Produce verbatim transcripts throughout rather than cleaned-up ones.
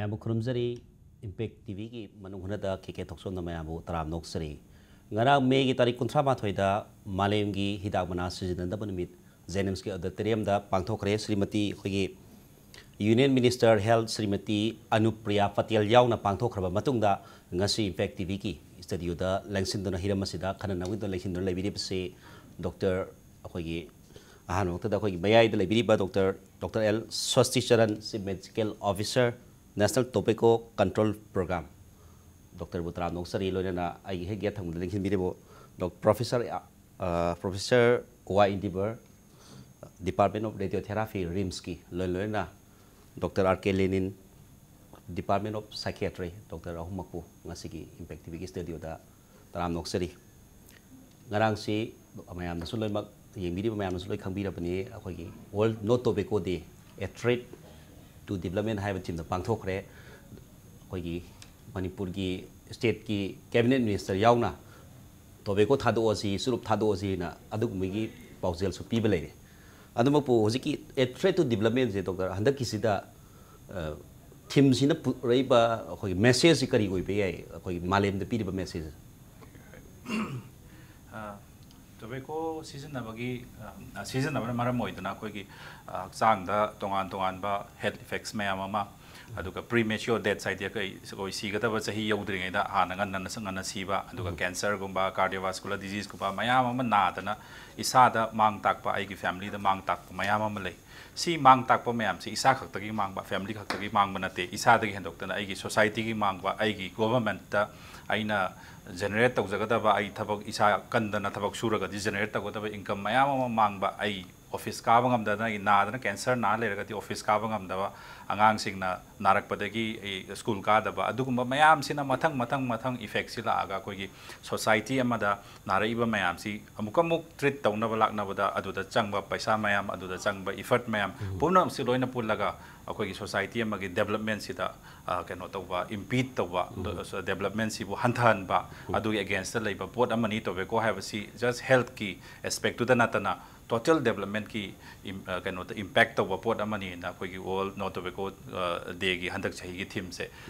ꯃꯌꯥꯝꯕꯨ ꯈꯨꯔꯨꯝꯖꯔꯤ꯫ ꯏꯝꯄꯦꯛ ꯇꯤꯚꯤꯒꯤ ꯃꯅꯨꯡ ꯍꯨꯠꯅꯗ ꯀꯦ ꯀꯦ ꯊꯣꯛꯆꯣꯝꯅ ꯃꯌꯥꯝꯕꯨ ꯇꯔꯥꯝꯅ ꯑꯣꯛꯆꯔꯤ꯫ ꯉꯔꯥꯡ ꯃꯦꯒꯤ ꯇꯥꯔꯤꯛ ꯀꯨꯟꯊ꯭ꯔꯥ ꯃꯥꯊꯣꯏꯗ ꯃꯥꯂꯦꯝꯒꯤ ꯍꯤꯗꯥꯛ ꯃꯅꯥ ꯁꯤꯖꯤꯟꯅꯗꯕ ꯅꯨꯃꯤꯠ ꯖꯦꯅꯤꯝꯁꯀꯤ ꯑꯣꯗꯤꯇꯣꯔꯤꯌꯝꯗ ꯄꯥꯡꯊꯣꯛꯈ꯭ꯔꯦ꯫ ꯁ꯭ꯔꯤꯃꯇꯤ ꯑꯩꯈꯣꯏꯒꯤ union minister health Shrimati ꯑꯅꯨꯄ꯭ꯔꯤꯌꯥ Patel ꯌꯥꯎꯅ ꯄꯥꯡꯊꯣꯛꯈ꯭ꯔꯕ ꯃꯇꯨꯡꯗ ꯉꯁꯤ ꯏꯝꯄꯦꯛ ꯇꯤꯚꯤꯒꯤ ꯁ꯭ꯇꯨꯗꯤꯑꯣꯗ ꯂꯦꯡꯁꯤꯟꯗꯨꯅ ꯍꯤꯔꯝ ꯑꯁꯤꯗ ꯈꯟꯅ ꯅꯩꯅꯕꯒꯤꯗꯃꯛ ꯂꯦꯡꯁꯤꯟꯗꯨꯅ ꯂꯩꯕꯤꯔꯤꯕꯁꯤ ꯗꯣꯛꯇꯔ ꯑꯩꯈꯣꯏꯒꯤ ꯑꯍꯥꯟꯕ ꯃꯛꯇꯗ ꯑꯩꯈꯣꯏꯒꯤ ꯃꯌꯥꯏꯗ ꯂꯩꯕꯤꯔꯤꯕ doctor, doctor L Swasti Charan, chief medical officer, national tobacco control programme, ꯗꯣꯛꯇꯔꯕꯨ ꯇꯔꯥꯝꯅ ꯑꯣꯛꯆꯔꯤ꯫ ꯂꯣꯏꯅꯅ ꯑꯩꯒꯤ ꯍꯦꯛ ꯌꯦꯠ ꯊꯪꯕꯗ ꯂꯦꯡꯁꯤꯟꯕꯤꯔꯤꯕ ꯗꯣꯛ-, ꯄ꯭ꯔꯣꯐꯦꯁꯔ, ꯑ, professor Y Indibor, department of radiotherapy, ꯔꯤꯝꯁꯀꯤ, ꯂꯣꯏ ꯂꯣꯏꯅꯅ doctor R K Lenin, department of psychiatry, doctor ꯑꯍꯨꯝꯃꯛꯄꯨ ꯉꯁꯤꯒꯤ ꯏꯝꯄꯦꯛ ꯇꯤꯚꯤꯒꯤ ꯁ꯭ꯇꯨꯗꯤꯑꯣꯗ ꯇꯔꯥꯝꯅ ꯑꯣꯛꯆꯔꯤ꯫ ꯉꯔꯥꯡꯁꯤ ꯃꯌꯥꯝꯅꯁꯨ ꯂꯣꯏꯅꯃꯛ, ꯌꯦꯡꯕꯤꯔꯤꯕ ꯃꯌꯥꯝꯅꯁꯨ ꯂꯣꯏ ꯈꯪꯕꯤꯔꯕꯅꯤ, ꯑꯩꯈꯣꯏꯒꯤ World No Tobacco Day, A Threat to Development ꯍꯥꯏꯕ ꯊꯤꯝꯗ ꯄꯥꯡꯊꯣꯛꯈ꯭ꯔꯦ꯫ ꯑꯩꯈꯣꯏꯒꯤ ꯃꯅꯤꯄꯨꯔꯒꯤ ꯁ꯭ꯇꯦꯠꯀꯤ ꯀꯦꯕꯤꯅꯦꯠ ꯃꯤꯅꯤꯁꯇꯔ ꯌꯥꯎꯅ ꯇꯣꯕꯦꯀꯣ ꯊꯥꯗꯣꯛꯑꯁꯤ, ꯆꯨꯔꯨꯞ ꯊꯥꯗꯣꯛꯑꯁꯤ ꯍꯥꯏꯅ ꯑꯗꯨꯒꯨꯝꯕꯒꯤ ꯄꯥꯎꯖꯦꯜꯁꯨ ꯄꯤꯕ ꯂꯩꯔꯦ꯫ ꯑꯗꯨꯃꯛꯄꯨ ꯍꯧꯖꯤꯛꯀꯤ A Threat to Development ꯁꯦ, ꯗꯣꯛꯇꯔ, ꯍꯟꯗꯛꯀꯤꯁꯤꯗ, ꯑ, ꯊꯤꯝꯁꯤꯅ ꯄꯨꯔꯛꯏꯕ ꯑꯩꯈꯣꯏꯒꯤ ꯃꯦꯁꯦꯖꯁꯤ ꯀꯔꯤ ꯑꯣꯏꯕ ꯌꯥꯏ, ꯑꯩꯈꯣꯏꯒꯤ ꯃꯥꯂꯦꯝꯗ ꯄꯤꯔꯤꯕ ꯃꯦꯁꯦꯖ? ꯑ, ꯇꯣꯕꯦꯀꯣ ꯁꯤꯖꯤꯟꯅꯕꯒꯤ, ꯑ, ꯁꯤꯖꯤꯟꯅꯕꯅ ꯃꯔꯝ ꯑꯣꯏꯗꯨꯅ ꯑꯩꯈꯣꯏꯒꯤ, ꯑ, ꯍꯛꯆꯥꯡꯗ ꯇꯣꯉꯥꯟ ꯇꯣꯉꯥꯟꯕ ꯍꯦꯜꯊ ꯏꯐꯦꯛꯁ ꯃꯌꯥꯝ ꯑꯃ, ꯑꯗꯨꯒ ꯄ꯭ꯔꯤ ꯃꯦꯆ꯭ꯌꯣꯔ ꯗꯦꯠꯁ ꯍꯥꯏꯗꯤ ꯑꯩꯈꯣꯏ, ꯑꯩꯈꯣꯏ ꯁꯤꯒꯗꯕ ꯆꯍꯤ ꯌꯧꯗ꯭ꯔꯤꯉꯩꯗ ꯍꯥꯟꯅ ꯉꯟꯅ, ꯉꯟꯅ ꯁꯤꯕ, ꯑꯗꯨꯒ ꯎꯝ꯫ ꯀꯦꯟꯁꯔꯒꯨꯝꯕ, ꯀꯥꯔꯗꯤꯑꯣꯚꯥꯁꯀꯨꯂꯔ ꯗꯤꯖꯤꯁꯀꯨꯝꯕ ꯃꯌꯥꯝ ꯑꯃ ꯅꯥꯗꯅ ꯏꯁꯥꯗ ꯃꯥꯡ ꯇꯥꯛꯄ, ꯑꯩꯒꯤ ꯐꯦꯃꯤꯂꯤꯗ ꯃꯥꯡ ꯇꯥꯛꯄ ꯃꯌꯥꯝ ꯑꯃ ꯂꯩ꯫ ꯁꯤ ꯃꯥꯡ ꯇꯥꯛꯄ ꯃꯌꯥꯝꯁꯤ ꯏꯁꯥ ꯈꯛꯇꯒꯤ ꯃꯥꯡꯕ, ꯐꯦꯃꯤꯂꯤ ꯈꯛꯇꯒꯤ ꯃꯥꯡꯕ ꯅꯠꯇꯦ, ꯏꯁꯥꯗꯒꯤ ꯍꯦꯟꯗꯣꯛꯇꯅ ꯑꯩꯒꯤ ꯁꯣꯁꯥꯏꯇꯤꯒꯤ ꯃꯥꯡꯕ, ꯑꯩꯒꯤ ꯒꯣꯚꯔꯟꯃꯦꯟꯠꯇ ꯑꯩꯅ ꯖꯦꯅꯦꯔꯦꯠ ꯇꯧꯖꯒꯗꯕ, ꯑꯩ ꯊꯕꯛ ꯏꯁꯥ ꯀꯟꯗꯅ ꯊꯕꯛ ꯁꯨꯔꯒꯗꯤ ꯖꯦꯅꯦꯔꯦꯠ ꯇꯧꯒꯗꯕ ꯏꯟꯀꯝ ꯃꯌꯥꯝ ꯑꯃ ꯃꯥꯡꯕ, ꯑꯩ ꯑꯣꯐꯤꯁ ꯀꯥꯕ ꯉꯝꯗꯗꯅ, ꯑꯩ ꯅꯥꯗꯅ ꯀꯦꯟꯁꯔ ꯅꯥ ꯂꯩꯔꯒꯗꯤ ꯑꯣꯐꯤꯁ ꯀꯥꯕ ꯉꯝꯗꯕ, ꯑꯉꯥꯡꯁꯤꯡꯅ ꯅꯥꯔꯛꯄꯗꯒꯤ ꯑꯩ ꯁ꯭ꯀꯨꯜ ꯀꯥꯗꯕ, ꯑꯗꯨꯒꯨꯝꯕ ꯃꯌꯥꯝꯁꯤꯅ ꯃꯊꯪ, ꯃꯊꯪ, ꯃꯊꯪ ꯏꯐꯦꯛꯁꯤ ꯂꯥꯛꯑꯒ ꯑꯩꯈꯣꯏꯒꯤ ꯁꯣꯁꯥꯏꯇꯤ ꯑꯃꯗ ꯅꯥꯔꯛꯏꯕ ꯃꯌꯥꯝꯁꯤ ꯑꯃꯨꯛꯀ ꯑꯃꯨꯛ ꯇ꯭ꯔꯤꯠ ꯇꯧꯅꯕ ꯂꯥꯛꯅꯕꯗ ꯑꯗꯨꯗ ꯆꯪꯕ ꯄꯩꯁꯥ ꯃꯌꯥꯝ, ꯑꯗꯨꯗ ꯆꯪꯕ ꯏꯐꯔꯠ ꯃꯌꯥꯝ ꯎꯝ꯫ ꯄꯨꯝꯅꯃꯛꯁꯤ ꯂꯣꯏꯅ ꯄꯨꯜꯂꯒ ꯑꯩꯈꯣꯏꯒꯤ ꯁꯣꯁꯥꯏꯇꯤ ꯑꯃꯒꯤ ꯗꯦꯕꯂꯞꯃꯦꯟꯁꯤꯗ, ꯑ, ꯀꯩꯅꯣ ꯇꯧꯕ, ꯏꯝꯄꯤꯠ ꯇꯧꯕ, ꯎꯝ꯫ ꯗ-, ꯗꯦꯕꯂꯞꯃꯦꯟꯁꯤꯕꯨ ꯍꯟꯊꯍꯟꯕ, ꯎꯝ꯫ ꯑꯗꯨꯒꯤ ꯑꯦꯒꯦꯟꯁꯇ ꯂꯩꯕ ꯄꯣꯠ ꯑꯃꯅꯤ꯫ ꯇꯣꯕꯦꯀꯣ ꯍꯥꯏꯕꯁꯤ ꯖꯁ ꯍꯦꯜꯊꯀꯤ ꯑꯦꯁꯄꯦꯛꯇꯨꯗ ꯅꯠꯇꯅ ꯇꯣꯇꯦꯜ ꯗꯦꯕꯂꯞꯃꯦꯟꯠꯀꯤ ꯀꯩꯅꯣꯗ ꯏꯝꯄꯦꯛ ꯇꯧꯕ ꯄꯣꯠ ꯑꯃꯅꯤꯅ ꯑꯩꯈꯣꯏꯒꯤ ꯋꯥꯔꯜ ꯅꯣ ꯇꯣꯕꯦꯀꯣ ꯗꯦꯒꯤ ꯍꯟꯗꯛ ꯆꯍꯤꯒꯤ ꯊꯤꯝꯁꯦ,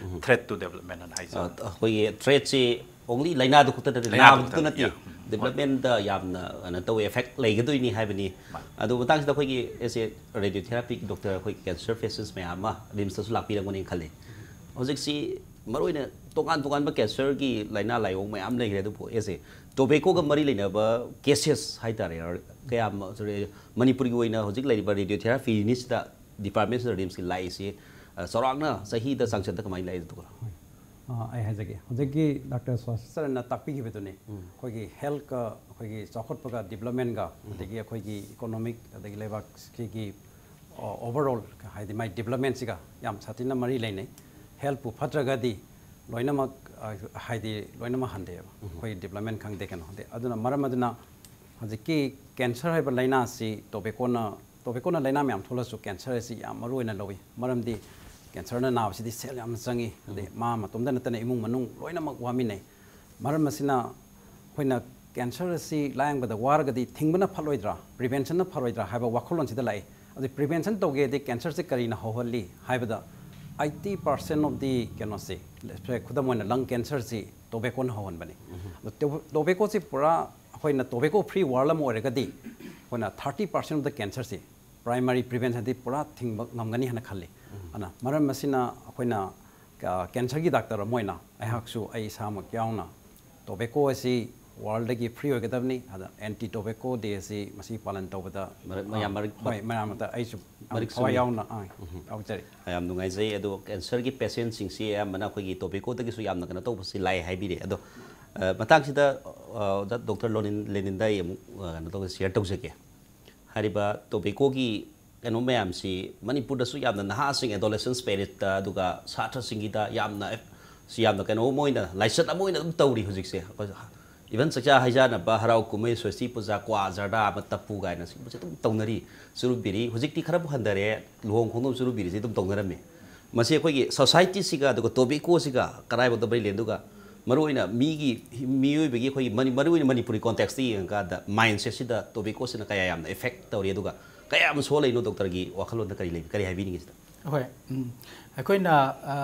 ꯊ꯭ꯔꯦꯠ ꯇꯨ ꯗꯦꯕꯂꯞꯃꯦꯟ ꯑꯅ ꯍꯥꯏꯖꯕ꯫ ꯑꯩꯈꯣꯏꯒꯤ ꯊ꯭ꯔꯦꯠꯁꯤ ꯑꯣꯡꯂꯤ ꯂꯥꯏꯅꯥꯗꯨ ꯈꯛꯇ ꯅꯠꯇꯦ, ꯂꯥꯏꯅꯥꯗꯨ ꯅꯥꯕꯗꯨ ꯈꯛꯇ ꯅꯠꯇꯦ, ꯅꯠꯇꯦ, ꯎꯝ, ꯍꯣꯏ꯫ ꯗꯦꯕꯂꯞꯃꯦꯟꯗ ꯌꯥꯝꯅ ꯀꯩꯅꯣ ꯇꯧꯋꯦ, ꯏꯐꯦꯛ ꯂꯩꯒꯗꯣꯏꯅꯤ ꯍꯥꯏꯕꯅꯤ꯫ ꯃꯥꯅꯤ꯫ ꯑꯗꯨ ꯃꯇꯥꯡꯁꯤꯗ ꯑꯩꯈꯣꯏꯒꯤ ꯑꯦꯁ ꯑꯦ ꯔꯦꯗꯤꯑꯣ ꯊꯦꯔꯥꯄꯤ ꯗꯣꯛꯇꯔ ꯑꯩꯈꯣꯏ ꯀꯦꯟꯁꯔ ꯄꯦꯁꯦꯟꯁ ꯃꯌꯥꯝ ꯑꯃ ꯔꯤꯝꯁꯇꯁꯨ ꯂꯥꯛꯄꯤꯔꯝꯒꯅꯤ ꯈꯜꯂꯤ꯫ ꯍꯧꯖꯤꯛꯁꯤ ꯃꯔꯨꯑꯣꯏꯅ ꯇꯣꯉꯥꯟ ꯇꯣꯉꯥꯟꯕ ꯀꯦꯟꯁꯔꯒꯤ ꯂꯥꯏꯅꯥ ꯂꯥꯏꯑꯣꯡ ꯃꯌꯥꯝ ꯂꯩꯈ꯭ꯔꯦ, ꯑꯗꯨꯕꯨ ꯑꯦꯁ ꯑꯦ ꯇꯣꯕꯦꯀꯣꯒ ꯃꯔꯤ ꯂꯩꯅꯕ ꯀꯦꯁꯦꯁ ꯍꯥꯏꯇꯥꯔꯦ, ꯀꯌꯥꯝ ꯃꯅꯤꯄꯨꯔꯒꯤ ꯑꯣꯏꯅ ꯍꯧꯖꯤꯛ ꯂꯩꯔꯤꯕ ꯔꯦꯗꯤꯑꯣ ꯊꯦꯔꯥꯄꯤ ꯌꯨꯅꯤꯠꯁꯤꯗ, ꯗꯤꯄꯥꯔꯠꯃꯦꯟꯁꯤꯗ, ꯔꯤꯝꯁꯀꯤ ꯂꯥꯛꯏꯁꯤ, ꯑ, ꯆꯥꯎꯔꯥꯛꯅ ꯆꯍꯤꯗ ꯆꯥꯡꯆꯠꯇ ꯀꯃꯥꯏꯅ ꯂꯥꯛꯏ, ꯗꯣꯛꯇꯔ? ꯑ, ꯑꯩ ꯍꯥꯏꯖꯒꯦ, ꯍꯧꯖꯤꯛꯀꯤ ꯗꯥꯛꯇꯔ ꯁ꯭ꯋꯥꯁꯤꯆꯔꯟꯅ ꯇꯥꯛꯄꯤꯈꯤꯕꯗꯨꯅꯤ꯫ ꯑꯩꯈꯣꯏꯒꯤ ꯍꯦꯜꯠꯀ, ꯑꯩꯈꯣꯏꯒꯤ ꯆꯥꯎꯈꯠꯄꯒ, ꯗꯤꯕꯂꯞꯃꯦꯟꯒ, ꯑꯗꯒꯤ ꯑꯩꯈꯣꯏꯒꯤ ꯏꯀꯣꯅꯣꯃꯤꯛ, ꯑꯗꯒꯤ ꯂꯩꯕꯥꯛꯁꯤꯒꯤ ꯑꯣꯚꯔꯑꯣꯜ, ꯍꯥꯏꯗꯤ ꯃꯥꯏ ꯗꯤꯕꯂꯞꯃꯦꯟꯁꯤꯒ ꯌꯥꯝ ꯁꯥꯊꯤꯅ ꯃꯔꯤ ꯂꯩꯅꯩ꯫ ꯍꯦꯜꯠꯄꯨ ꯐꯠꯇ꯭ꯔꯒꯗꯤ ꯂꯣꯏꯅꯃꯛ, ꯑ, ꯍꯥꯏꯗꯤ ꯂꯣꯏꯅꯃꯛ ꯍꯟꯊꯩꯑꯕ, ꯑꯩꯈꯣꯏ ꯗꯤꯕꯂꯞꯃꯦꯟ ꯈꯪꯗꯦ, ꯀꯩꯅꯣ ꯈꯪꯗꯦ꯫ ꯑꯗꯨꯅ ꯃꯔꯝ ꯑꯗꯨꯅ ꯍꯧꯖꯤꯛꯀꯤ ꯀꯦꯟꯁꯔ ꯍꯥꯏꯕ ꯂꯥꯏꯅꯥ ꯑꯁꯤ ꯇꯣꯕꯦꯀꯣꯅ, ꯇꯣꯕꯦꯀꯣꯅ ꯂꯥꯏꯅꯥ ꯃꯌꯥꯝ ꯊꯣꯛꯂꯁꯨ ꯀꯦꯟꯁꯔ ꯑꯁꯤ ꯌꯥꯝ ꯃꯔꯨ ꯑꯣꯏꯅ ꯂꯧꯏ꯫ ꯃꯔꯝꯗꯤ ꯀꯦꯟꯁꯔꯅ ꯅꯥꯕꯁꯤꯗꯤ ꯁꯦꯜ ꯌꯥꯝꯅ ꯆꯪꯏ, ꯑꯗꯩ ꯃꯥ ꯃꯇꯣꯝꯇ ꯅꯠꯇꯅ ꯏꯃꯨꯡ ꯃꯅꯨꯡ ꯂꯣꯏꯅꯃꯛ ꯋꯥꯃꯤꯟꯅꯩ꯫ ꯃꯔꯝ ꯑꯁꯤꯅ ꯑꯩꯈꯣꯏꯅ ꯀꯦꯟꯁꯔ ꯑꯁꯤ ꯂꯥꯌꯦꯡꯕꯗ ꯋꯥꯔꯒꯗꯤ ꯊꯤꯡꯕꯅ ꯐꯠꯂꯣꯏꯗ꯭ꯔꯥ, ꯄ꯭ꯔꯤꯚꯦꯟꯁꯟꯅ ꯐꯠꯂꯣꯏꯗ꯭ꯔꯥ ꯍꯥꯏꯕ ꯋꯥꯈꯜꯂꯣꯟꯁꯤꯗ ꯂꯥꯛꯏ꯫ ꯑꯗꯨ ꯄ꯭ꯔꯤꯚꯦꯟꯁꯟ ꯇꯧꯒꯦꯗꯤ ꯀꯦꯟꯁꯔꯁꯤ ꯀꯔꯤꯅ ꯍꯧꯍꯜꯂꯤ ꯍꯥꯏꯕꯗ, eighty percent of the ꯀꯩꯅꯣꯁꯤ, ꯈꯨꯗꯝ ꯑꯣꯏꯅ ꯂꯪ ꯀꯦꯟꯁꯔꯁꯤ ꯇꯣꯕꯦꯀꯣꯅ ꯍꯧꯍꯟꯕꯅꯤ꯫ ꯑꯗꯣ ꯇꯣꯕꯦꯀꯣꯁꯤ ꯄꯨꯔꯥ ꯑꯩꯈꯣꯏꯅ ꯇꯣꯕꯦꯀꯣ ꯐ꯭ꯔꯤ ꯋꯥꯔꯜ ꯑꯃ ꯑꯣꯏꯔꯒꯗꯤ ꯑꯩꯈꯣꯏꯅ thirty percent of the ꯀꯦꯟꯁꯔꯁꯤ ꯄ꯭ꯔꯥꯏꯃꯔꯤ ꯄ꯭ꯔꯤꯚꯦꯟꯁꯟꯗꯤ ꯄꯨꯔꯥ ꯊꯤꯡꯕ ꯉꯝꯒꯅꯤ ꯍꯥꯏꯅ ꯈꯜꯂꯤ꯫ ꯑꯗꯨꯅ ꯃꯔꯝ ꯑꯁꯤꯅ ꯑꯩꯈꯣꯏꯅ ꯀꯦꯟꯁꯔꯒꯤ ꯗꯥꯛꯇꯔ ꯑꯃ ꯑꯣꯏꯅ ꯑꯩꯍꯥꯛꯁꯨ ꯑꯩ ꯏꯁꯥꯃꯛ ꯌꯥꯎꯅ ꯇꯣꯕꯦꯀꯣ ꯑꯁꯤ ꯋꯥꯔꯜꯗꯒꯤ ꯐ꯭ꯔꯤ ꯑꯣꯏꯒꯗꯕꯅꯤ, ꯑꯗ ꯑꯦꯟꯇꯤ ꯇꯣꯕꯦꯀꯣ ꯗꯦ ꯑꯁꯤ ꯃꯁꯤ ꯄꯥꯂꯟ ꯇꯧꯕꯗ, ꯃꯔꯛ-, ꯃꯌꯥꯝ ꯃꯔꯛ-, ꯍꯣꯏ, ꯃꯌꯥꯝꯗ ꯑꯩꯁꯨ ꯌꯥꯝ ꯃꯔꯤꯛ ꯊꯋꯥꯏ ꯆꯨꯝꯃꯤ꯫ ꯌꯥꯎꯅ, ꯑꯥ, ꯌꯥꯎꯖꯔꯤ꯫ ꯌꯥꯝ ꯅꯨꯡꯉꯥꯏꯖꯩ꯫ ꯑꯗꯣ ꯀꯦꯟꯁꯔꯒꯤ ꯄꯦꯁꯦꯟꯁꯤꯡꯁꯤ ꯑꯌꯥꯝꯕꯅ ꯑꯩꯈꯣꯏꯒꯤ ꯇꯣꯕꯦꯀꯣꯗꯒꯤꯁꯨ ꯌꯥꯝꯅ ꯀꯩꯅꯣ ꯇꯧꯕꯁꯤ ꯂꯥꯛꯑꯦ ꯍꯥꯏꯕꯤꯔꯦ꯫ ꯑꯗꯣ, ꯑ, ꯃꯇꯥꯡꯁꯤꯗ, ꯑ, ꯑꯣꯖꯥ ꯗꯣꯛꯇꯔ ꯂꯣꯅꯤꯟ-, ꯂꯦꯅꯤꯟꯗ ꯑꯩ ꯑꯃꯨꯛ, ꯑ, ꯀꯩꯅꯣ ꯇꯧꯒꯦ, ꯁꯤꯌꯔ ꯇꯧꯖꯒꯦ꯫ ꯍꯥꯏꯔꯤꯕ ꯇꯣꯕꯦꯀꯣꯒꯤ ꯀꯩꯅꯣ ꯃꯌꯥꯝꯁꯤ ꯃꯅꯤꯄꯨꯔꯗꯁꯨ ꯌꯥꯝꯅ ꯅꯍꯥꯁꯤꯡ, ꯑꯦꯗꯣꯂꯦꯁꯦꯟ ꯁ꯭ꯄꯤꯔꯤꯠꯇ, ꯑꯗꯨꯒ ꯁꯥꯇ꯭ꯔꯁꯤꯡꯒꯤꯗ ꯌꯥꯝꯅ, ꯁꯤ ꯌꯥꯝꯅ ꯀꯩꯅꯣ ꯑꯃ ꯑꯣꯏꯅ, ꯂꯥꯏꯆꯠ ꯑꯃ ꯑꯣꯏꯅ ꯑꯗꯨꯝ ꯇꯧꯔꯤ ꯍꯧꯖꯤꯛꯁꯦ꯫ ꯑꯩꯈꯣꯏ ꯏꯚꯟ ꯆꯥꯛꯆꯥ ꯍꯩꯖꯥꯟꯅꯕ, ꯍꯔꯥꯎ ꯀꯨꯝꯍꯩ, ꯁ꯭ꯋꯁꯇꯤ ꯄꯨꯖꯥ, ꯀ꯭ꯋꯥ ꯖꯔꯗꯥ ꯑꯃ ꯇꯞꯄꯨ ꯀꯥꯏꯅ ꯁꯤꯒꯨꯝꯕꯁꯦ ꯑꯗꯨꯝ ꯇꯧꯅꯔꯤ꯫ ꯆꯨꯔꯨꯞ ꯕꯤꯔꯤ ꯍꯧꯖꯤꯛꯇꯤ ꯈꯔꯕꯨ ꯍꯟꯊꯔꯦ, ꯂꯨꯍꯣꯡ ꯈꯣꯡꯗꯣꯡ ꯆꯨꯔꯨꯞ ꯕꯤꯔꯤꯁꯦ ꯑꯗꯨꯝ ꯇꯧꯅꯔꯝꯃꯤ꯫ ꯃꯁꯤ ꯑꯩꯈꯣꯏꯒꯤ ꯁꯣꯁꯥꯏꯇꯤꯁꯤꯒ ꯑꯗꯨꯒ ꯇꯣꯕꯦꯀꯣꯁꯤꯒ ꯀꯗꯥꯏꯐꯥꯎꯗ ꯃꯔꯤ ꯂꯩ? ꯑꯗꯨꯒ ꯃꯔꯨꯑꯣꯏꯅ ꯃꯤꯒꯤ, ꯃꯤꯑꯣꯏꯕꯒꯤ, ꯑꯩꯈꯣꯏꯒꯤ ꯃꯅꯤ-, ꯃꯔꯨꯑꯣꯏꯅ ꯃꯅꯤꯄꯨꯔꯤ ꯀꯣꯟꯇꯦꯛꯁꯇ ꯌꯦꯡꯉꯀꯥꯟꯗ ꯃꯥꯏꯟꯁꯦꯠꯁꯤꯗ ꯇꯣꯕꯦꯀꯣꯁꯤꯅ ꯀꯌꯥ ꯌꯥꯝꯅ ꯏꯐꯦꯛ ꯇꯧꯔꯤ, ꯑꯗꯨꯒ ꯀꯌꯥ ꯌꯥꯝꯅ ꯁꯣꯛꯍꯜꯂꯤꯅꯣ? ꯗꯣꯛꯇꯔꯒꯤ ꯋꯥꯈꯜꯂꯣꯟꯗ ꯀꯔꯤ ꯂꯩ, ꯀꯔꯤ ꯍꯥꯏꯕꯤꯅꯤꯡꯉꯤ ꯁꯤꯗ? ꯍꯣꯏ꯫ ꯎꯝ꯫ ꯑꯩꯈꯣꯏꯅ ꯑ,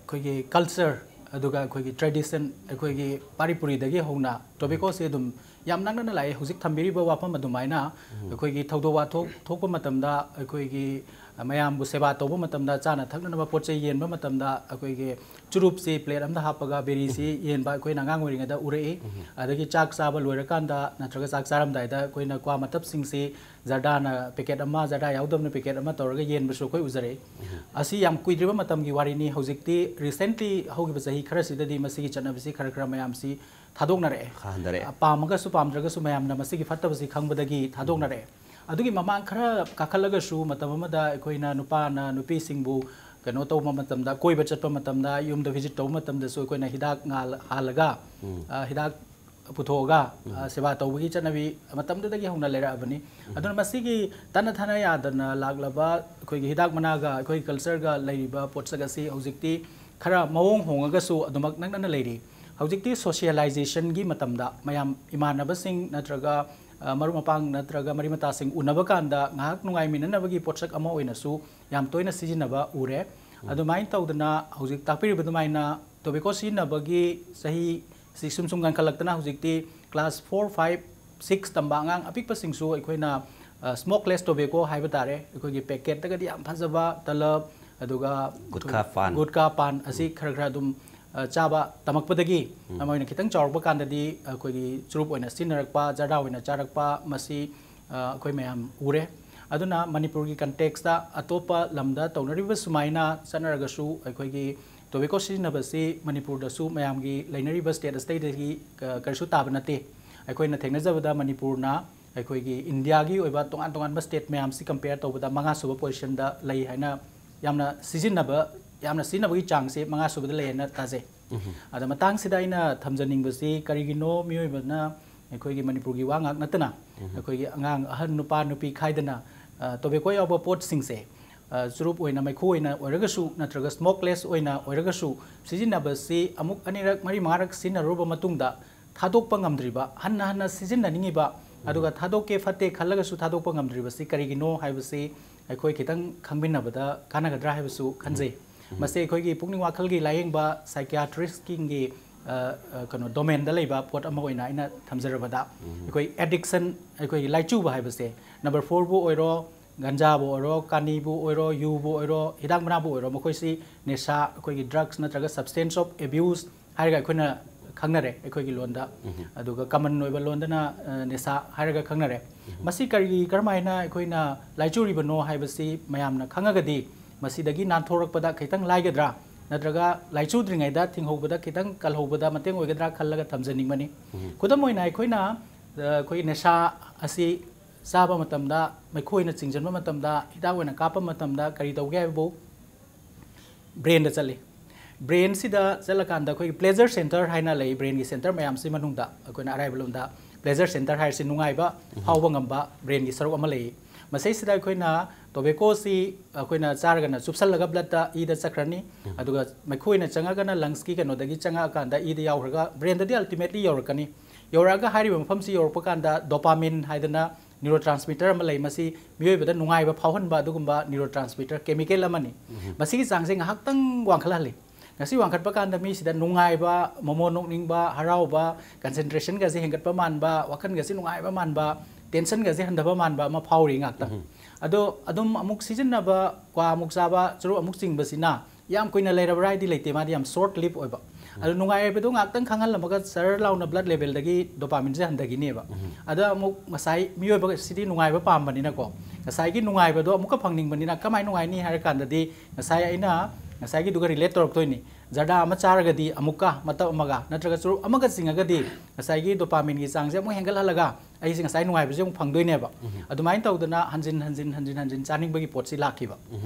ꯑꯩꯈꯣꯏꯒꯤ ꯀꯜꯆꯔ, ꯑꯗꯨꯒ ꯑꯩꯈꯣꯏꯒꯤ ꯇ꯭ꯔꯦꯗꯤꯁꯟ, ꯑꯩꯈꯣꯏꯒꯤ ꯄꯥꯔꯤ ꯄꯨꯔꯤꯗꯒꯤ ꯍꯧꯅ ꯇꯣꯕꯦꯀꯣꯁꯦ ꯑꯗꯨꯝ ꯌꯥꯝ ꯅꯛꯅꯅ ꯂꯥꯛꯑꯦ꯫ ꯍꯧꯖꯤꯛ ꯊꯝꯕꯤꯔꯤꯕ ꯋꯥꯐꯝ ꯑꯗꯨꯃꯥꯏꯅ ꯑꯩꯈꯣꯏꯒꯤ ꯊꯧꯗꯣꯛ ꯋꯥꯊꯣꯛ ꯊꯣꯛꯄ ꯃꯇꯝꯗ, ꯑꯩꯈꯣꯏꯒꯤ ꯃꯌꯥꯝꯕꯨ ꯁꯦꯕꯥ ꯇꯧꯕ ꯃꯇꯝꯗ, ꯆꯥꯅ ꯊꯛꯅꯅꯕ ꯄꯣꯠ ꯆꯩ ꯌꯦꯟꯕ ꯃꯇꯝꯗ, ꯑꯩꯈꯣꯏꯒꯤ ꯆꯨꯔꯨꯞꯁꯤ ꯄ꯭ꯂꯦꯠ ꯑꯃꯗ ꯍꯥꯞꯄꯒ ꯕꯦꯔꯤꯁꯤ ꯌꯦꯟꯕ ꯑꯩꯈꯣꯏꯅ ꯑꯉꯥꯡ ꯑꯣꯏꯔꯤꯉꯩꯗ ꯎꯔꯛꯏ꯫ ꯑꯗꯒꯤ ꯆꯥꯛ ꯆꯥꯕ ꯂꯣꯏꯔꯀꯥꯟꯗ ꯅꯠꯇ꯭ꯔꯒ ꯆꯥꯛ ꯆꯥꯔꯝꯗꯥꯏꯗ ꯑꯩꯈꯣꯏꯅ ꯀ꯭ꯋꯥ ꯃꯇꯞꯁꯤꯡꯁꯤ ꯖꯔꯗꯥꯅ ꯄꯦꯀꯦꯠ ꯑꯃ, ꯖꯔꯗꯥ ꯌꯥꯎꯗꯕꯅ ꯄꯦꯀꯦꯠ ꯑꯃ ꯇꯧꯔꯒ ꯌꯦꯟꯕꯁꯨ ꯑꯩꯈꯣꯏ ꯎꯖꯔꯛꯏ꯫ ꯑꯁꯤ ꯌꯥꯝ ꯀꯨꯏꯗ꯭ꯔꯤꯕ ꯃꯇꯝꯒꯤ ꯋꯥꯔꯤꯅꯤ꯫ ꯍꯧꯖꯤꯛꯇꯤ ꯔꯤꯁꯦꯟꯠꯂꯤ ꯍꯧꯈꯤꯕ ꯆꯍꯤ ꯈꯔꯁꯤꯗꯗꯤ ꯃꯁꯤꯒꯤ ꯆꯠꯅꯕꯤꯁꯤ ꯈꯔ ꯈꯔ ꯃꯌꯥꯝꯁꯤ ꯊꯥꯗꯣꯛꯅꯔꯛꯑꯦ꯫ ꯈꯥꯍꯟꯗꯔꯛꯑꯦ꯫ ꯄꯥꯝꯃꯒꯁꯨ ꯄꯥꯝꯗ꯭ꯔꯒꯁꯨ ꯃꯌꯥꯝꯅ ꯃꯁꯤꯒꯤ ꯐꯠꯇꯕꯁꯤ ꯈꯪꯕꯗꯒꯤ ꯊꯥꯗꯣꯛꯅꯔꯛꯑꯦ꯫ ꯑꯗꯨꯒꯤ ꯃꯃꯥꯡ ꯈꯔ ꯀꯥꯈꯠꯂꯒꯁꯨ ꯃꯇꯝ ꯑꯃꯗ ꯑꯩꯈꯣꯏꯅ ꯅꯨꯄꯥꯅ ꯅꯨꯄꯤꯁꯤꯡꯕꯨ ꯀꯩꯅꯣ ꯇꯧꯕ ꯃꯇꯝꯗ, ꯀꯣꯏꯕ ꯆꯠꯄ ꯃꯇꯝꯗ, ꯌꯨꯝꯗ ꯚꯤꯖꯤꯠ ꯇꯧꯕ ꯃꯇꯝꯗꯁꯨ ꯑꯩꯈꯣꯏꯅ ꯍꯤꯗꯥꯛ ꯉꯥꯜ-, ꯍꯥꯜꯂꯒ, ꯑ, ꯍꯤꯗꯥꯛ ꯄꯨꯊꯣꯛꯑꯒ, ꯑ, ꯁꯦꯕꯥ ꯇꯧꯕꯒꯤ ꯆꯠꯅꯕꯤ ꯃꯇꯝꯗꯨꯗꯒꯤ ꯍꯧꯅ ꯂꯩꯔꯛꯑꯕꯅꯤ꯫ ꯑꯗꯨꯅ ꯃꯁꯤꯒꯤ ꯇꯠꯅ ꯊꯥꯅ ꯌꯥꯗꯅ ꯂꯥꯛꯂꯕ ꯑꯩꯈꯣꯏꯒꯤ ꯍꯤꯗꯥꯛ ꯃꯅꯥꯒ ꯑꯩꯈꯣꯏꯒꯤ ꯀꯜꯆꯔꯒ ꯂꯩꯔꯤꯕ ꯄꯣꯠꯁꯛ ꯑꯁꯤ ꯍꯧꯖꯤꯛꯇꯤ ꯈꯔ ꯃꯑꯣꯡ ꯍꯣꯡꯉꯒꯁꯨ ꯑꯗꯨꯃꯛ ꯅꯛꯅꯅ ꯂꯩꯔꯤ꯫ ꯍꯧꯖꯤꯛꯇꯤ ꯁꯣꯁꯤꯌꯦꯂꯥꯏꯖꯦꯁꯟꯒꯤ ꯃꯇꯝꯗ ꯃꯌꯥꯝ ꯏꯃꯥꯟꯅꯕꯁꯤꯡ ꯅꯠꯇ꯭ꯔꯒ, ꯑ, ꯃꯔꯨꯞ ꯃꯄꯥꯡ ꯅꯠꯇ꯭ꯔꯒ ꯃꯔꯤ ꯃꯇꯥꯁꯤꯡ ꯎꯅꯕ ꯀꯥꯟꯗ ꯉꯥꯏꯍꯥꯛ ꯅꯨꯡꯉꯥꯏꯃꯤꯟꯅꯅꯕꯒꯤ ꯄꯣꯠꯁꯛ ꯑꯃ ꯑꯣꯏꯅꯁꯨ ꯌꯥꯝ ꯇꯣꯏꯅ ꯁꯤꯖꯤꯟꯅꯕ ꯎꯔꯦ꯫ ꯑꯗꯨꯃꯥꯏꯅ ꯇꯧꯗꯅ ꯍꯧꯖꯤꯛ ꯇꯥꯛꯄꯤꯔꯤꯕ ꯑꯗꯨꯃꯥꯏꯅ ꯇꯣꯕꯦꯀꯣ ꯁꯤꯖꯤꯟꯅꯕꯒꯤ ꯆꯍꯤ ꯁꯤ ꯁꯨꯝ ꯁꯨꯝ ꯉꯟꯈꯠꯂꯛꯇꯅ ꯍꯧꯖꯤꯛꯇꯤ ꯀ꯭ꯂꯥꯁ ꯐꯣꯔ, ꯐꯥꯏꯚ, ꯁꯤꯛꯁ ꯇꯝꯕ ꯑꯉꯥꯡ ꯑꯄꯤꯛꯄꯁꯤꯡꯁꯨ ꯑꯩꯈꯣꯏꯅ, ꯑ, ꯁ꯭ꯃꯣꯛꯂꯦꯁ ꯇꯣꯕꯦꯀꯣ ꯍꯥꯏꯕ ꯇꯥꯔꯦ, ꯑꯩꯈꯣꯏꯒꯤ ꯄꯦꯀꯦꯠꯇꯒꯗꯤ ꯌꯥꯝ ꯐꯖꯕ ꯇꯂꯕ, ꯑꯗꯨꯒ ꯒꯨꯠꯈꯥ ꯄꯥꯟ꯫ ꯒꯨꯠꯈꯥ ꯄꯥꯟ ꯑꯁꯤ ꯈꯔ ꯈꯔ ꯑꯗꯨꯝ, ꯑ, ꯆꯥꯕ ꯇꯝꯃꯛꯄꯗꯒꯤ ꯃꯣꯏꯅ ꯈꯤꯇꯪ ꯆꯥꯎꯔꯛꯄ ꯀꯥꯟꯗꯗꯤ ꯑꯩꯈꯣꯏꯒꯤ ꯆꯨꯔꯨꯞ ꯑꯣꯏꯅ ꯁꯤꯖꯤꯟꯅꯔꯛꯄ, ꯖꯔꯗꯥ ꯑꯣꯏꯅ ꯆꯥꯔꯛꯄ, ꯃꯁꯤ, ꯑ, ꯑꯩꯈꯣꯏ ꯃꯌꯥꯝ ꯎꯔꯦ꯫ ꯑꯗꯨꯅ ꯃꯅꯤꯄꯨꯔꯒꯤ ꯀꯟꯇꯦꯛꯁꯇ ꯑꯇꯣꯞꯄ ꯂꯝꯗ ꯇꯧꯅꯔꯤꯕ ꯁꯨꯃꯥꯏꯅ ꯆꯠꯅꯔꯒꯁꯨ ꯑꯩꯈꯣꯏꯒꯤ ꯇꯣꯕꯦꯀꯣ ꯁꯤꯖꯤꯟꯅꯕꯁꯤ ꯃꯅꯤꯄꯨꯔꯗꯁꯨ ꯃꯌꯥꯝꯒꯤ ꯂꯩꯅꯔꯤꯕ ꯁ꯭ꯇꯦꯠ ꯑꯇꯩꯗꯒꯤ, ꯑ, ꯀꯔꯤꯁꯨ ꯇꯥꯕ ꯅꯠꯇꯦ꯫ ꯑꯩꯈꯣꯏꯅ ꯊꯦꯡꯅꯖꯕꯗ ꯃꯅꯤꯄꯨꯔꯅ ꯑꯩꯈꯣꯏꯒꯤ ꯏꯟꯗꯤꯌꯥꯒꯤ ꯑꯣꯏꯕ ꯇꯣꯉꯥꯟ ꯇꯣꯉꯥꯟꯕ ꯁ꯭ꯇꯦꯠ ꯃꯌꯥꯝꯁꯤ ꯀꯝꯄꯦꯌꯔ ꯇꯧꯕꯗ ꯃꯉꯥꯁꯨꯕ ꯄꯣꯖꯤꯁꯟꯗ ꯂꯩ ꯍꯥꯏꯅ ꯌꯥꯝꯅ ꯁꯤꯖꯤꯟꯅꯕ, ꯌꯥꯝꯅ ꯁꯤꯖꯤꯟꯅꯕꯒꯤ ꯆꯥꯡꯁꯦ ꯃꯉꯥꯁꯨꯕꯗ ꯂꯩ ꯍꯥꯏꯅ ꯇꯥꯖꯩ꯫ ꯑꯗ ꯃꯇꯥꯡꯁꯤꯗ ꯑꯩꯅ ꯊꯝꯖꯅꯤꯡꯕꯁꯤ ꯀꯔꯤꯒꯤꯅꯣ ꯃꯤꯑꯣꯏꯕꯅ ꯑꯩꯈꯣꯏꯒꯤ ꯃꯅꯤꯄꯨꯔꯒꯤ ꯋꯥ ꯉꯥꯛ ꯅꯠꯇꯅ ꯑꯩꯈꯣꯏꯒꯤ ꯑꯉꯥꯡ, ꯑꯍꯟ, ꯅꯨꯄꯥ ꯅꯨꯄꯤ ꯈꯥꯏꯗꯅ, ꯑ, ꯇꯣꯕꯦꯀꯣ ꯌꯥꯎꯕ ꯄꯣꯠꯁꯤꯡꯁꯦ ꯑ, ꯆꯨꯔꯨꯞ ꯑꯣꯏꯅ, ꯃꯩꯈꯨ ꯑꯣꯏꯅ ꯑꯣꯏꯔꯒꯁꯨ, ꯅꯠꯇ꯭ꯔꯒ smokeless ꯑꯣꯏꯅ ꯑꯣꯏꯔꯒꯁꯨ, ꯁꯤꯖꯤꯟꯅꯕꯁꯤ ꯑꯃꯨꯛ ꯑꯅꯤꯔꯛ, ꯃꯔꯤ, ꯃꯉꯥꯔꯛ ꯁꯤꯖꯤꯟꯅꯔꯨꯔꯕ ꯃꯇꯨꯡꯗ ꯊꯥꯗꯣꯛꯄ ꯉꯝꯗ꯭ꯔꯤꯕ, ꯍꯟꯅ ꯍꯟꯅ ꯁꯤꯖꯤꯟꯅꯅꯤꯡꯉꯤꯕ, ꯑꯗꯨꯒ ꯊꯥꯗꯣꯛꯀꯦ ꯐꯠꯇꯦ ꯈꯜꯂꯒꯁꯨ ꯊꯥꯗꯣꯛꯄ ꯉꯝꯗ꯭ꯔꯤꯕꯁꯤ ꯀꯔꯤꯒꯤꯅꯣ ꯍꯥꯏꯕꯁꯤ ꯑꯩꯈꯣꯏ ꯈꯤꯇꯪ ꯈꯪꯃꯤꯟꯅꯕꯗ ꯀꯥꯟꯅꯒꯗ꯭ꯔꯥ ꯍꯥꯏꯕꯁꯨ ꯈꯟꯖꯩ꯫ ꯃꯁꯤ ꯑꯩꯈꯣꯏꯒꯤ ꯄꯨꯛꯅꯤꯡ ꯋꯥꯈꯜꯒꯤ ꯂꯥꯌꯦꯡꯕ psychiatristꯁꯤꯡꯒꯤ, ꯑ, ꯑ, ꯀꯩꯅꯣ, domainꯗ ꯂꯩꯕ ꯄꯣꯠ ꯑꯃ ꯑꯣꯏꯅ ꯑꯩꯅ ꯊꯝꯖꯔꯕꯗ, ꯑꯩꯈꯣꯏ addiction, ꯑꯩꯈꯣꯏꯒꯤ ꯂꯥꯏꯆꯨꯕ ꯍꯥꯏꯕꯁꯦ, number fourꯕꯨ ꯑꯣꯏꯔꯣ, ꯒꯟꯖꯥꯕꯨ ꯑꯣꯏꯔꯣ, ꯀꯥꯅꯤꯕꯨ ꯑꯣꯏꯔꯣ, ꯌꯨꯕꯨ ꯑꯣꯏꯔꯣ, ꯍꯤꯗꯥꯛ ꯃꯅꯥꯕꯨ ꯑꯣꯏꯔꯣ, ꯃꯈꯣꯏꯁꯤ ꯅꯤꯁꯥ, ꯑꯩꯈꯣꯏꯒꯤ drugs ꯅꯠꯇ꯭ꯔꯒ substance of abuse ꯍꯥꯏꯔꯒ ꯑꯩꯈꯣꯏꯅ ꯈꯪꯅꯔꯦ ꯑꯩꯈꯣꯏꯒꯤ ꯂꯣꯟꯗ꯫ ꯑꯗꯨꯒ common ꯑꯣꯏꯕ ꯂꯣꯟꯗꯅ, ꯑ, ꯅꯤꯁꯥ ꯍꯥꯏꯔꯒ ꯈꯪꯅꯔꯦ꯫ ꯃꯁꯤ ꯀꯔꯤ, ꯀꯔꯝꯍꯥꯏꯅ ꯑꯩꯈꯣꯏꯅ ꯂꯥꯏꯆꯨꯔꯤꯕꯅꯣ ꯍꯥꯏꯕꯁꯤ ꯃꯌꯥꯝꯅ ꯈꯪꯉꯒꯗꯤ ꯃꯁꯤꯗꯒꯤ ꯅꯥꯟꯊꯣꯔꯛꯄꯗ ꯈꯤꯇꯪ ꯂꯥꯏꯒꯗ꯭ꯔꯥ, ꯅꯠꯇ꯭ꯔꯒ ꯂꯥꯏꯆꯨꯗ꯭ꯔꯤꯉꯩꯗ ꯊꯤꯡꯍꯧꯕꯗ ꯈꯤꯇꯪ ꯀꯜꯍꯧꯕꯗ ꯃꯇꯦꯡ ꯑꯣꯏꯒꯗ꯭ꯔꯥ ꯈꯜꯂꯒ ꯊꯝꯖꯅꯤꯡꯕꯅꯤ꯫ ꯈꯨꯗꯝ ꯑꯣꯏꯅ ꯑꯩꯈꯣꯏꯅ, ꯑ, ꯑꯩꯈꯣꯏ ꯅꯤꯁꯥ ꯑꯁꯤ ꯆꯥꯕ ꯃꯇꯝꯗ, ꯃꯩꯈꯨ ꯑꯣꯏꯅ ꯆꯤꯡꯁꯤꯟꯕ ꯃꯇꯝꯗ, ꯍꯤꯗꯥꯛ ꯑꯣꯏꯅ ꯀꯥꯞꯄ ꯃꯇꯝꯗ ꯀꯔꯤ ꯇꯧꯒꯦ ꯍꯥꯏꯕꯕꯨ, brainꯗ ꯆꯠꯂꯤ꯫ Brainꯁꯤꯗ ꯆꯠꯂꯀꯥꯟꯗ ꯑꯩꯈꯣꯏꯒꯤ pleasure center ꯍꯥꯏꯅ ꯂꯩ, brainꯒꯤ center ꯃꯌꯥꯝꯁꯤ ꯃꯅꯨꯡꯗ ꯑꯩꯈꯣꯏꯅ ꯑꯔꯥꯏꯕ ꯂꯣꯟꯗ pleasure center ꯍꯥꯏꯔꯤꯁꯤ ꯅꯨꯡꯉꯥꯏꯕ ꯐꯥꯎꯕ ꯉꯝꯕ brainꯒꯤ ꯁꯔꯨꯛ ꯑꯃ ꯂꯩ꯫ ꯃꯁꯤꯁꯤꯗ ꯑꯩꯈꯣꯏꯅ tobaccoꯁꯤ ꯑꯩꯈꯣꯏꯅ ꯆꯥꯔꯒꯅ ꯆꯨꯞꯁꯜꯂꯒ bloodꯇ, ꯏꯗ ꯆꯠꯈ꯭ꯔꯅꯤ, ꯑꯗꯨꯒ ꯃꯩꯈꯨ ꯑꯣꯏꯅ ꯆꯪꯉꯒꯅ lungsꯀꯤ ꯀꯩꯅꯣꯗꯒꯤ ꯆꯪꯉꯛꯑꯀꯥꯟꯗ ꯏꯗ ꯌꯥꯎꯈ꯭ꯔꯒ brainꯗꯗꯤ ultimately ꯌꯧꯔꯛꯀꯅꯤ꯫ ꯌꯧꯔꯛꯑꯒ ꯍꯥꯏꯔꯤꯕ ꯃꯐꯝꯁꯤ ꯌꯧꯔꯛꯄ ꯀꯥꯟꯗ dopamine ꯍꯥꯏꯗꯅ neurotransmitter ꯑꯃ ꯂꯩ, ꯃꯁꯤ ꯃꯤꯑꯣꯏꯕꯗ ꯅꯨꯡꯉꯥꯏꯕ ꯐꯥꯎꯍꯟꯕ ꯑꯗꯨꯒꯨꯝꯕ neurotransmitter chemical ꯑꯃꯅꯤ꯫ ꯃꯁꯤꯒꯤ ꯆꯥꯡꯁꯦ ꯉꯥꯏꯍꯥꯛꯇꯪ ꯋꯥꯡꯈꯠꯍꯜꯂꯤ꯫ ꯉꯁꯤ ꯋꯥꯡꯈꯠꯄ ꯀꯥꯟꯗ ꯃꯤꯁꯤꯗ ꯅꯨꯡꯉꯥꯏꯕ, ꯃꯃꯣꯟ ꯅꯣꯛꯅꯤꯡꯕ, ꯍꯔꯥꯎꯕ, concentrationꯒꯁꯦ ꯍꯦꯟꯒꯠꯄ ꯃꯥꯟꯕ, ꯋꯥꯈꯜꯒꯁꯦ ꯅꯨꯡꯉꯥꯏꯕ ꯃꯥꯟꯕ, tensionꯒꯁꯦ ꯍꯟꯊꯕ ꯃꯥꯟꯕ ꯑꯃ ꯐꯥꯎꯔꯤ ꯉꯥꯛꯇꯪ꯫ ꯑꯗꯣ ꯑꯗꯨꯝ ꯑꯃꯨꯛ ꯁꯤꯖꯤꯟꯅꯕ, ꯀ꯭ꯋꯥ ꯑꯃꯨꯛ ꯆꯥꯕ, ꯆꯨꯔꯨꯞ ꯑꯃꯨꯛ ꯆꯤꯡꯕꯁꯤꯅ ꯌꯥꯝ ꯀꯨꯏꯅ ꯂꯩꯔꯕ꯭ꯔꯥ ꯍꯥꯏꯗꯤ ꯂꯩꯇꯦ, ꯃꯥꯗꯤ ꯌꯥꯝ short live ꯑꯣꯏꯕ꯫ ꯑꯗꯣ ꯅꯨꯡꯉꯥꯏꯕꯗꯣ ꯉꯥꯛꯇꯪ ꯈꯪꯍꯜꯂꯝꯃꯒ ꯖꯔ ꯂꯥꯎꯅ blood levelꯗꯒꯤ dopamineꯁꯦ ꯍꯟꯊꯈꯤꯅꯦꯕ꯫ ꯑꯗ ꯑꯃꯨꯛ ꯉꯁꯥꯏ ꯃꯤꯑꯣꯏꯕꯁꯤꯗꯤ ꯅꯨꯡꯉꯥꯏꯕ ꯄꯥꯝꯕꯅꯤꯅꯀꯣ, ꯉꯁꯥꯏꯒꯤ ꯅꯨꯡꯉꯥꯏꯕꯗꯣ ꯑꯃꯨꯛꯀ ꯐꯪꯅꯤꯡꯕꯅꯤꯅ ꯀꯃꯥꯏꯅ ꯅꯨꯡꯉꯥꯏꯅꯤ ꯍꯥꯏꯔ ꯀꯥꯟꯗꯗꯤ ꯉꯁꯥꯏ ꯑꯩꯅ ꯉꯁꯥꯏꯒꯤꯗꯨꯒ relate ꯇꯧꯔꯛꯇꯣꯏꯅꯤ꯫ ꯖꯔꯗꯥ ꯑꯃ ꯆꯥꯔꯒꯗꯤ ꯑꯃꯨꯛꯀ ꯃꯇꯞ ꯑꯃꯒ, ꯅꯠꯇ꯭ꯔꯒ ꯆꯨꯔꯨꯞ ꯑꯃꯒ ꯆꯤꯡꯉꯒꯗꯤ ꯉꯁꯥꯏꯒꯤ dopamineꯒꯤ ꯆꯥꯡꯁꯦ ꯑꯃꯨꯛ ꯍꯦꯟꯒꯠꯍꯜꯂꯒ ꯑꯩꯁꯦ ꯉꯁꯥꯏ ꯅꯨꯡꯉꯥꯏꯕꯁꯦ ꯑꯃꯨꯛ ꯐꯪꯗꯣꯏꯅꯦꯕ꯫ ꯑꯗꯨꯃꯥꯏꯅ ꯇꯧꯗꯅ ꯍꯟꯖꯤꯟ ꯍꯟꯖꯤꯟ ꯍꯟꯖꯤꯟ ꯍꯟꯖꯤꯟ ꯆꯥꯅꯤꯡꯕꯒꯤ ꯄꯣꯠꯁꯤ ꯂꯥꯛꯈꯤꯕ꯫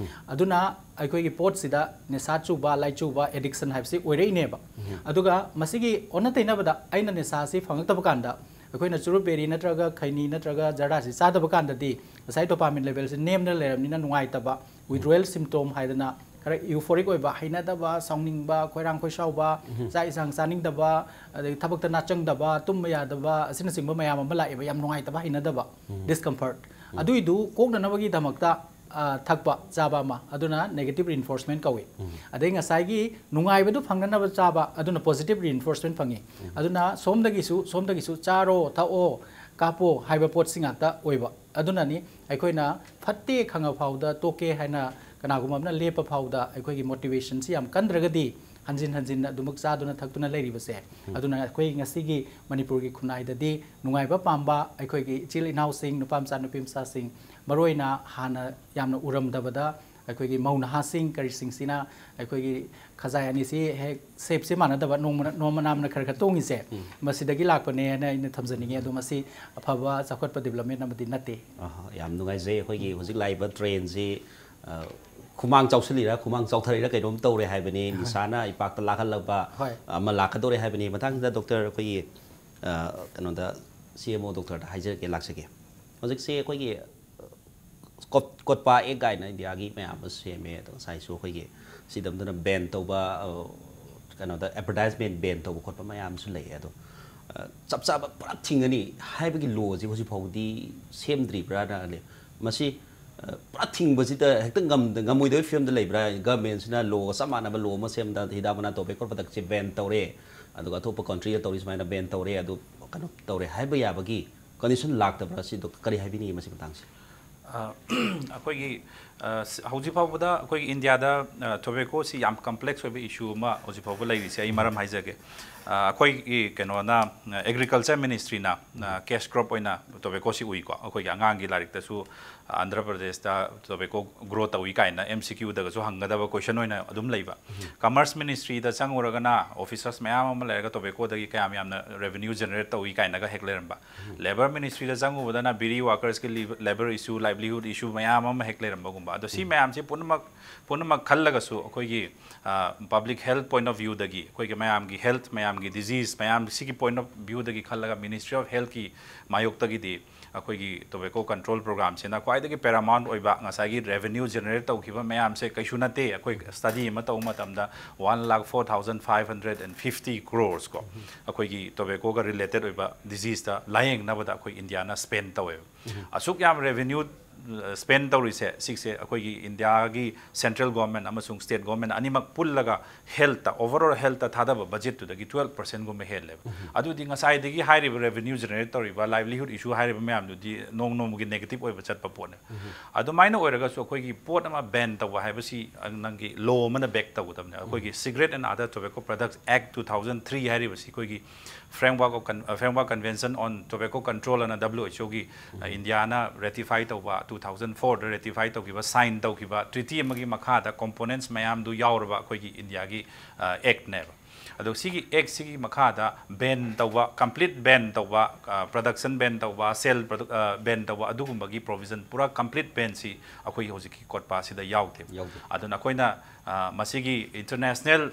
ꯑꯗꯨꯅ ꯑꯩꯈꯣꯏꯒꯤ ꯄꯣꯠꯁꯤꯗ ꯅꯤꯁꯥ ꯆꯨꯕ, ꯂꯥꯏꯆꯨꯕ, addiction ꯍꯥꯏꯕꯁꯤ ꯑꯣꯏꯔꯛꯏꯅꯦꯕ꯫ ꯑꯗꯨꯒ ꯃꯁꯤꯒꯤ ꯑꯣꯟꯅ ꯇꯩꯅꯕꯗ ꯑꯩꯅ ꯅꯤꯁꯥꯁꯤ ꯐꯪꯉꯛꯇꯕ ꯀꯥꯟꯗ ꯑꯩꯈꯣꯏꯅ ꯆꯨꯔꯨꯞ ꯕꯦꯔꯤ ꯅꯠꯇ꯭ꯔꯒ ꯈꯩꯅꯤ ꯅꯠꯇ꯭ꯔꯒ ꯖꯔꯗꯥꯁꯤ ꯆꯥꯗꯕ ꯀꯥꯟꯗꯗꯤ ꯉꯁꯥꯏ dopamine levelꯁꯤ ꯅꯦꯝꯅ ꯂꯩꯔꯕꯅꯤꯅ ꯅꯨꯡꯉꯥꯏꯇꯕ, withdrawal symptom ꯍꯥꯏꯗꯅ ꯈꯔ euphoric ꯑꯣꯏꯕ, ꯍꯩꯅꯗꯕ, ꯈꯣꯏꯔꯥꯡ ꯈꯣꯏꯁꯥꯎꯕ, ꯆꯥꯛ ꯏꯟꯁꯥꯡ ꯆꯥꯅꯤꯡꯗꯕ, ꯑꯗꯩ ꯊꯕꯛꯇ ꯅꯥꯆꯪꯗꯕ, ꯇꯨꯝꯕ ꯌꯥꯗꯕ ꯑꯁꯤꯅꯆꯤꯡꯕ ꯃꯌꯥꯝ ꯑꯃ ꯂꯥꯛꯑꯦꯕ, ꯌꯥꯝ ꯅꯨꯡꯉꯥꯏꯇꯕ, ꯍꯩꯅꯗꯕ, discomfort꯫ ꯑꯗꯨꯏꯗꯨ ꯀꯣꯛꯅꯅꯕꯒꯤꯗꯃꯛꯇ, ꯑ, ꯊꯛꯄ ꯆꯥꯕ ꯑꯃ, ꯑꯗꯨꯅ negative reinforcement ꯀꯧꯏ꯫ ꯑꯗꯩ ꯉꯁꯥꯏꯒꯤ ꯅꯨꯡꯉꯥꯏꯕꯗꯨ ꯐꯪꯅꯅꯕ ꯆꯥꯕ, ꯑꯗꯨꯅ positive reinforcement ꯐꯪꯉꯤ꯫ ꯑꯗꯨꯅ ꯁꯣꯝꯗꯒꯤꯁꯨ ꯁꯣꯝꯗꯒꯤꯁꯨ ꯆꯥꯔꯣ, ꯊꯛꯑꯣ, ꯀꯥꯞꯄꯣ ꯍꯥꯏꯕ ꯄꯣꯠꯁꯤ ꯉꯥꯛꯇ ꯑꯣꯏꯕ꯫ ꯑꯗꯨꯅꯅꯤ ꯑꯩꯈꯣꯏꯅ ꯐꯠꯇꯦ ꯈꯪꯉ ꯐꯥꯎꯗ ꯇꯣꯛꯀꯦ ꯍꯥꯏꯅ ꯀꯅꯥꯒꯨꯝꯕ ꯑꯃꯅ ꯂꯦꯞꯄ ꯐꯥꯎꯗ ꯑꯩꯈꯣꯏꯒꯤ motivationꯁꯤ ꯌꯥꯝ ꯀꯟꯗ꯭ꯔꯒꯗꯤ ꯍꯟꯖꯤꯟ ꯍꯟꯖꯤꯟꯅ ꯑꯗꯨꯃꯛ ꯆꯥꯗꯨꯅ ꯊꯛꯇꯨꯅ ꯂꯩꯔꯤꯕꯁꯦ꯫ ꯑꯗꯨꯅ ꯑꯩꯈꯣꯏ ꯉꯁꯤꯒꯤ ꯃꯅꯤꯄꯨꯔꯒꯤ ꯈꯨꯟꯅꯥꯏꯗꯗꯤ ꯅꯨꯡꯉꯥꯏꯕ ꯄꯥꯝꯕ ꯑꯩꯈꯣꯏꯒꯤ ꯏꯆꯤꯜ ꯏꯅꯥꯎꯁꯤꯡ, ꯅꯨꯄꯥ ꯃꯆꯥ, ꯅꯨꯄꯤ ꯃꯆꯥꯁꯤꯡ, ꯃꯔꯨꯑꯣꯏꯅ ꯍꯥꯟꯅ ꯌꯥꯝꯅ ꯎꯔꯝꯗꯕꯗ ꯑꯩꯈꯣꯏꯒꯤ ꯃꯧ ꯅꯍꯥꯁꯤꯡ ꯀꯔꯤꯁꯤꯡꯁꯤꯅ ꯑꯩꯈꯣꯏꯒꯤ ꯈꯖꯥꯏ ꯑꯅꯤꯁꯤ ꯍꯦꯛ shapeꯁꯤ ꯃꯥꯟꯅꯗꯕ, ꯅꯣꯡꯃꯅ, ꯅꯣꯡꯃ ꯅꯥꯝꯅ ꯈꯔ ꯈꯔ ꯇꯣꯡꯉꯤꯁꯦ, ꯃꯁꯤꯗꯒꯤ ꯂꯥꯛꯄꯅꯦꯅ ꯑꯩꯅ ꯊꯝꯖꯅꯤꯡꯉꯤ꯫ ꯑꯗꯣ ꯃꯁꯤ ꯑꯐꯕ ꯆꯥꯎꯈꯠꯄ development ꯑꯃꯗꯤ ꯅꯠꯇꯦ꯫ ꯑꯍ, ꯌꯥꯝ ꯅꯨꯡꯉꯥꯏꯖꯩ꯫ ꯑꯩꯈꯣꯏꯒꯤ ꯍꯧꯖꯤꯛ ꯂꯥꯛꯏꯕ trendꯁꯤ, ꯑ, ꯈꯨꯃꯥꯡ ꯆꯥꯎꯁꯤꯜꯂꯤꯔꯥ ꯈꯨꯃꯥꯡ ꯆꯥꯎꯊꯔꯤꯔꯥ ꯀꯩꯅꯣꯝ ꯇꯧꯔꯦ ꯍꯥꯏꯕꯅꯤ꯫ ꯅꯤꯁꯥꯅ ꯏꯄꯥꯛꯇ ꯂꯥꯛꯍꯜꯂꯛꯄ ꯍꯣꯏ꯫ ꯑꯃ ꯂꯥꯛꯀꯗꯧꯔꯦ ꯍꯥꯏꯕꯅꯤ꯫ ꯃꯊꯪꯁꯤꯗ doctor ꯑꯩꯈꯣꯏꯒꯤ, ꯑ, ꯀꯩꯅꯣꯗ, C M O doctorꯗ ꯍꯥꯏꯖꯔꯛꯀꯦ, ꯂꯥꯛꯆꯒꯦ꯫ ꯍꯧꯖꯤꯛꯁꯤ ꯑꯩꯈꯣꯏꯒꯤ, ꯑ, ꯀꯣꯠ-, COTPA Act ꯀꯥꯏꯅ ꯏꯟꯗꯤꯌꯥꯒꯤ ꯃꯌꯥꯝ ꯑꯃ ꯁꯦꯝꯃꯦ꯫ ꯑꯗꯣ ꯉꯁꯥꯏꯁꯨ ꯑꯩꯈꯣꯏꯒꯤ ꯁꯤꯗꯝꯗꯨꯅ ban ꯇꯧꯕ, ꯑ, ꯀꯩꯅꯣꯗ advertisement ban ꯇꯧꯕ ꯈꯣꯠꯄ ꯃꯌꯥꯝꯁꯨ ꯂꯩꯌꯦ꯫ ꯑꯗꯣ, ꯑ, ꯆꯞ ꯆꯥꯕ ꯄꯨꯔꯥ ꯊꯤꯡꯉꯅꯤ ꯍꯥꯏꯕꯒꯤ lawꯁꯤ ꯍꯧꯖꯤꯛ ꯐꯥꯎꯕꯗꯤ ꯁꯦꯝꯗ꯭ꯔꯤꯕ꯭ꯔꯥꯅ ꯂꯩ꯫ ꯃꯁꯤ, ꯑ, ꯄꯨꯔꯥ ꯊꯤꯡꯕꯁꯤꯗ ꯍꯦꯛꯇ ꯉꯝꯗ-, ꯉꯝꯃꯣꯏꯗꯧꯕꯒꯤ ꯐꯤꯕꯝꯗ ꯂꯩꯕ꯭ꯔꯥ? Governmentꯁꯤꯅ law ꯆꯞ ꯃꯥꯟꯅꯕ law ꯑꯃ ꯁꯦꯝꯗ ꯍꯤꯗꯥꯛ ꯃꯅꯥ tobacco productꯁꯦ ban ꯇꯧꯔꯦ, ꯑꯗꯨꯒ ꯑꯇꯣꯞꯄ countryꯗ ꯇꯧꯔꯤ ꯁꯨꯃꯥꯏꯅ ban ꯇꯧꯔꯦ, ꯑꯗꯨ ꯀꯩꯅꯣ ꯇꯧꯔꯦ ꯍꯥꯏꯕ ꯌꯥꯕꯒꯤ condition ꯂꯥꯛꯇꯕ꯭ꯔꯥ? ꯁꯤ doctor ꯀꯔꯤ ꯍꯥꯏꯕꯤꯅꯤꯡꯉꯤ ꯃꯁꯤ ꯃꯇꯥꯡꯁꯦ? ꯑ, ꯑꯩꯈꯣꯏꯒꯤ, ꯑ, ꯁ-, ꯍꯧꯖꯤꯛ ꯐꯥꯎꯕꯗ ꯑꯩꯈꯣꯏꯒꯤ ꯏꯟꯗꯤꯌꯥꯗ, ꯑ, tobaccoꯁꯤ ꯌꯥꯝ complex ꯑꯣꯏꯕ issue ꯑꯃ ꯍꯧꯖꯤꯛ ꯐꯥꯎꯕ ꯂꯩꯔꯤꯁꯦ꯫ ꯑꯩ ꯃꯔꯝ ꯍꯥꯏꯖꯒꯦ꯫ ꯑ, ꯑꯩꯈꯣꯏꯒꯤ ꯀꯩꯅꯣꯅ, ꯑ, Agriculture Ministryꯅ, ꯑ, cash crop ꯑꯣꯏꯅ tobaccoꯁꯤ ꯎꯏꯀꯣ꯫ ꯑꯩꯈꯣꯏꯒꯤ ꯑꯉꯥꯡꯒꯤ ꯂꯥꯏꯔꯤꯛꯇꯁꯨ, ꯑ, ꯑꯟꯙ꯭ꯔ ꯄ꯭ꯔꯗꯦꯁꯇ tobacco grow ꯇꯧꯏ ꯀꯥꯏꯅ M C Qꯗꯒꯁꯨ ꯍꯪꯒꯗꯕ question ꯑꯣꯏꯅ ꯑꯗꯨꯝ ꯂꯩꯕ꯫ Commerce Ministryꯗ ꯆꯪꯉꯨꯔꯒꯅ officers ꯃꯌꯥꯝ ꯑꯃ ꯂꯩꯔꯒ tobaccoꯗꯒꯤ ꯀꯌꯥꯝ ꯌꯥꯝꯅ revenue generate ꯇꯧꯏ ꯀꯥꯏꯅꯒ ꯍꯦꯛ ꯂꯩꯔꯝꯕ꯫ Labour Ministryꯗ ꯆꯪꯉꯨꯕꯗꯅ ꯕꯤꯔꯤ workersꯀꯤ ꯂꯤ-, labour issue, livelihood issue ꯃꯌꯥꯝ ꯑꯃ ꯍꯦꯛ ꯂꯩꯔꯝꯕꯒꯨꯝꯕ꯫ ꯑꯗꯣ ꯁꯤ ꯃꯌꯥꯝꯁꯦ ꯄꯨꯝꯅꯃꯛ, ꯄꯨꯝꯅꯃꯛ ꯈꯜꯂꯒꯁꯨ ꯑꯩꯈꯣꯏꯒꯤ, ꯑ, public health point of viewꯗꯒꯤ ꯑꯩꯈꯣꯏꯒꯤ ꯃꯌꯥꯝꯒꯤ health, ꯃꯌꯥꯝꯒꯤ disease ꯃꯌꯥꯝ ꯁꯤꯒꯤ point of viewꯗꯒꯤ ꯈꯜꯂꯒ Ministry of Healthꯀꯤ ꯃꯥꯌꯣꯛꯇꯒꯤꯗꯤ ꯑꯩꯈꯣꯏꯒꯤ tobacco control programꯁꯤꯅ ꯈ꯭ꯋꯥꯏꯗꯒꯤ paramount ꯑꯣꯏꯕ ꯉꯁꯥꯏꯒꯤ revenue generate ꯇꯧꯈꯤꯕ ꯃꯌꯥꯝꯁꯦ ꯀꯩꯁꯨ ꯅꯠꯇꯦ꯫ ꯑꯩꯈꯣꯏ study ꯑꯃ ꯇꯧꯕ ꯃꯇꯝꯗ one lakh four thousand five hundred and fifty crores ꯀꯣ, ꯑꯩꯈꯣꯏꯒꯤ tobaccoꯒ related ꯑꯣꯏꯕ diseaseꯇ ꯂꯥꯌꯦꯡꯅꯕꯗ ꯑꯩꯈꯣꯏ Indiaꯅ spend ꯇꯧꯋꯦꯕ꯫ ꯑꯁꯨꯛ ꯌꯥꯝ revenue spend ꯇꯧꯔꯤꯁꯦ, ꯁꯤꯁꯦ ꯑꯩꯈꯣꯏꯒꯤ Indiaꯒꯤ central government ꯑꯃꯁꯨꯡ state government ꯑꯅꯤꯃꯛ ꯄꯨꯜꯂꯒ healthꯇ, overall healthꯇ ꯊꯥꯗꯕ budgetꯇꯨꯗꯒꯤ twelve percentꯒꯨꯝꯕ ꯍꯦꯜꯂꯦꯕ꯫ ꯑꯗꯨꯗꯤ ꯉꯁꯥꯏꯗꯒꯤ ꯍꯥꯏꯔꯤꯕ revenue generate ꯇꯧꯔꯤꯕ, livelihood issue ꯍꯥꯏꯔꯤꯕ ꯃꯌꯥꯝꯗꯨꯗꯤ ꯅꯣꯡ ꯅꯣꯡꯃꯒꯤ negative ꯑꯣꯏꯕ ꯆꯠꯄ ꯄꯣꯠꯅꯦ꯫ ꯑꯗꯨꯃꯥꯏꯅ ꯑꯣꯏꯔꯒꯁꯨ ꯑꯩꯈꯣꯏꯒꯤ ꯄꯣꯠ ꯑꯃ ban ꯇꯧꯕ ꯍꯥꯏꯕꯁꯤ, ꯑ, ꯅꯪꯒꯤ law ꯑꯃꯅ back ꯇꯧꯒꯗꯕꯅꯦ꯫ ꯑꯩꯈꯣꯏꯒꯤ Cigarette and Other Tobacco Products Act two thousand three ꯍꯥꯏꯔꯤꯕꯁꯤ ꯑꯩꯈꯣꯏꯒꯤ Framework of Con-, ꯑ, Framework Convention on Tobacco Control ꯑꯅ WHOꯒꯤ, ꯑ, Indiaꯅ ratify ꯇꯧꯕ, two thousand fourꯗ ratify ꯇꯧꯈꯤꯕ, sign ꯇꯧꯈꯤꯕ treaty ꯑꯃꯒꯤ ꯃꯈꯥꯗ components ꯃꯌꯥꯝꯗꯨ ꯌꯥꯎꯔꯕ ꯑꯩꯈꯣꯏꯒꯤ Indiaꯒꯤ, ꯑ, actꯅꯦꯕ꯫ ꯑꯗꯣ ꯁꯤꯒꯤ actꯁꯤꯒꯤ ꯃꯈꯥꯗ ban ꯇꯧꯕ, complete ban ꯇꯧꯕ, ꯑ, production ban ꯇꯧꯕ, sale produ-, ꯑ, ban ꯇꯧꯕ, ꯑꯗꯨꯒꯨꯝꯕꯒꯤ provision, ꯄꯨꯔꯥ complete banꯁꯤ ꯑꯩꯈꯣꯏꯒꯤ ꯍꯧꯖꯤꯛꯀꯤ COTPAꯁꯤꯗ ꯌꯥꯎꯗꯦ꯫ ꯌꯥꯎꯗꯦ꯫ ꯑꯗꯨꯅ ꯑꯩꯈꯣꯏꯅ, ꯑ, ꯃꯁꯤꯒꯤ international,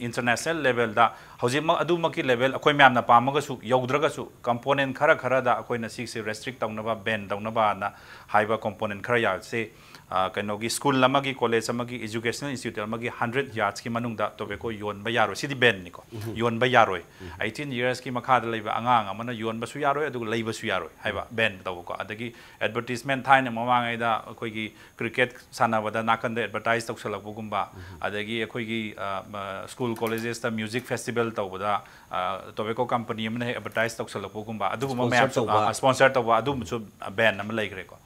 international levelꯗ ꯍꯧꯖꯤꯛꯃꯛ ꯑꯗꯨꯃꯛꯀꯤ level ꯑꯩꯈꯣꯏ ꯃꯌꯥꯝꯅ ꯄꯥꯝꯃꯒꯁꯨ ꯌꯧꯗ꯭ꯔꯒꯁꯨ, component ꯈꯔ ꯈꯔꯗ ꯑꯩꯈꯣꯏꯅ ꯁꯤꯁꯦ restrict ꯇꯧꯅꯕ, ban ꯇꯧꯅꯕꯅ ꯍꯥꯏꯕ component ꯈꯔ ꯌꯥꯎꯁꯦ꯫ ꯑ, ꯀꯩꯅꯣꯒꯤ school ꯑꯃꯒꯤ, college ꯑꯃꯒꯤ, educational institute ꯑꯃꯒꯤ hundred yardsꯀꯤ ꯃꯅꯨꯡꯗ tobacco ꯌꯣꯟꯕ ꯌꯥꯔꯣꯏ꯫ ꯁꯤꯗꯤ banꯅꯤꯀꯣ꯫ ꯌꯣꯟꯕ ꯌꯥꯔꯣꯏ꯫ Eighteen yearsꯀꯤ ꯃꯈꯥꯗ ꯂꯩꯕ ꯑꯉꯥꯡ ꯑꯃꯅ ꯌꯣꯟꯕꯁꯨ ꯌꯥꯔꯣꯏ, ꯑꯗꯨꯒ ꯂꯩꯕꯁꯨ ꯌꯥꯔꯣꯏ ꯍꯥꯏꯕ ban ꯇꯧꯕꯀꯣ꯫ ꯑꯗꯒꯤ advertisement, ꯊꯥꯏꯅ ꯃꯃꯥꯡꯉꯩꯗ ꯑꯩꯈꯣꯏꯒꯤ cricket ꯁꯥꯟꯅꯕꯗ ꯅꯥꯀꯟꯗ advertise ꯇꯧꯁꯜꯂꯛꯄꯒꯨꯝꯕ, ꯑꯗꯒꯤ ꯑꯩꯈꯣꯏꯒꯤ, ꯑ, ꯃ-, school collegesꯇ music festival ꯇꯧꯕꯗ, ꯑ, tobacco company ꯑꯃꯅ ꯍꯦꯛ advertise ꯇꯧꯁꯜꯂꯛꯄꯒꯨꯝꯕ, ꯑꯗꯨꯒꯨꯝꯕ sponsor ꯃꯌꯥꯝꯁꯨ, ꯇꯧꯕ꯫ ꯑ, sponsor ꯇꯧꯕ, ꯑꯗꯨꯒꯨꯝꯕꯁꯨ ban ꯑꯃ ꯂꯩꯈ꯭ꯔꯦꯀꯣ꯫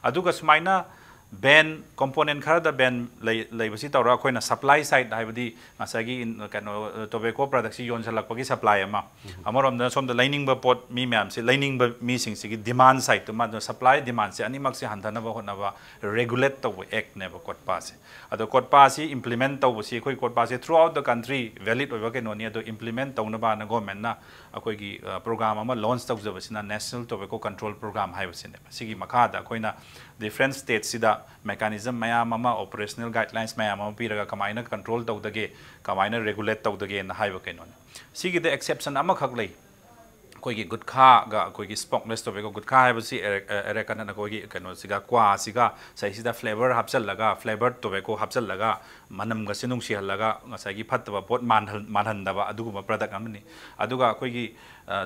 ꯑꯗꯨꯒ ꯁꯨꯃꯥꯏꯅ ban, component ꯈꯔꯗ ban ꯂꯩ-, ꯂꯩꯕꯁꯤ ꯇꯧꯔꯒ, ꯑꯩꯈꯣꯏꯅ supply side, ꯍꯥꯏꯕꯗꯤ ꯉꯁꯥꯏꯒꯤ in-, ꯀꯩꯅꯣ, tobacco productꯁꯤ ꯌꯣꯟꯁꯤꯜꯂꯛꯄꯒꯤ supply ꯑꯃ, ꯑꯃꯔꯣꯝꯗꯅ ꯁꯣꯝꯗ ꯂꯩꯅꯤꯡꯕ ꯄꯣꯠ, ꯃꯤ ꯃꯌꯥꯝꯁꯤ, ꯂꯩꯅꯤꯡꯕ ꯃꯤꯁꯤꯡꯁꯤꯒꯤ demand sideꯇꯨꯃ, ꯑꯗꯨꯅ supply demandꯁꯦ ꯑꯅꯤꯃꯛꯁꯦ ꯍꯟꯊꯅꯕ ꯍꯣꯠꯅꯕ regulate ꯇꯧꯕ actꯅꯦꯕ COTPAꯁꯦ꯫ ꯑꯗꯣ COTPAꯁꯤ implement ꯇꯧꯕꯁꯤ, ꯑꯩꯈꯣꯏ COTPAꯁꯦ throughout the country valid ꯑꯣꯏꯕ ꯀꯩꯅꯣꯅꯤ, ꯑꯗꯣ implement ꯇꯧꯅꯕꯅ governmentꯅ ꯑꯩꯈꯣꯏꯒꯤ, ꯑ, program ꯑꯃ launch ꯇꯧꯖꯕꯁꯤꯅ National Tobacco Control Program ꯍꯥꯏꯕꯁꯤꯅꯦꯕ꯫ ꯁꯤꯒꯤ ꯃꯈꯥꯗ ꯑꯩꯈꯣꯏꯅ different stateꯁꯤꯗ mechanism ꯃꯌꯥꯝ ꯑꯃ, operational guidelines ꯃꯌꯥꯝ ꯑꯃ ꯄꯤꯔꯒ ꯀꯃꯥꯏꯅ control ꯇꯧꯗꯒꯦ, ꯀꯃꯥꯏꯅ regulate ꯇꯧꯗꯒꯦꯅ ꯍꯥꯏꯕ ꯀꯩꯅꯣꯅꯤ꯫ ꯁꯤꯒꯤꯗ exception ꯑꯃꯈꯛ ꯂꯩ꯫ ꯑꯩꯈꯣꯏꯒꯤ ꯒꯨꯠꯈꯥꯒ ꯑꯩꯈꯣꯏꯒꯤ smokeless tobacco, ꯒꯨꯠꯈꯥ ꯍꯥꯏꯕꯁꯤ ꯑꯦꯔꯦꯀꯟ ꯑꯩꯈꯣꯏꯒꯤ ꯀꯩꯅꯣꯁꯤꯒ, ꯀ꯭ꯋꯥꯁꯤꯒ ꯁꯤꯁꯤꯗ flavor ꯍꯥꯞꯆꯜꯂꯒ, flavored tobacco ꯍꯥꯞꯆꯜꯂꯒ, ꯃꯅꯝꯒꯁꯦ ꯅꯨꯡꯁꯤꯍꯜꯂꯒ ꯉꯁꯥꯏꯒꯤ ꯐꯠꯇꯕ ꯄꯣꯠ ꯃꯥꯟꯍꯟ-, ꯃꯥꯟꯍꯟꯗꯕ ꯑꯗꯨꯒꯨꯝꯕ product ꯑꯃꯅꯤ꯫ ꯑꯗꯨꯒ ꯑꯩꯈꯣꯏꯒꯤ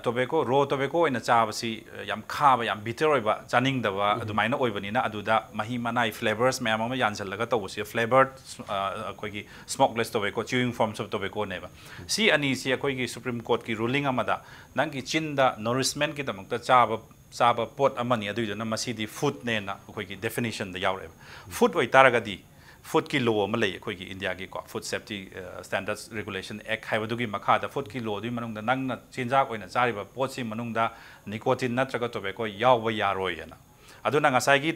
tobacco, raw tobacco ꯑꯣꯏꯅ ꯆꯥꯕꯁꯤ ꯌꯥꯝ ꯈꯥꯕ, ꯌꯥꯝ bitter ꯑꯣꯏꯕ, ꯆꯥꯅꯤꯡꯗꯕ ꯑꯗꯨꯃꯥꯏꯅ ꯑꯣꯏꯕꯅꯤꯅ, ꯑꯗꯨꯗ ꯃꯍꯤ ꯃꯅꯥꯏ flavors ꯃꯌꯥꯝ ꯑꯃ ꯌꯥꯟꯁꯤꯜꯂꯒ ꯇꯧꯕꯁꯤ flavored, ꯑꯩꯈꯣꯏꯒꯤ smokeless tobacco, chewing forms of tobaccoꯅꯦꯕ꯫ ꯁꯤ ꯑꯅꯤꯁꯤ ꯑꯩꯈꯣꯏꯒꯤ Supreme Courtꯀꯤ ruling ꯑꯃꯗ ꯅꯪꯒꯤ ꯆꯤꯟꯗ nourishmentꯀꯤꯗꯃꯛꯇ ꯆꯥꯕ, ꯆꯥꯕ ꯄꯣꯠ ꯑꯃꯅꯤ, ꯑꯗꯨꯏꯗꯨꯅ ꯃꯁꯤꯗꯤ foodꯅꯦꯅ ꯑꯩꯈꯣꯏꯒꯤ definitionꯗ ꯌꯥꯎꯔꯛꯑꯦꯕ꯫ Food ꯑꯣꯏꯇꯥꯔꯒꯗꯤ foodꯀꯤ law ꯑꯃ ꯂꯩ ꯑꯩꯈꯣꯏꯒꯤ ꯏꯟꯗꯤꯌꯥꯒꯤꯀꯣ, Food Safety Standards Regulation Act ꯍꯥꯏꯕꯗꯨꯒꯤ ꯃꯈꯥꯗ foodꯀꯤ lawꯗꯨꯒꯤ ꯃꯅꯨꯡꯗ ꯅꯪꯅ ꯆꯤꯟꯖꯥꯛ ꯑꯣꯏꯅ ꯆꯥꯔꯤꯕ ꯄꯣꯠꯁꯤ ꯃꯅꯨꯡꯗ nicotine ꯅꯠꯇ꯭ꯔꯒ tobacco ꯌꯥꯎꯕ ꯌꯥꯔꯣꯏꯅ꯫ ꯑꯗꯨꯅ ꯉꯁꯥꯏꯒꯤ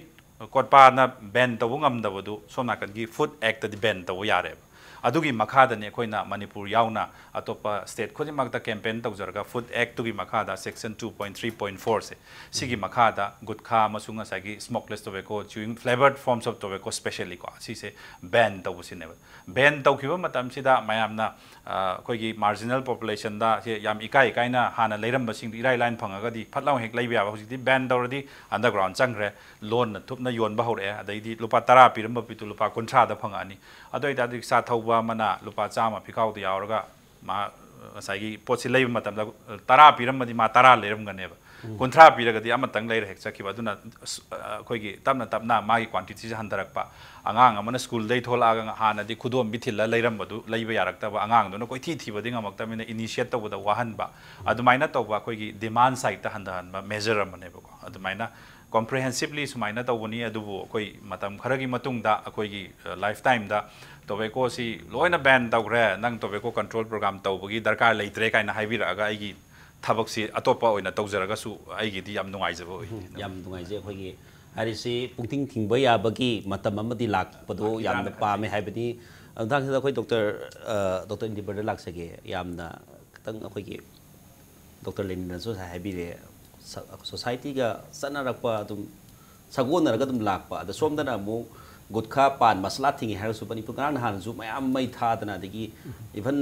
COTPAꯅ ban ꯇꯧꯕ ꯉꯝꯗꯕꯗꯨ ꯁꯣꯝ ꯅꯥꯀꯟꯒꯤ Food Actꯇꯗꯤ ban ꯇꯧꯕ ꯌꯥꯔꯦꯕ꯫ ꯑꯗꯨꯒꯤ ꯃꯈꯥꯗꯅꯤ ꯑꯩꯈꯣꯏꯅ ꯃꯅꯤꯄꯨꯔ ꯌꯥꯎꯅ ꯑꯇꯣꯞꯄ state ꯈꯨꯗꯤꯡꯃꯛꯇ campaign ꯇꯧꯖꯔꯒ Food Actꯇꯨꯒꯤ ꯃꯈꯥꯗ section two point three point fourꯁꯦ, ꯁꯤꯒꯤ ꯃꯈꯥꯗ ꯒꯨꯠꯈꯥ ꯑꯃꯁꯨꯡ ꯉꯁꯥꯏꯒꯤ smokeless tobacco, chewing, flavored forms of tobacco speciallyꯀꯣ, ꯁꯤꯁꯦ ban ꯇꯧꯕꯁꯤꯅꯦꯕ꯫ Ban ꯇꯧꯈꯤꯕ ꯃꯇꯝꯁꯤꯗ ꯃꯌꯥꯝꯅ, ꯑ, ꯑꯩꯈꯣꯏꯒꯤ marginal populationꯗ ꯁꯦ ꯌꯥꯝ ꯏꯀꯥꯏ ꯏꯀꯥꯏꯅ ꯍꯥꯟꯅ ꯂꯩꯔꯝꯕꯁꯤꯡꯗꯨ ꯏꯔꯥꯏ ꯂꯥꯏꯅ ꯐꯪꯉꯒꯗꯤ ꯐꯠ ꯂꯥꯎꯅ ꯍꯦꯛ ꯂꯩꯕ ꯌꯥꯕ, ꯍꯧꯖꯤꯛꯇꯤ ban ꯇꯧꯔꯗꯤ underground ꯆꯪꯈ꯭ꯔꯦ, ꯂꯣꯟꯅ ꯊꯨꯞꯅ ꯌꯣꯟꯕ ꯍꯧꯔꯛꯑꯦ, ꯑꯗꯩꯗꯤ ꯂꯨꯄꯥ ꯇꯔꯥ ꯄꯤꯔꯝꯕ ꯄꯤꯇꯨ ꯂꯨꯄꯥ ꯀꯨꯟꯊ꯭ꯔꯥꯗ ꯐꯪꯉꯛꯑꯅꯤ꯫ ꯑꯗꯨ ꯑꯣꯏꯇꯥꯔꯗꯤ ꯔꯤꯛꯁꯥ ꯊꯧꯕ ꯑꯃꯅ ꯂꯨꯄꯥ ꯆꯥꯝꯃ ꯐꯤꯈꯥꯎꯗ ꯌꯥꯎꯔꯒ ꯃꯥ ꯉꯁꯥꯏꯒꯤ ꯄꯣꯠꯁꯤ ꯂꯩꯕ ꯃꯇꯝꯗ ꯇꯔꯥ ꯄꯤꯔꯝꯃꯗꯤ ꯃꯥ ꯇꯔꯥ ꯂꯩꯔꯝꯒꯅꯦꯕ꯫ ꯀꯨꯟꯊ꯭ꯔꯥ ꯄꯤꯔꯒꯗꯤ ꯑꯃꯇꯪ ꯂꯩꯔ ꯍꯦꯛ ꯆꯠꯈꯤꯕ꯫ ꯑꯗꯨꯅ ꯑꯁ, ꯑꯩꯈꯣꯏꯒꯤ ꯇꯞꯅ ꯇꯞꯅ ꯃꯥꯒꯤ quantityꯁꯦ ꯍꯟꯊꯔꯛꯄ, ꯑꯉꯥꯡ ꯑꯃꯅ ꯁ꯭ꯀꯨꯜꯗꯩ ꯊꯣꯛꯂꯛꯑꯒ ꯍꯥꯟꯅꯗꯤ ꯈꯨꯗꯣꯝꯕꯤ ꯊꯤꯜꯂ ꯂꯩꯔꯝꯕꯗꯨ ꯂꯩꯕ ꯌꯥꯔꯛꯇꯕ, ꯑꯉꯥꯡꯗꯨꯅ ꯀꯣꯏꯊꯤ ꯊꯤꯕꯗꯤ ꯉꯝꯃꯛꯇꯕꯅꯤꯅ initiate ꯇꯧꯕꯗ ꯋꯥꯍꯟꯕ, ꯑꯗꯨꯃꯥꯏꯅ ꯇꯧꯕ ꯑꯩꯈꯣꯏꯒꯤ demand sideꯇ ꯍꯟꯊꯍꯟꯕ measure ꯑꯃꯅꯦꯕꯀꯣ꯫ ꯑꯗꯨꯃꯥꯏꯅ comprehensively ꯁꯨꯃꯥꯏꯅ ꯇꯧꯕꯅꯤ꯫ ꯑꯗꯨꯕꯨ ꯑꯩꯈꯣꯏ ꯃꯇꯝ ꯈꯔꯒꯤ ꯃꯇꯨꯡꯗ ꯑꯩꯈꯣꯏꯒꯤ, ꯑ, lifetimeꯗ tobaccoꯁꯤ ꯂꯣꯏꯅ ban ꯇꯧꯈ꯭ꯔꯦ, ꯅꯪ tobacco control program ꯇꯧꯕꯒꯤ ꯗꯔꯀꯥꯔ ꯂꯩꯇ꯭ꯔꯦ ꯀꯥꯏꯅ ꯍꯥꯏꯕꯤꯔꯛꯑꯒ ꯑꯩꯒꯤ ꯊꯕꯛꯁꯤ ꯑꯇꯣꯞꯄ ꯑꯣꯏꯅ ꯇꯧꯖꯔꯒꯁꯨ ꯑꯩꯒꯤꯗꯤ ꯌꯥꯝ ꯅꯨꯡꯉꯥꯏꯖꯕ ꯑꯣꯏ꯫ ꯌꯥꯝ ꯅꯨꯡꯉꯥꯏꯖꯩ꯫ ꯑꯩꯈꯣꯏꯒꯤ ꯍꯥꯏꯔꯤꯁꯤ ꯄꯨꯡꯊꯤꯡ ꯊꯤꯡꯕ ꯌꯥꯕꯒꯤ ꯃꯇꯝ ꯑꯃꯗꯤ ꯂꯥꯛꯄꯗꯣ ꯌꯥꯝꯅ ꯄꯥꯝꯃꯦ ꯍꯥꯏꯕꯗꯤ, ꯃꯇꯥꯡꯁꯤꯗ ꯑꯩꯈꯣꯏ ꯗꯣꯛꯇꯔ, ꯑ, ꯗꯣꯛꯇꯔ ꯏꯟꯗꯤꯕꯔꯗ ꯂꯥꯛꯆꯒꯦ꯫ ꯌꯥꯝꯅ ꯈꯤꯇꯪ ꯑꯩꯈꯣꯏꯒꯤ ꯗꯣꯛꯇꯔ ꯂꯦꯅꯤꯟꯅꯁꯨ ꯉꯁꯥꯏ ꯍꯥꯏꯕꯤꯔꯦ, ꯁ-, societyꯒ ꯆꯠꯅꯔꯛꯄ, ꯑꯗꯨꯝ ꯁꯥꯒꯣꯟꯅꯔꯒ ꯑꯗꯨꯝ ꯂꯥꯛꯄ꯫ ꯑꯗ ꯁꯣꯝꯗꯅ ꯑꯃꯨꯛ ꯒꯨꯠꯈꯥ, ꯄꯥꯟ ꯃꯁꯥꯂꯥ ꯊꯤꯡꯉꯤ ꯍꯥꯏꯔꯒꯁꯨ, ꯃꯅꯤꯄꯨꯔ ꯉꯔꯥꯡ ꯅꯍꯥꯟꯁꯨ ꯃꯌꯥꯝ ꯃꯩ ꯊꯥꯗꯅ, ꯑꯗꯒꯤ ꯏꯚꯟ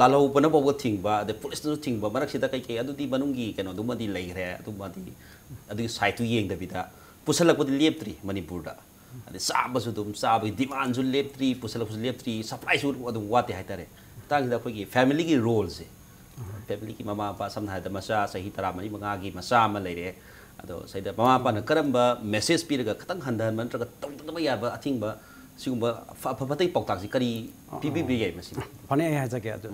ꯂꯥꯜꯍꯧꯕꯅ ꯐꯥꯎꯕ ꯊꯤꯡꯕ, ꯑꯗꯩ ꯄꯨꯂꯤꯁꯅꯁꯨ ꯊꯤꯡꯕ, ꯃꯔꯛꯁꯤꯗ ꯀꯩꯀꯩ ꯑꯗꯨꯗꯤ ꯃꯅꯨꯡꯒꯤ ꯀꯩꯅꯣꯗꯨꯃꯗꯤ ꯂꯩꯈ꯭ꯔꯦ꯫ ꯑꯗꯨꯃꯗꯤ ꯑꯗꯨꯒꯤ ꯁꯥꯏꯠꯇꯨ ꯌꯦꯡꯗꯕꯤꯗ ꯄꯨꯁꯜꯂꯛꯄꯗꯤ ꯂꯦꯞꯇ꯭ꯔꯤ ꯃꯅꯤꯄꯨꯔꯗ꯫ ꯑꯗꯩ ꯆꯥꯕꯁꯨ ꯑꯗꯨꯝ ꯆꯥꯕꯒꯤ ꯗꯤꯃꯥꯟꯁꯨ ꯂꯦꯞꯇ꯭ꯔꯤ, ꯄꯨꯁꯜꯂꯛꯄꯁꯨ ꯂꯦꯞꯇ꯭ꯔꯤ, ꯁꯄ꯭ꯂꯥꯏꯁꯨ ꯑꯗꯨꯝ ꯋꯥꯠꯇꯦ ꯍꯥꯏꯇꯥꯔꯦ꯫ ꯃꯇꯥꯡꯁꯤꯗ ꯑꯩꯈꯣꯏꯒꯤ ꯐꯦꯃꯤꯂꯤꯒꯤ ꯔꯣꯜꯁꯦ, ꯐꯦꯃꯤꯂꯤꯒꯤ ꯃꯃꯥ ꯃꯄꯥ, ꯁꯝꯅ ꯍꯥꯏꯔꯕꯗ ꯃꯆꯥ ꯆꯍꯤ ꯇꯔꯥꯃꯔꯤ ꯃꯉꯥꯒꯤ ꯃꯆꯥ ꯑꯃ ꯂꯩꯔꯦ, ꯑꯗꯣ ꯁꯤꯗ ꯃꯃꯥ ꯃꯄꯥꯅ ꯀꯔꯝꯕ ꯃꯦꯁꯦꯖ ꯄꯤꯔꯒ ꯈꯤꯇꯪ ꯍꯟꯊꯍꯟꯕ ꯅꯠꯇ꯭ꯔꯒ ꯇꯧꯗꯅꯕ ꯌꯥꯕ ꯑꯊꯤꯡꯕ, ꯁꯤꯒꯨꯝꯕ ꯑꯐ-, ꯑꯐ ꯐꯠꯇꯒꯤ ꯄꯥꯎꯇꯥꯛꯁꯤ ꯀꯔꯤ ꯄꯤꯕꯤꯕ ꯌꯥꯏ ꯃꯁꯤꯗ? ꯐꯅꯤ, ꯑꯩ ꯍꯥꯏꯖꯒꯦ꯫ ꯑꯗꯨ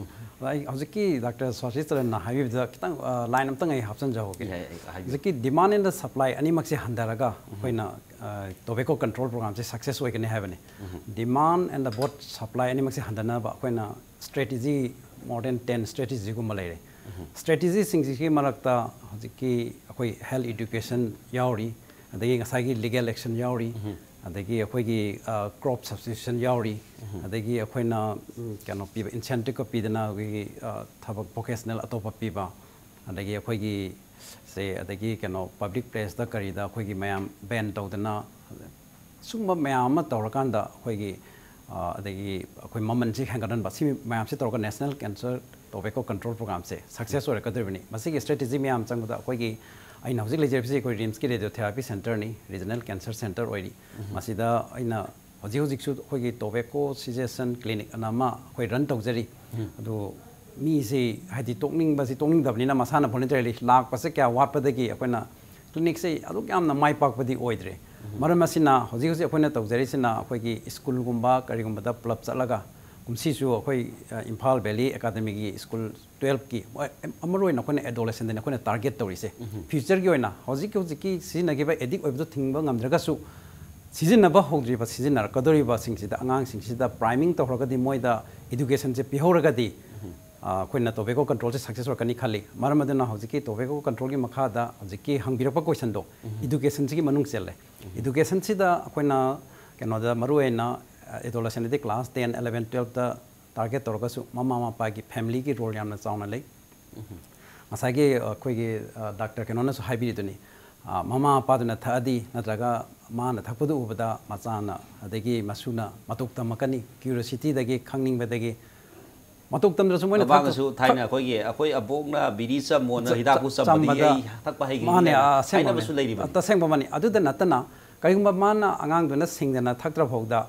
ꯑꯩ ꯍꯧꯖꯤꯛꯀꯤ ꯗꯥꯛꯇꯔ ꯁꯣꯁꯤ ꯆꯔꯟꯅ ꯍꯥꯏꯕꯤꯕꯗ ꯈꯤꯇꯪ, ꯑ, ꯂꯥꯏꯟ ꯑꯝꯇꯪ ꯑꯩ ꯍꯥꯞꯆꯤꯟꯖꯍꯧꯒꯦ꯫ ꯌꯥꯏ, ꯑꯩ ꯍꯥꯏꯕꯤꯌꯨ꯫ ꯍꯧꯖꯤꯛꯀꯤ demand and the supply ꯑꯅꯤꯃꯛꯁꯦ ꯍꯟꯊꯔꯒ ꯑꯩꯈꯣꯏꯅ, ꯑ, tobacco control programꯁꯦ success ꯑꯣꯏꯒꯅꯤ ꯍꯥꯏꯕꯅꯤ꯫ Demand and the both supply ꯑꯅꯤꯃꯛꯁꯦ ꯍꯟꯊꯅꯕ ꯑꯩꯈꯣꯏꯅ strategy more than ten strategyꯒꯨꯝꯕ ꯂꯩꯔꯦ꯫ Strategyꯁꯤꯡꯁꯤꯒꯤ ꯃꯔꯛꯇ ꯍꯧꯖꯤꯛꯀꯤ ꯑꯩꯈꯣꯏ health education ꯌꯥꯎꯔꯤ, ꯑꯗꯒꯤ ꯉꯁꯥꯏꯒꯤ legal action ꯌꯥꯎꯔꯤ, ꯑꯗꯒꯤ ꯑꯩꯈꯣꯏꯒꯤ, ꯑ, crop substitution ꯌꯥꯎꯔꯤ, ꯑꯗꯒꯤ ꯑꯩꯈꯣꯏꯅ, ꯎꯝ, ꯀꯩꯅꯣ ꯄꯤꯕ, incentive ꯄꯤꯗꯅ ꯑꯩꯈꯣꯏꯒꯤ, ꯑ, ꯊꯕꯛ vocational ꯑꯇꯣꯞꯄ ꯄꯤꯕ, ꯑꯗꯒꯤ ꯑꯩꯈꯣꯏꯒꯤ ꯁꯦ, ꯑꯗꯒꯤ ꯀꯩꯅꯣ public placeꯇ ꯀꯔꯤꯗ ꯑꯩꯈꯣꯏꯒꯤ ꯃꯌꯥꯝ ban ꯇꯧꯗꯅ, ꯁꯨꯝꯕ ꯃꯌꯥꯝ ꯑꯃ ꯇꯧꯔꯀꯥꯟꯗ ꯑꯩꯈꯣꯏꯒꯤ, ꯑ, ꯑꯗꯒꯤ ꯑꯩꯈꯣꯏ ꯃꯃꯜꯁꯤ ꯍꯦꯟꯒꯠꯍꯟꯕ, ꯁꯤ ꯃꯌꯥꯝꯁꯤ ꯇꯧꯔꯒ National Cancer Tobacco Control Programꯁꯦ success ꯑꯣꯏꯔꯛꯀꯗꯧꯔꯤꯕꯅꯤ꯫ ꯃꯁꯤꯒꯤ strategy ꯃꯌꯥꯝ ꯆꯪꯕꯗ ꯑꯩꯈꯣꯏꯒꯤ, ꯑꯩꯅ ꯍꯧꯖꯤꯛ ꯂꯩꯖꯔꯤꯕꯁꯤ ꯑꯩꯈꯣꯏ RIMSꯀꯤ radiotherapy centreꯅꯤ, regional cancer center ꯑꯣꯏꯔꯤ꯫ ꯃꯁꯤꯗ ꯑꯩꯅ ꯍꯧꯖꯤꯛ ꯍꯧꯖꯤꯛꯁꯨ ꯑꯩꯈꯣꯏꯒꯤ tobacco cessation clinic ꯑꯅ ꯑꯃ ꯑꯩꯈꯣꯏ run ꯇꯧꯖꯔꯤ꯫ ꯑꯗꯨ ꯃꯤꯁꯤ ꯍꯥꯏꯗꯤ ꯇꯣꯛꯅꯤꯡꯕꯁꯤ ꯇꯣꯛꯅꯤꯡꯗꯕꯅꯤꯅ ꯃꯁꯥꯅ voluntarily ꯂꯥꯛꯄꯁꯦ ꯀꯌꯥ ꯋꯥꯠꯄꯗꯒꯤ ꯑꯩꯈꯣꯏꯅ clinicꯁꯦ ꯑꯗꯨꯛ ꯌꯥꯝꯅ ꯃꯥꯏ ꯄꯥꯛꯄꯗꯤ ꯑꯣꯏꯗ꯭ꯔꯦ꯫ ꯃꯔꯝ ꯑꯁꯤꯅ ꯍꯧꯖꯤꯛ ꯍꯧꯖꯤꯛ ꯑꯩꯈꯣꯏꯅ ꯇꯧꯖꯔꯤꯁꯤꯅ ꯑꯩꯈꯣꯏꯒꯤ ꯁ꯭ꯀꯨꯜꯒꯨꯝꯕ ꯀꯔꯤꯒꯨꯝꯕꯗ ꯄꯨꯂꯞ ꯆꯠꯂꯒ ꯀꯨꯝꯁꯤꯁꯨ ꯑꯩꯈꯣꯏ, ꯑ, ꯏꯝꯐꯥꯜ ꯚꯦꯂꯤ ꯑꯦꯀꯥꯗꯃꯤꯒꯤ ꯁ꯭ꯀꯨꯜ twelveꯀꯤ, ꯃꯣꯏ, ꯑꯃꯔꯣꯏꯅ ꯑꯩꯈꯣꯏꯅ adolescentꯗꯅꯤ ꯑꯩꯈꯣꯏꯅ target ꯇꯧꯔꯤꯁꯦ꯫ Futureꯒꯤ ꯑꯣꯏꯅ ꯍꯧꯖꯤꯛ ꯍꯧꯖꯤꯛꯀꯤ ꯁꯤꯖꯤꯟꯅꯈꯤꯕ addict ꯑꯣꯏꯕꯗꯨ ꯊꯤꯡꯕ ꯉꯝꯗ꯭ꯔꯒꯁꯨ ꯁꯤꯖꯤꯟꯅꯕ ꯍꯧꯗ꯭ꯔꯤꯕ, ꯁꯤꯖꯤꯟꯅꯔꯛꯀꯗꯧꯔꯤꯕꯁꯤꯡꯁꯤꯗ, ꯑꯉꯥꯡꯁꯤꯡꯁꯤꯗ priming ꯇꯧꯔꯒꯗꯤ, ꯃꯣꯏꯗ educationꯁꯦ ꯄꯤꯍꯧꯔꯒꯗꯤ, ꯑ, ꯑꯩꯈꯣꯏꯅ tobacco controlꯁꯦ success ꯑꯣꯏꯔꯛꯀꯅꯤ ꯈꯜꯂꯤ꯫ ꯃꯔꯝ ꯑꯗꯨꯅ ꯍꯧꯖꯤꯛꯀꯤ tobacco controlꯒꯤ ꯃꯈꯥꯗ ꯍꯧꯖꯤꯛꯀꯤ ꯍꯪꯕꯤꯔꯛꯄ questionꯗꯣ educationꯁꯤꯒꯤ ꯃꯅꯨꯡ ꯆꯜꯂꯦ꯫ Educationꯁꯤꯗ ꯑꯩꯈꯣꯏꯅ ꯀꯩꯅꯣꯗ ꯃꯔꯨꯑꯣꯏꯅ, ꯑ, adolescentꯗꯤ class ten, eleven, twelveꯇ target ꯇꯧꯔꯒꯁꯨ ꯃꯃꯥ ꯃꯄꯥꯒꯤ, familyꯒꯤ role ꯌꯥꯝꯅ ꯆꯥꯎꯅ ꯂꯩ꯫ ꯉꯁꯥꯏꯒꯤ ꯑꯩꯈꯣꯏꯒꯤ, ꯑ, ꯗꯥꯛꯇꯔ ꯀꯩꯅꯣꯅꯁꯨ ꯍꯥꯏꯕꯤꯔꯤꯗꯨꯅꯤ, ꯑ, ꯃꯃꯥ ꯃꯄꯥꯗꯨꯅ ꯊꯛꯑꯗꯤ ꯅꯠꯇ꯭ꯔꯒ ꯃꯥꯅ ꯊꯛꯄꯗꯨ ꯎꯕꯗ ꯃꯆꯥꯅ ꯑꯗꯒꯤ ꯃꯁꯨꯅ ꯃꯇꯧ ꯇꯝꯃꯛꯀꯅꯤ꯫ ꯀ꯭ꯌꯨꯔꯤꯌꯣꯁꯤꯇꯤꯗꯒꯤ, ꯈꯪꯅꯤꯡꯕꯗꯒꯤ꯫ ꯃꯇꯧ ꯇꯝꯗ꯭ꯔꯁꯨ ꯃꯣꯏꯅ ꯊꯛꯇ- ꯃꯃꯥꯡꯗꯁꯨ ꯊꯥꯏꯅ ꯑꯩꯈꯣꯏꯒꯤ ꯑꯩꯈꯣꯏ ꯑꯕꯣꯛꯅ ꯕꯤꯔꯤ ꯆꯝꯃꯣꯅ ꯆ- ꯍꯤꯗꯥꯛꯄꯨ ꯆ- ꯆꯝꯕꯗꯤ ꯆꯝꯕꯗ ꯑꯩ ꯊꯛꯄ ꯍꯩꯒꯅꯤ ꯃꯥꯅꯦ, ꯀꯥꯏꯅ ꯑꯁꯦꯡꯕ ꯍꯥꯏꯅꯕꯁꯨ ꯃꯥꯅꯦ꯫ ꯂꯩꯔꯤꯕꯅꯤ꯫ ꯇꯁꯦꯡꯕ ꯃꯥꯅꯤ꯫ ꯑꯗꯨꯗ ꯅꯠꯇꯅ ꯀꯔꯤꯒꯨꯝꯕ ꯃꯥꯅ ꯑꯉꯥꯡꯗꯨꯅ ꯁꯤꯡꯗꯅ ꯊꯛꯇ꯭ꯔ ꯐꯥꯎꯗ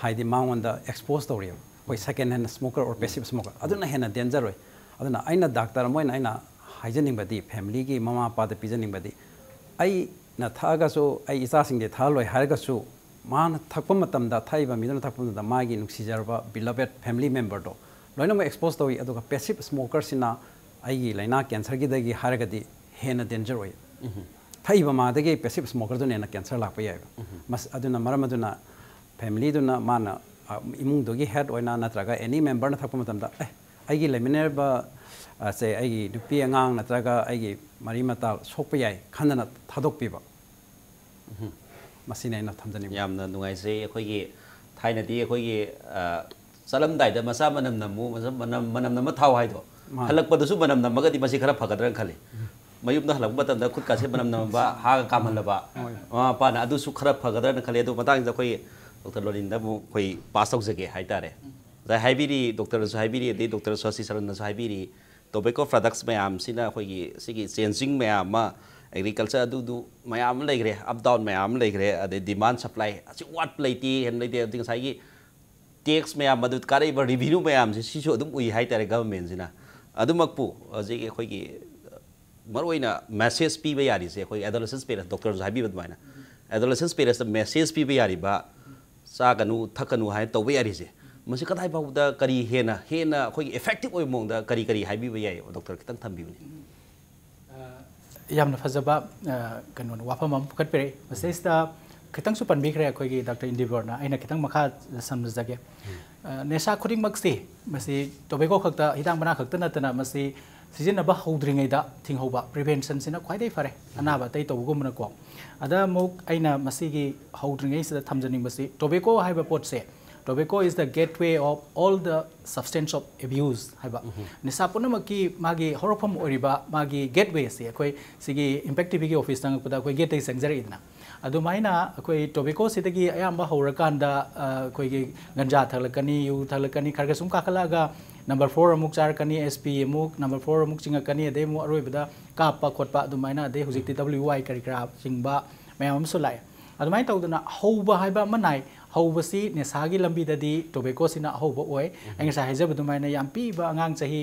ꯍꯥꯏꯗꯤ ꯃꯉꯣꯟꯗ ꯑꯦꯛꯁꯄꯣꯖ ꯇꯧꯔꯤꯕ ꯑꯩꯈꯣꯏ ꯁꯦꯀꯦꯟ ꯍꯦꯟ ꯁ꯭ꯃꯣꯀꯔ ꯑꯣꯔ ꯄꯦꯁꯤꯞ ꯁ꯭ꯃꯣꯀꯔ꯫ ꯑꯗꯨꯅ ꯍꯦꯟꯅ ꯗꯦꯟꯖꯔ ꯑꯣꯏ꯫ ꯑꯗꯨꯅ ꯑꯩꯅ ꯗꯥꯛꯇꯔ ꯑꯃ ꯑꯣꯏꯅ ꯑꯩꯅ ꯍꯥꯏꯖꯅꯤꯡꯕꯗꯤ, ꯐꯦꯃꯤꯂꯤꯒꯤ ꯃꯃꯥ ꯃꯄꯥꯗ ꯄꯤꯖꯅꯤꯡꯕꯗꯤ, ꯑꯩꯅ ꯊꯛꯑꯒꯁꯨ ꯑꯩ ꯏꯆꯥꯁꯤꯡꯗꯤ ꯊꯛꯍꯜꯂꯣꯏ ꯍꯥꯏꯔꯒꯁꯨ, ꯃꯥꯅ ꯊꯛꯄ ꯃꯇꯝꯗ, ꯊꯛꯏꯕ ꯃꯤꯗꯨꯅ ꯊꯛꯄ ꯃꯇꯝꯗ ꯃꯥꯒꯤ ꯅꯨꯡꯁꯤꯖꯔꯕ ꯕꯤꯂꯕꯦꯠ ꯐꯦꯃꯤꯂꯤ ꯃꯦꯝꯕꯔꯗꯣ ꯂꯣꯏꯅꯃꯛ ꯑꯦꯛꯁꯄꯣꯖ ꯇꯧꯏ꯫ ꯑꯗꯨꯒ ꯄꯦꯁꯤꯞ ꯁ꯭ꯃꯣꯀꯔꯁꯤꯅ ꯑꯩꯒꯤ ꯂꯥꯏꯅꯥ ꯀꯦꯟꯁꯔꯒꯤꯗꯒꯤ ꯍꯥꯏꯔꯒꯗꯤ ꯍꯦꯟꯅ ꯗꯦꯟꯖꯔ ꯑꯣꯏ꯫ ꯊꯛꯏꯕ ꯃꯥꯗꯒꯤ ꯄꯦꯁꯤꯞ ꯁ꯭ꯃꯣꯀꯔꯗꯨꯅ ꯍꯦꯟꯅ ꯀꯦꯟꯁꯔ ꯂꯥꯛꯄ ꯌꯥꯏꯕ꯫ ꯃꯁ-, ꯑꯗꯨꯅ ꯃꯔꯝ ꯑꯗꯨꯅ ꯐꯦꯃꯤꯂꯤꯗꯨꯅ ꯃꯥꯅ, ꯑ, ꯏꯃꯨꯡꯗꯨꯒꯤ ꯍꯦꯗ ꯑꯣꯏꯅ ꯅꯠꯇ꯭ꯔꯒ ꯑꯦꯅꯤ ꯃꯦꯝꯕꯔꯅ ꯊꯛꯄ ꯃꯇꯝꯗ, "ꯑꯦ, ꯑꯩꯒꯤ ꯂꯩꯃꯤꯟꯅꯔꯤꯕ, ꯑ, ꯁꯦ ꯑꯩꯒꯤ ꯅꯨꯄꯤ ꯑꯉꯥꯡ ꯅꯠꯇ꯭ꯔꯒ ꯑꯩꯒꯤ ꯃꯔꯤ ꯃꯇꯥ ꯁꯣꯛꯄ ꯌꯥꯏ" ꯈꯟꯗꯅ ꯊꯥꯗꯣꯛꯄꯤꯕ꯫ ꯃꯁꯤꯅꯤ ꯑꯩꯅ ꯊꯝꯖꯅꯤꯡꯕ꯫ ꯌꯥꯝꯅ ꯅꯨꯡꯉꯥꯏꯖꯩ꯫ ꯑꯩꯈꯣꯏꯒꯤ ꯊꯥꯏꯅꯗꯤ ꯑꯩꯈꯣꯏꯒꯤ, ꯑ, ꯆꯠꯂꯝꯗꯥꯏꯗ "ꯃꯆꯥ ꯃꯅꯝ ꯅꯝꯃꯨ, ꯃꯆꯥ ꯃꯅꯝ, ꯃꯅꯝ ꯅꯝꯃ ꯊꯥꯎ" ꯍꯥꯏꯗꯣ, ꯃꯥꯅꯦ꯫ ꯍꯜꯂꯛꯄꯗꯁꯨ ꯃꯅꯝ ꯅꯝꯃꯒꯗꯤ ꯃꯁꯤ ꯈꯔ ꯐꯒꯗ꯭ꯔꯅ ꯈꯜꯂꯤ꯫ ꯃꯌꯨꯝꯗ ꯍꯜꯂꯛꯄ ꯃꯇꯝꯗ ꯈꯨꯠꯀꯥꯁꯦ ꯃꯅꯝ ꯅꯝꯃꯝꯕ, ꯍꯥꯒ ꯀꯥꯝꯍꯜꯂꯕ ꯍꯣꯏ꯫ ꯃꯃꯥ ꯃꯄꯥꯅ, ꯑꯗꯨꯁꯨ ꯈꯔ ꯐꯒꯗ꯭ꯔꯅ ꯈꯜꯂꯤ꯫ ꯑꯗꯣ ꯃꯇꯥꯡꯁꯤꯗ ꯑꯩꯈꯣꯏ ꯗꯣꯛꯇꯔ ꯂꯣꯂꯤꯟꯗ ꯑꯃꯨꯛ ꯑꯩꯈꯣꯏ ꯄꯥꯁ ꯇꯧꯖꯒꯦ ꯍꯥꯏꯇꯥꯔꯦ꯫ ꯉꯁꯥꯏ ꯍꯥꯏꯕꯤꯔꯤ, ꯗꯣꯛꯇꯔꯅꯁꯨ ꯍꯥꯏꯕꯤꯔꯤ, ꯑꯗꯩ ꯗꯣꯛꯇꯔ ꯁꯣꯁꯤ ꯁꯔꯟꯅꯁꯨ ꯍꯥꯏꯕꯤꯔꯤ, ꯇꯣꯕꯦꯀꯣ ꯄ꯭ꯔꯗꯛꯁ ꯃꯌꯥꯝꯁꯤꯅ ꯑꯩꯈꯣꯏꯒꯤ ꯁꯤꯒꯤ ꯆꯦꯟꯖꯤꯡ ꯃꯌꯥꯝ ꯑꯃ, ꯑꯦꯒ꯭ꯔꯤꯀꯜꯆꯔ ꯑꯗꯨꯗꯨ ꯃꯌꯥꯝ ꯑꯃ ꯂꯩꯈ꯭ꯔꯦ, ꯑꯞ ꯗꯥꯎꯟ ꯃꯌꯥꯝ ꯑꯃ ꯂꯩꯈ꯭ꯔꯦ, ꯑꯗꯩ ꯗꯤꯃꯥꯟ ꯁꯄ꯭ꯂꯥꯏ ꯑꯁꯤ ꯋꯥꯠꯄ ꯂꯩꯇꯦ, ꯍꯦꯟꯕ ꯂꯩꯇꯦ꯫ ꯑꯗꯩ ꯉꯁꯥꯏꯒꯤ ꯇꯦꯛꯁ ꯃꯌꯥꯝ, ꯑꯗꯨ ꯀꯥꯔꯛꯏꯕ ꯔꯤꯚꯤꯅ꯭ꯌꯨ ꯃꯌꯥꯝꯁꯦ, ꯁꯤꯁꯨ ꯑꯗꯨꯝ ꯎꯏ ꯍꯥꯏꯇꯥꯔꯦ ꯒꯚꯔꯟꯃꯦꯟꯁꯤꯅ꯫ ꯑꯗꯨꯃꯛꯄꯨ ꯍꯧꯖꯤꯛ ꯑꯩꯈꯣꯏꯒꯤ ꯃꯔꯨꯑꯣꯏꯅ ꯃꯦꯁꯦꯖ ꯄꯤꯕ ꯌꯥꯔꯤꯁꯦ, ꯑꯩꯈꯣꯏ ꯑꯦꯗꯣꯂꯦꯁꯦꯟꯁ ꯄꯦꯔꯦꯟꯁ, ꯗꯣꯛꯇꯔꯁꯨ ꯍꯥꯏꯕꯤꯕ ꯑꯗꯨꯃꯥꯏꯅ, ꯑꯦꯗꯣꯂꯦꯁꯦꯟꯁ ꯄꯦꯔꯦꯟꯁꯇ ꯃꯦꯁꯦꯖ ꯄꯤꯕ ꯌꯥꯔꯤꯕ, "ꯆꯥꯒꯅꯨ, ꯊꯛꯀꯅꯨ" ꯍꯥꯏꯅ ꯇꯧꯕ ꯌꯥꯔꯤꯁꯦ, ꯃꯁꯤ ꯀꯗꯥꯏ ꯐꯥꯎꯕꯗ ꯀꯔꯤ ꯍꯦꯟꯅ, ꯍꯦꯟꯅ ꯑꯩꯈꯣꯏꯒꯤ ꯏꯐꯦꯛꯇꯤꯚ ꯑꯣꯏꯕ ꯃꯑꯣꯡꯗ ꯀꯔꯤ ꯀꯔꯤ ꯍꯥꯏꯕꯤꯕ ꯌꯥꯏ? ꯗꯣꯛꯇꯔ, ꯈꯤꯇꯪ ꯊꯝꯕꯤꯌꯨꯅꯦ꯫ ꯌꯥꯝꯅ ꯐꯖꯕ, ꯑ, ꯀꯩꯅꯣꯅꯤ, ꯋꯥꯐꯝ ꯑꯃ ꯄꯨꯈꯠꯄꯤꯔꯛꯏ꯫ ꯃꯁꯤꯗꯩꯁꯤꯗ ꯈꯤꯇꯪꯁꯨ ꯄꯟꯕꯤꯈ꯭ꯔꯦ ꯑꯩꯈꯣꯏꯒꯤ ꯗꯥꯛꯇꯔ ꯏꯟꯗꯤꯕꯔꯅ, ꯑꯩꯅ ꯈꯤꯇꯪ ꯃꯈꯥ ꯁꯝꯖꯒꯦ꯫ ꯑ, ꯅꯦꯁꯥ ꯈꯨꯗꯤꯡꯃꯛꯁꯤ, ꯃꯁꯤ ꯇꯣꯕꯦꯀꯣ ꯈꯛꯇ, ꯍꯤꯗꯥꯛ ꯃꯅꯥ ꯈꯛꯇ ꯅꯠꯇꯅ, ꯃꯁꯤ ꯁꯤꯖꯤꯟꯅꯕ ꯍꯧꯗ꯭ꯔꯤꯉꯩꯗ ꯊꯤꯡꯍꯧꯕ, ꯄ꯭ꯔꯤꯚꯦꯟꯁꯟꯁꯤꯅ ꯈ꯭ꯋꯥꯏꯗꯒꯤ ꯐꯔꯦ, ꯑꯅꯥꯕ ꯑꯇꯩ ꯇꯧꯕꯒꯨꯝꯕꯅꯀꯣ꯫ ꯑꯗ ꯑꯃꯨꯛ ꯑꯩꯅ ꯃꯁꯤꯒꯤ ꯍꯧꯗ꯭ꯔꯤꯉꯩꯁꯤꯗ ꯊꯝꯖꯅꯤꯡꯕꯁꯤ, ꯇꯣꯕꯦꯀꯣ ꯍꯥꯏꯕ ꯄꯣꯠꯁꯦ Tobacco is the gateway of all the substance of abuse ꯍꯥꯏꯕ꯫ ꯅꯤꯁꯥ ꯄꯨꯝꯅꯃꯛꯀꯤ ꯃꯥꯒꯤ ꯍꯧꯔꯛꯐꯝ ꯑꯣꯏꯔꯤꯕ ꯃꯥꯒꯤ ꯒꯦꯠꯋꯦꯁꯦ ꯑꯩꯈꯣꯏ ꯁꯤꯒꯤ ꯏꯝꯄꯦꯛ ꯇꯤꯚꯤꯒꯤ ꯑꯣꯐꯤꯁ ꯆꯪꯉꯛꯄꯗ ꯑꯩꯈꯣꯏ ꯒꯦꯠꯇꯒꯤ ꯆꯪꯖꯔꯛꯏꯗꯅ꯫ ꯑꯗꯨꯃꯥꯏꯅ ꯑꯩꯈꯣꯏ ꯇꯣꯕꯦꯀꯣꯁꯤꯗꯒꯤ ꯑꯌꯥꯝꯕ ꯍꯧꯔꯀꯥꯟꯗ ꯑ, ꯑꯩꯈꯣꯏꯒꯤ ꯒꯟꯖꯥ ꯊꯛꯂꯛꯀꯅꯤ, ꯌꯨ ꯊꯛꯂꯛꯀꯅꯤ, ꯈꯔ ꯈꯔ ꯁꯨꯝ ꯀꯥꯈꯠꯂꯛꯑꯒ ꯅꯝꯕꯔ ꯐꯣꯔ ꯑꯃꯨꯛ ꯆꯥꯔꯛꯀꯅꯤ, ꯑꯦꯁ ꯄꯤ ꯑꯃꯨꯛ ꯅꯝꯕꯔ ꯐꯣꯔ ꯑꯃꯨꯛ ꯆꯤꯡꯉꯛꯀꯅꯤ, ꯑꯗꯩ ꯑꯃꯨꯛ ꯑꯔꯣꯏꯕꯗ ꯀꯥꯞꯄ ꯈꯣꯠꯄ ꯑꯗꯨꯃꯥꯏꯅ, ꯑꯗꯩ ꯍꯧꯖꯤꯛꯇꯤ ꯗꯕ꯭ꯂꯤꯎ ꯑꯥꯏ ꯀꯔꯤ ꯀꯔꯥ ꯆꯤꯡꯕ ꯃꯌꯥꯝ ꯑꯃꯁꯨ ꯂꯥꯛꯑꯦ꯫ ꯑꯗꯨꯃꯥꯏꯅ ꯇꯧꯗꯅ ꯍꯧꯕ ꯍꯥꯏꯕ ꯑꯃ ꯅꯥꯏ꯫ ꯍꯧꯕꯁꯤ ꯅꯤꯁꯥꯒꯤ ꯂꯝꯕꯤꯗꯗꯤ ꯇꯣꯕꯦꯀꯣꯁꯤꯅ ꯑꯍꯧꯕ ꯑꯣꯏ꯫ ꯑꯩ ꯉꯁꯥꯏ ꯍꯥꯏꯖꯕ ꯑꯗꯨꯃꯥꯏꯅ ꯌꯥꯝ ꯄꯤꯛꯏꯕ ꯑꯉꯥꯡ ꯆꯍꯤ,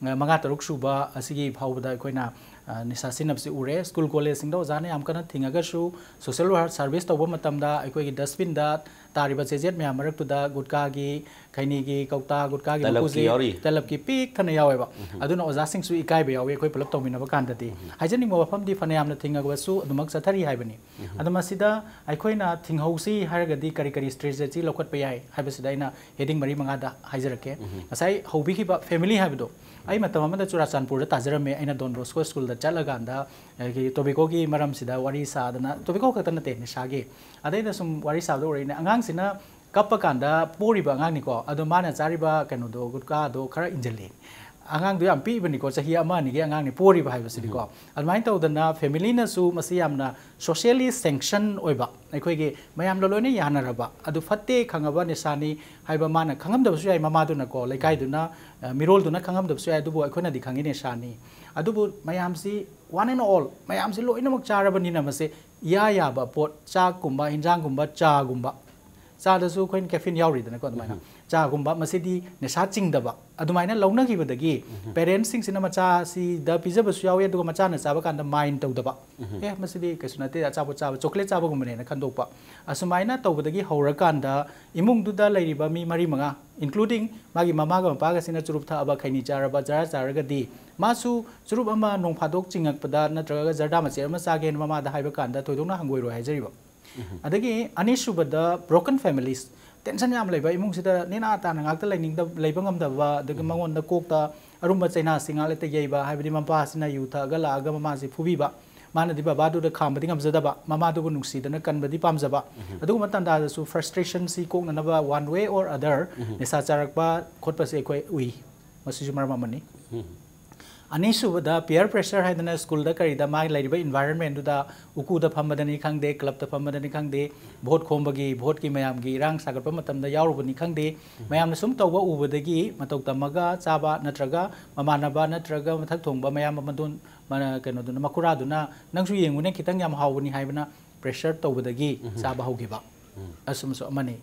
ꯑ, ꯃꯉꯥ ꯇꯔꯨꯛ ꯁꯨꯕ ꯑꯁꯤꯒꯤ ꯐꯥꯎꯕꯗ ꯑꯩꯈꯣꯏꯅ, ꯑ, ꯅꯤꯁꯥ ꯁꯤꯖꯤꯟꯅꯕꯁꯤ ꯎꯔꯦ꯫ ꯁ꯭ꯀꯨꯜ ꯀꯣꯂꯦꯖꯁꯤꯡꯗ ꯑꯣꯖꯥꯅ ꯌꯥꯝ ꯀꯟꯅ ꯊꯤꯡꯉꯒꯁꯨ, ꯁꯣꯁꯦꯜ ꯋꯥꯔꯛ ꯁꯥꯔꯚꯤꯁ ꯇꯧꯕ ꯃꯇꯝꯗ ꯑꯩꯈꯣꯏꯒꯤ ꯗꯁꯕꯤꯟꯗ ꯇꯥꯔꯤꯕ ꯆꯦꯖꯦꯠ ꯃꯌꯥꯝ ꯃꯔꯛꯇꯨꯗ ꯒꯨꯠꯀꯥꯒꯤ, ꯈꯩꯅꯤꯒꯤ ꯀꯧꯇꯥ, ꯒꯨꯠꯀꯥꯒꯤ ꯇꯂꯞꯀꯤ ꯃꯀꯨꯁꯤ ꯌꯥꯎꯔꯤ꯫ ꯇꯂꯞꯀꯤ ꯄꯤꯛ ꯊꯟꯅ ꯌꯥꯎꯋꯦꯕ꯫ ꯑꯗꯨꯅ ꯑꯣꯖꯥꯁꯤꯡꯁꯨ ꯏꯀꯥꯏꯕ ꯌꯥꯎꯋꯤ ꯑꯩꯈꯣꯏ ꯄꯨꯂꯞ ꯇꯧꯃꯤꯟꯅꯕ ꯀꯥꯟꯗꯗꯤ꯫ ꯍꯥꯏꯖꯅꯤꯡꯕ ꯋꯥꯐꯝꯗꯤ ꯐꯅꯌꯥꯝꯅ ꯊꯤꯡꯉꯒꯁꯨ ꯑꯗꯨꯃꯛ ꯆꯠꯊꯔꯤ ꯍꯥꯏꯕꯅꯤ꯫ ꯑꯗꯣ ꯃꯁꯤꯗ ꯑꯩꯈꯣꯏꯅ ꯊꯤꯡꯍꯧꯁꯤ ꯍꯥꯏꯔꯒꯗꯤ ꯀꯔꯤ ꯀꯔꯤ ꯁ꯭ꯇ꯭ꯔꯦꯇꯦꯖꯤ ꯂꯧꯈꯠꯄ ꯌꯥꯏ ꯍꯥꯏꯕꯁꯤꯗ ꯑꯩꯅ ꯍꯦꯗꯤꯡ ꯃꯔꯤ ꯃꯉꯥꯗ ꯍꯥꯏꯖꯔꯛꯀꯦ꯫ ꯉꯁꯥꯏ ꯍꯧꯕꯤꯈꯤꯕ ꯐꯦꯃꯤꯂꯤ ꯍꯥꯏꯕꯗꯣ, ꯑꯩ ꯃꯇꯝ ꯑꯃꯗ ꯆꯨꯔꯥꯆꯥꯟꯄꯨꯔꯗ ꯇꯥꯖꯔꯝꯃꯦ꯫ ꯑꯩꯅ ꯗꯣꯟ ꯕꯣꯁꯀꯣ ꯁ꯭ꯀꯨꯜꯗ ꯆꯠꯂꯀꯥꯟꯗ ꯑꯩꯒꯤ ꯇꯣꯕꯦꯀꯣꯒꯤ ꯃꯔꯝꯁꯤꯗ ꯋꯥꯔꯤ ꯁꯥꯗꯅ, ꯇꯣꯕꯦꯀꯣ ꯈꯛꯇ ꯅꯠꯇꯦ, ꯅꯤꯁꯥꯒꯤ꯫ ꯑꯗꯩꯗ ꯁꯨꯝ ꯋꯥꯔꯤ ꯁꯥꯕꯗ ꯎꯔꯛꯏꯅꯦ, ꯑꯉꯥꯡꯁꯤꯅ ꯀꯞꯄ ꯀꯥꯟꯗ ꯄꯣꯔꯤꯕ ꯑꯉꯥꯡꯅꯤꯀꯣ, ꯑꯗꯣ ꯃꯥꯅ ꯆꯥꯔꯤꯕ ꯀꯩꯅꯣꯗꯣ, ꯒꯨꯠꯀꯥꯗꯣ ꯈꯔ ꯏꯟꯖꯜꯂꯤ꯫ ꯑꯉꯥꯡꯗꯣ ꯌꯥꯝ ꯄꯤꯛꯏꯕꯅꯤꯀꯣ, ꯆꯍꯤ ꯑꯃ ꯑꯅꯤꯒꯤ ꯑꯉꯥꯡꯅꯤ ꯄꯣꯔꯤꯕ ꯍꯥꯏꯕꯁꯤꯗꯤꯀꯣ꯫ ꯑꯗꯨꯃꯥꯏꯅ ꯇꯧꯗꯅ ꯐꯦꯃꯤꯂꯤꯅꯁꯨ ꯃꯁꯤ ꯌꯥꯝꯅ ꯁꯣꯁꯤꯌꯦꯜꯂꯤ ꯁꯦꯡꯁꯟ ꯑꯣꯏꯕ, ꯑꯩꯈꯣꯏꯒꯤ ꯃꯌꯥꯝꯅ ꯂꯣꯏꯅ ꯌꯥꯅꯔꯕ, ꯑꯗꯨ ꯐꯠꯇꯦ ꯈꯪꯉꯕ ꯅꯤꯁꯥꯅꯤ ꯍꯥꯏꯕ ꯃꯥꯅ ꯈꯪꯉꯝꯗꯕꯁꯨ ꯌꯥꯏ, ꯃꯃꯥꯗꯨꯅꯀꯣ, ꯂꯩꯀꯥꯏꯗꯨꯅ, ꯑ, ꯃꯤꯔꯣꯜꯗꯨꯅ ꯈꯪꯉꯝꯗꯕꯁꯨ ꯌꯥꯏ, ꯑꯗꯨꯕꯨ ꯑꯩꯈꯣꯏꯅꯗꯤ ꯈꯪꯉꯤ ꯅꯤꯁꯥꯅꯤ꯫ ꯑꯗꯨꯕꯨ ꯃꯌꯥꯝꯁꯤ, one and all, ꯃꯌꯥꯝꯁꯤ ꯂꯣꯏꯅꯃꯛ ꯆꯥꯔꯕꯅꯤꯅ ꯃꯁꯤ ꯏꯌꯥ ꯌꯥꯕ ꯄꯣꯠ, ꯆꯥꯛꯀꯨꯝꯕ, ꯍꯤꯟꯖꯥꯡꯒꯨꯝꯕ, ꯆꯥꯒꯨꯝꯕ, ꯆꯥꯗꯁꯨ ꯑꯩꯈꯣꯏꯅ ꯀꯦꯐꯤꯟ ꯌꯥꯎꯔꯤꯗꯅꯀꯣ, ꯑꯗꯨꯃꯥꯏꯅ꯫ ꯆꯥꯒꯨꯝꯕ, ꯃꯁꯤꯗꯤ ꯅꯤꯁꯥ ꯆꯤꯡꯗꯕ, ꯑꯗꯨꯃꯥꯏꯅ ꯂꯧꯅꯈꯤꯕꯗꯒꯤ ꯄꯦꯔꯦꯟꯁꯁꯤꯡꯁꯤꯅ ꯃꯆꯥꯁꯤꯗ ꯄꯤꯖꯕꯁꯨ ꯌꯥꯎꯋꯤ, ꯑꯗꯨꯒ ꯃꯆꯥꯅ ꯆꯥꯕ ꯀꯥꯟꯗ ꯃꯥꯏꯟ ꯇꯧꯗꯕ, "ꯑꯦ, ꯃꯁꯤꯗꯤ ꯀꯩꯁꯨ ꯅꯠꯇꯦ, ꯑꯆꯥꯄꯣꯠ ꯆꯥꯕ, ꯆꯣꯀ꯭ꯂꯦꯠ ꯆꯥꯕꯒꯨꯝꯕꯅꯦꯅ" ꯈꯟꯗꯣꯛꯄ꯫ ꯑꯁꯨꯃꯥꯏꯅ ꯇꯧꯕꯗꯒꯤ ꯍꯧꯔꯀꯥꯟꯗ ꯏꯃꯨꯡꯗꯨꯗ ꯂꯩꯔꯤꯕ ꯃꯤ ꯃꯔꯤ ꯃꯉꯥ, ꯏꯟꯀ꯭ꯂꯨꯗꯤꯡ ꯃꯥꯒꯤ ꯃꯃꯥꯒ ꯃꯄꯥꯒꯁꯤꯅ ꯆꯨꯔꯨꯞ ꯊꯛꯑꯕ, ꯈꯩꯅꯤ ꯆꯥꯔꯕ, ꯖꯔꯥ ꯆꯥꯔꯒꯗꯤ, ꯃꯥꯁꯨ ꯆꯨꯔꯨꯞ ꯑꯃ ꯅꯣꯡ ꯐꯥꯗꯣꯛ ꯆꯤꯡꯉꯛꯄꯗ ꯅꯠꯇ꯭ꯔꯒ ꯖꯔꯗꯥ ꯃꯆꯦꯠ ꯑꯃ ꯆꯥꯒꯦꯅ ꯃꯃꯥꯗ ꯍꯥꯏꯕ ꯀꯥꯟꯗ ꯊꯣꯏꯗꯣꯛꯅ ꯍꯪꯒꯣꯏꯔꯣꯏ ꯍꯥꯏꯖꯔꯤꯕ꯫ ꯑꯗꯒꯤ ꯑꯅꯤꯁꯨꯕꯗ, broken families, ꯇꯦꯟꯁꯟ ꯌꯥꯝ ꯂꯩꯕ ꯏꯃꯨꯡꯁꯤꯗ ꯅꯦꯅꯥ ꯇꯥꯅ ꯉꯥꯛꯇ ꯂꯩꯅꯤꯡꯗꯕ, ꯂꯩꯕ ꯉꯝꯗꯕ, ꯑꯗꯒꯤ ꯃꯉꯣꯟꯗ ꯀꯣꯛꯇ ꯑꯔꯨꯝꯕ ꯆꯩꯅꯥꯁꯤ ꯉꯥꯛ ꯂꯩꯇ ꯌꯩꯕ, ꯍꯥꯏꯕꯗꯤ ꯃꯄꯥꯁꯤꯅ ꯌꯨ ꯊꯛꯑꯒ ꯂꯥꯛꯑꯒ ꯃꯃꯥꯁꯤ ꯐꯨꯕꯤꯕ, ꯃꯥꯅꯗꯤ ꯕꯕꯥꯗꯨꯗ ꯈꯥꯝꯕꯗꯤ ꯉꯝꯖꯗꯕ, ꯃꯃꯥꯗꯨꯕꯨ ꯅꯨꯡꯁꯤꯗꯅ ꯀꯟꯕꯗꯤ ꯄꯥꯝꯖꯕ꯫ ꯑꯗꯨꯒꯨꯝꯕ ꯇꯥꯟꯖꯥꯗꯁꯨ frustration ꯁꯤ ꯀꯣꯛꯅꯅꯕ one way or other ꯅꯤꯁꯥ ꯆꯥꯔꯛꯄ ꯈꯣꯠꯄꯁꯦ ꯑꯩꯈꯣꯏ ꯎꯏ꯫ ꯃꯁꯤꯁꯨ ꯃꯔꯝ ꯑꯃꯅꯤ꯫ ꯑꯅꯤꯁꯨꯕꯗ peer pressure ꯍꯥꯏꯗꯅ ꯁ꯭ꯀꯨꯜꯗ ꯀꯔꯤꯗ ꯃꯥꯒꯤ ꯂꯩꯔꯤꯕ environment ꯗꯨꯗ ꯎꯀꯨꯗ ꯐꯝꯕꯗꯅꯤ ꯈꯪꯗꯦ, club ꯇ ꯐꯝꯕꯗꯅꯤ ꯈꯪꯗꯦ, ꯚꯣꯠ ꯈꯣꯝꯕꯒꯤ, ꯚꯣꯠꯀꯤ ꯃꯌꯥꯝꯒꯤ ꯏꯔꯥꯡ ꯁꯥꯒꯠꯄ ꯃꯇꯝꯗ ꯌꯥꯎꯔꯨꯕꯅꯤ ꯈꯪꯗꯦ, ꯃꯌꯥꯝꯅ ꯁꯨꯝ ꯇꯧꯕ ꯎꯕꯗꯒꯤ ꯃꯇꯧ ꯇꯝꯃꯒ ꯆꯥꯕ ꯅꯠꯇ꯭ꯔꯒ ꯃꯃꯥꯟꯅꯕ ꯅꯠꯇ꯭ꯔꯒ ꯃꯊꯛ ꯊꯣꯡꯕ ꯃꯌꯥꯝ ꯑꯃꯗꯨ ꯃꯥꯅ ꯀꯩꯅꯣꯗꯨꯅ, ꯃꯈꯨꯔꯥꯗꯨꯅ "ꯅꯪꯁꯨ ꯌꯦꯡꯉꯨꯅꯦ, ꯈꯤꯇꯪ ꯌꯥꯝ ꯍꯥꯎꯕꯅꯤ" ꯍꯥꯏꯕꯅ pressure ꯇꯧꯕꯗꯒꯤ ꯆꯥꯕ ꯍꯧꯈꯤꯕ꯫ ꯑꯁꯨꯝꯕꯁꯨ ꯑꯃꯅꯤ꯫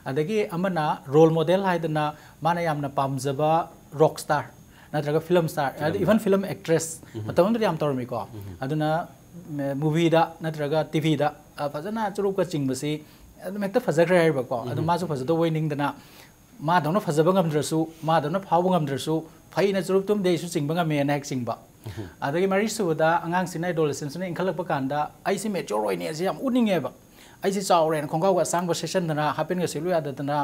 ꯑꯗꯒꯤ ꯑꯃꯅ role model ꯍꯥꯏꯗꯅ ꯃꯥꯅ ꯌꯥꯝꯅ ꯄꯥꯝꯖꯕ rock star ꯅꯠꯇ꯭ꯔꯒ film star, ꯍꯥꯏꯗꯤ even film actress ꯃꯇꯝ ꯑꯃꯗꯗꯤ ꯌꯥꯝ ꯇꯧꯔꯝꯃꯤꯀꯣ꯫ ꯑꯗꯨꯅ movie ꯗ ꯅꯠꯇ꯭ꯔꯒ T V ꯗ, ꯑ, ꯐꯖꯅ ꯆꯨꯔꯨꯞꯀ ꯆꯤꯡꯕꯁꯤ ꯑꯗꯨꯝ ꯍꯦꯛꯇ ꯐꯖꯈ꯭ꯔꯦ ꯍꯥꯏꯔꯤꯕꯀꯣ꯫ ꯑꯗꯨ ꯃꯥꯁꯨ ꯐꯖꯗꯧꯕ ꯑꯣꯏ ꯅꯤꯡꯗꯅ ꯃꯥꯗꯧꯅ ꯐꯖꯕ ꯉꯝꯗ꯭ꯔꯁꯨ, ꯃꯥꯗꯧꯅ ꯐꯥꯎꯕ ꯉꯝꯗ꯭ꯔꯁꯨ, ꯐꯩꯅ ꯆꯨꯔꯨꯞꯇꯨꯝꯗꯤ ꯑꯩꯁꯨ ꯆꯤꯡꯕ ꯉꯝꯃꯦꯅ ꯍꯦꯛ ꯆꯤꯡꯕ꯫ ꯑꯗꯒꯤ ꯃꯔꯤꯁꯨꯕꯗ, ꯑꯉꯥꯡꯁꯤꯅ adolescence ꯁꯤꯅ ꯏꯟꯈꯠꯂꯛꯄ ꯀꯥꯟꯗ ꯑꯩꯁꯤ mature ꯑꯣꯏꯅꯦ ꯑꯁꯤ ꯌꯥꯝ ꯎꯠꯅꯤꯡꯉꯦꯕ꯫ ꯑꯩꯁꯤ ꯆꯥꯎꯔꯦꯅ ꯈꯣꯡꯒ꯭ꯔꯥꯎꯒ ꯑꯁꯥꯡꯕ ꯁꯦꯠꯆꯟꯗꯅ, ꯍꯥꯞ ꯄꯦꯟꯒ ꯁꯦꯠꯂꯨ ꯌꯥꯗꯗꯅ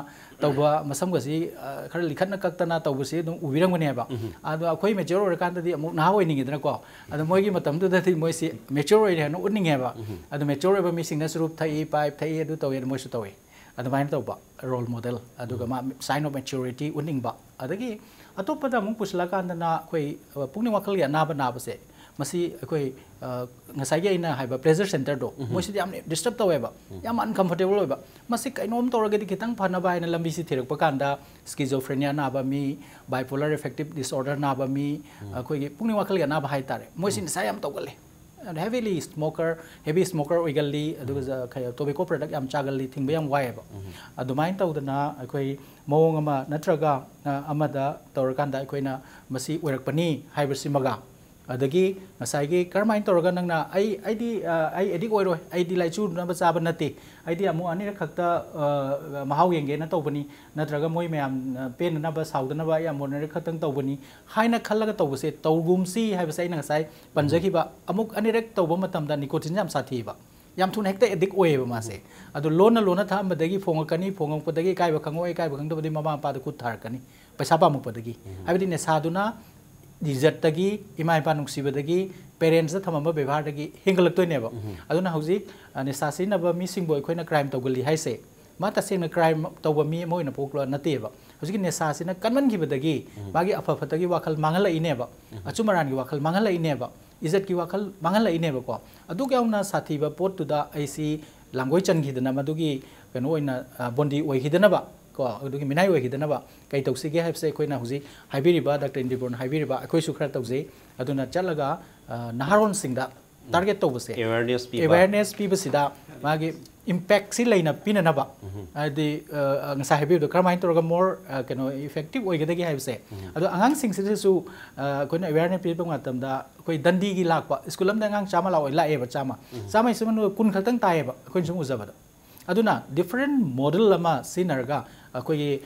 ꯇꯧꯕ, ꯃꯁꯝꯒꯁꯤ, ꯑ, ꯈꯔ ꯂꯤꯈꯠꯅ ꯀꯛꯇꯅ ꯇꯧꯕꯁꯤ ꯑꯗꯨꯝ ꯎꯕꯤꯔꯝꯒꯅꯦꯕ꯫ ꯑꯗꯣ ꯑꯩꯈꯣꯏ mature ꯑꯣꯏꯔꯀꯥꯟꯗꯗꯤ ꯑꯃꯨꯛ ꯅꯍꯥ ꯑꯣꯏꯅꯤꯡꯉꯤꯗꯅꯀꯣ꯫ ꯑꯗꯣ ꯃꯣꯏꯒꯤ ꯃꯇꯝꯗꯨꯗꯗꯤ ꯃꯣꯏꯁꯤ mature ꯑꯣꯏꯔꯦ ꯍꯥꯏꯅ ꯎꯠꯅꯤꯡꯉꯦꯕ꯫ ꯑꯗꯣ mature ꯑꯣꯏꯕ ꯃꯤꯁꯤꯡꯅ ꯆꯨꯔꯨꯞ ꯊꯛꯏ, pipe ꯊꯛꯏ, ꯑꯗꯨ ꯇꯧꯏ, ꯑꯗꯨ ꯃꯣꯏꯁꯨ ꯇꯧꯏ꯫ ꯑꯗꯨꯃꯥꯏꯅ ꯇꯧꯕ role model, ꯑꯗꯨꯒ ꯃꯥ sign of maturity ꯎꯠꯅꯤꯡꯕ꯫ ꯑꯗꯒꯤ ꯑꯇꯣꯞꯄꯗ ꯑꯃꯨꯛ ꯄꯨꯁꯤꯜꯂꯀꯥꯟꯗꯅ ꯑꯩꯈꯣꯏ, ꯑ, ꯄꯨꯛꯅꯤꯡ ꯋꯥꯈꯜꯒꯤ ꯑꯅꯥꯕ ꯅꯥꯕꯁꯦ, ꯃꯁꯤ ꯑꯩꯈꯣꯏ, ꯑ, ꯉꯁꯥꯏꯒꯤ ꯑꯩꯅ ꯍꯥꯏꯕ pleasure centre ꯗꯣ, ꯃꯣꯏꯁꯤꯗꯤ ꯌꯥꯝ disturb ꯇꯧꯋꯦꯕ, ꯌꯥꯝ uncomfortable ꯑꯣꯏꯕ꯫ ꯃꯁꯤ ꯀꯩꯅꯣꯝ ꯇꯧꯔꯒꯗꯤ ꯈꯤꯇꯪ ꯐꯅꯕ ꯍꯥꯏꯅ ꯂꯝꯕꯤꯁꯤ ꯊꯤꯔꯛꯄ ꯀꯥꯟꯗ schizophrenia ꯅꯥꯕ ꯃꯤ, bipolar affective disorder ꯅꯥꯕ ꯃꯤ, ꯑꯩꯈꯣꯏꯒꯤ ꯄꯨꯛꯅꯤꯡ ꯋꯥꯈꯜꯒꯤ ꯑꯅꯥꯕ ꯍꯥꯏꯇꯥꯔꯦ, ꯃꯣꯏꯁꯤ ꯅꯤꯁꯥ ꯌꯥꯝ ꯇꯧꯒꯜꯂꯦ꯫ ꯑꯗ heavily smoker, heavy smoker ꯑꯣꯏꯒꯜꯂꯤ, ꯑꯗꯨꯒ ꯖ-, ꯀꯩ-, tobacco product ꯌꯥꯝ ꯆꯥꯒꯜꯂꯤ, ꯊꯤꯡꯕ ꯌꯥꯝ ꯋꯥꯏꯑꯦꯕ꯫ ꯑꯗꯨꯃꯥꯏꯅ ꯇꯧꯗꯅ ꯑꯩꯈꯣꯏ ꯃꯑꯣꯡ ꯑꯃ ꯅꯠꯇ꯭ꯔꯒ, ꯑ, ꯑꯃꯗ ꯇꯧꯔꯀꯥꯟꯗ ꯑꯩꯈꯣꯏꯅ ꯃꯁꯤ ꯑꯣꯏꯔꯛꯄꯅꯤ ꯍꯥꯏꯕꯁꯤꯃꯒ, ꯑꯗꯒꯤ ꯉꯁꯥꯏꯒꯤ ꯀꯔꯝꯍꯥꯏꯅ ꯇꯧꯔꯒ ꯅꯪꯅ, "ꯑꯩ, ꯑꯩꯗꯤ, ꯑ, ꯑꯩ addict ꯑꯣꯏꯔꯣꯏ, ꯑꯩꯗꯤ ꯂꯥꯏꯆꯨꯅꯕ ꯆꯥꯕ ꯅꯠꯇꯦ, ꯑꯩꯗꯤ ꯑꯃꯨꯛ ꯑꯅꯤꯔꯛ ꯈꯛꯇ, ꯑ, ꯃꯍꯥꯎ ꯌꯦꯡꯒꯦꯅ ꯇꯧꯕꯅꯤ, ꯅꯠꯇ꯭ꯔꯒ ꯃꯣꯏ ꯃꯌꯥꯝ, ꯑ, ꯄꯦꯟꯅꯅꯕ ꯁꯥꯎꯗꯅꯕ ꯑꯩ ꯑꯃꯨꯛ ꯑꯅꯤꯔꯛ ꯈꯛꯇꯪ ꯇꯧꯕꯅꯤ" ꯍꯥꯏꯅ ꯈꯜꯂꯒ ꯇꯧꯕꯁꯦ ꯇꯧꯒꯨꯝꯁꯤ ꯍꯥꯏꯕꯁꯦ ꯑꯩꯅ ꯉꯁꯥꯏ ꯄꯟꯖꯈꯤꯕ, ꯑꯃꯨꯛ ꯑꯅꯤꯔꯛ ꯇꯧꯕ ꯃꯇꯝꯗ nicotine ꯌꯥꯝ ꯁꯥꯊꯤꯕ, ꯌꯥꯝ ꯊꯨꯅ ꯍꯦꯛꯇ addict ꯑꯣꯏꯌꯦꯕ ꯃꯥꯁꯦ꯫ ꯑꯗꯨ ꯂꯣꯟꯅ ꯂꯣꯟꯅ ꯊꯛꯑꯝꯕꯗꯒꯤ ꯐꯣꯡꯉꯛꯀꯅꯤ, ꯐꯣꯡꯉꯛꯄꯗꯒꯤ ꯏꯀꯥꯏꯕ ꯈꯪꯉꯛꯑꯣꯏ, ꯏꯀꯥꯏꯕ ꯈꯪꯗꯕꯗꯒꯤ ꯃꯃꯥ ꯃꯄꯥꯗ ꯈꯨꯠ ꯊꯥꯔꯛꯀꯅꯤ, ꯄꯩꯁꯥ ꯄꯥꯝꯃꯛꯄꯗꯒꯤ꯫ ꯍꯥꯏꯕꯗꯤ ꯅꯤꯁꯥꯗꯨꯅ ꯏꯖꯠꯇꯒꯤ, ꯏꯃꯥ ꯏꯄꯥ ꯅꯨꯡꯁꯤꯕꯗꯒꯤ, ꯄꯦꯔꯦꯟꯁꯇ ꯊꯝꯃꯝꯕ ꯕꯦꯕꯥꯔꯗꯒꯤ ꯍꯦꯟꯒꯠꯂꯛꯇꯣꯏꯅꯦꯕ꯫ ꯑꯗꯨꯅ ꯍꯧꯖꯤꯛ ꯑ, ꯅꯤꯁꯥ ꯁꯤꯖꯤꯟꯅꯕ ꯃꯤꯁꯤꯡꯕꯨ ꯑꯩꯈꯣꯏꯅ ꯀ꯭ꯔꯥꯏꯝ ꯇꯧꯒꯜꯂꯤ ꯍꯥꯏꯁꯦ, ꯃꯥ ꯇꯁꯦꯡꯅ ꯀ꯭ꯔꯥꯏꯝ ꯇꯧꯕ ꯃꯤ ꯑꯃ ꯑꯣꯏꯅ ꯄꯣꯛꯂ ꯅꯠꯇꯦꯕ꯫ ꯍꯧꯖꯤꯛꯀꯤ ꯅꯤꯁꯥꯁꯤꯅ ꯀꯟꯃꯟꯈꯤꯕꯗꯒꯤ ꯃꯥꯒꯤ ꯑꯐ ꯐꯠꯇꯒꯤ ꯋꯥꯈꯜ ꯃꯥꯡꯍꯜꯂꯛꯏꯅꯦꯕ, ꯑꯆꯨꯝ ꯑꯔꯥꯟꯒꯤ ꯋꯥꯈꯜ ꯃꯥꯡꯍꯜꯂꯛꯏꯅꯦꯕ, ꯏꯖꯠꯀꯤ ꯋꯥꯈꯜ ꯃꯥꯡꯍꯜꯂꯛꯏꯅꯦꯕꯀꯣ꯫ ꯑꯗꯨꯛ ꯌꯥꯝꯅ ꯁꯥꯊꯤꯕ ꯄꯣꯠꯇꯨꯗ ꯑꯩꯁꯤ ꯂꯥꯡꯒꯣꯏ ꯆꯟꯈꯤꯗꯅ, ꯃꯗꯨꯒꯤ ꯀꯩꯅꯣ ꯑꯣꯏꯅ, ꯑ, ꯕꯣꯟꯗꯤ ꯑꯣꯏꯈꯤꯗꯅꯕ ꯀꯣ, ꯑꯗꯨꯒꯤ ꯃꯤꯅꯥꯏ ꯑꯣꯏꯈꯤꯗꯅꯕ ꯀꯩ ꯇꯧꯁꯤꯒꯦ ꯍꯥꯏꯕꯁꯦ ꯑꯩꯈꯣꯏꯅ ꯍꯧꯖꯤꯛ ꯍꯥꯏꯕꯤꯔꯤꯕ, ꯗꯥꯛꯇꯔ ꯏꯟꯗꯤꯕ꯭ꯔꯣꯅ ꯍꯥꯏꯕꯤꯔꯤꯕ, ꯑꯩꯈꯣꯏꯁꯨ ꯈꯔ ꯇꯧꯖꯩ꯫ ꯑꯗꯨꯅ ꯆꯠꯂꯒ, ꯑ, ꯅꯍꯥꯔꯣꯜꯁꯤꯡꯗ ꯇꯥꯔꯒꯦꯠ ꯇꯧꯕꯁꯦ, ꯑꯦꯋꯦꯔꯅꯦꯁ ꯄꯤꯕ꯫ ꯑꯦꯋꯦꯔꯅꯦꯁ ꯄꯤꯕꯁꯤꯗ ꯃꯥꯒꯤ ꯏꯝꯄꯦꯛꯁꯤ ꯂꯩꯅ ꯄꯤꯅꯅꯕ, ꯍꯥꯏꯗꯤ, ꯑ, ꯉꯁꯥꯏ ꯍꯥꯏꯕꯤꯕꯗꯣ ꯀꯔꯝꯍꯥꯏꯅ ꯇꯧꯔꯒ ꯃꯣꯔ, ꯑ, ꯀꯩꯅꯣ, ꯏꯐꯦꯛꯇꯤꯞ ꯑꯣꯏꯒꯗꯒꯦ ꯍꯥꯏꯕꯁꯦ꯫ ꯑꯗꯣ ꯑꯉꯥꯡꯁꯤꯡꯁꯤꯗꯁꯨ, ꯑ, ꯑꯩꯈꯣꯏꯅ ꯑꯦꯋꯦꯔꯅꯦꯁ ꯄꯤꯕ ꯃꯇꯝꯗ, ꯑꯩꯈꯣꯏ ꯗꯟꯗꯤꯒꯤ ꯂꯥꯛꯄ, ꯁ꯭ꯀꯨꯜ ꯑꯃꯗ ꯑꯉꯥꯡ ꯆꯥꯝꯃ ꯂꯥꯛꯑꯣ, ꯂꯥꯛꯑꯦꯕ, ꯆꯥꯝꯃ꯫ ꯆꯥꯝꯃ ꯍꯥꯏꯁꯤ ꯃꯅꯨꯡꯗ ꯀꯨꯟ ꯈꯛꯇꯪ ꯇꯥꯏꯌꯦꯕ, ꯑꯩꯈꯣꯏꯅ ꯁꯨꯝ ꯎꯖꯕꯗ꯫ ꯑꯗꯨꯅ ꯗꯤꯐꯔꯦꯟ ꯃꯣꯗꯦꯜ ꯑꯃ ꯁꯤꯖꯤꯟꯅꯔꯒ ꯑꯩꯈꯣꯏꯒꯤ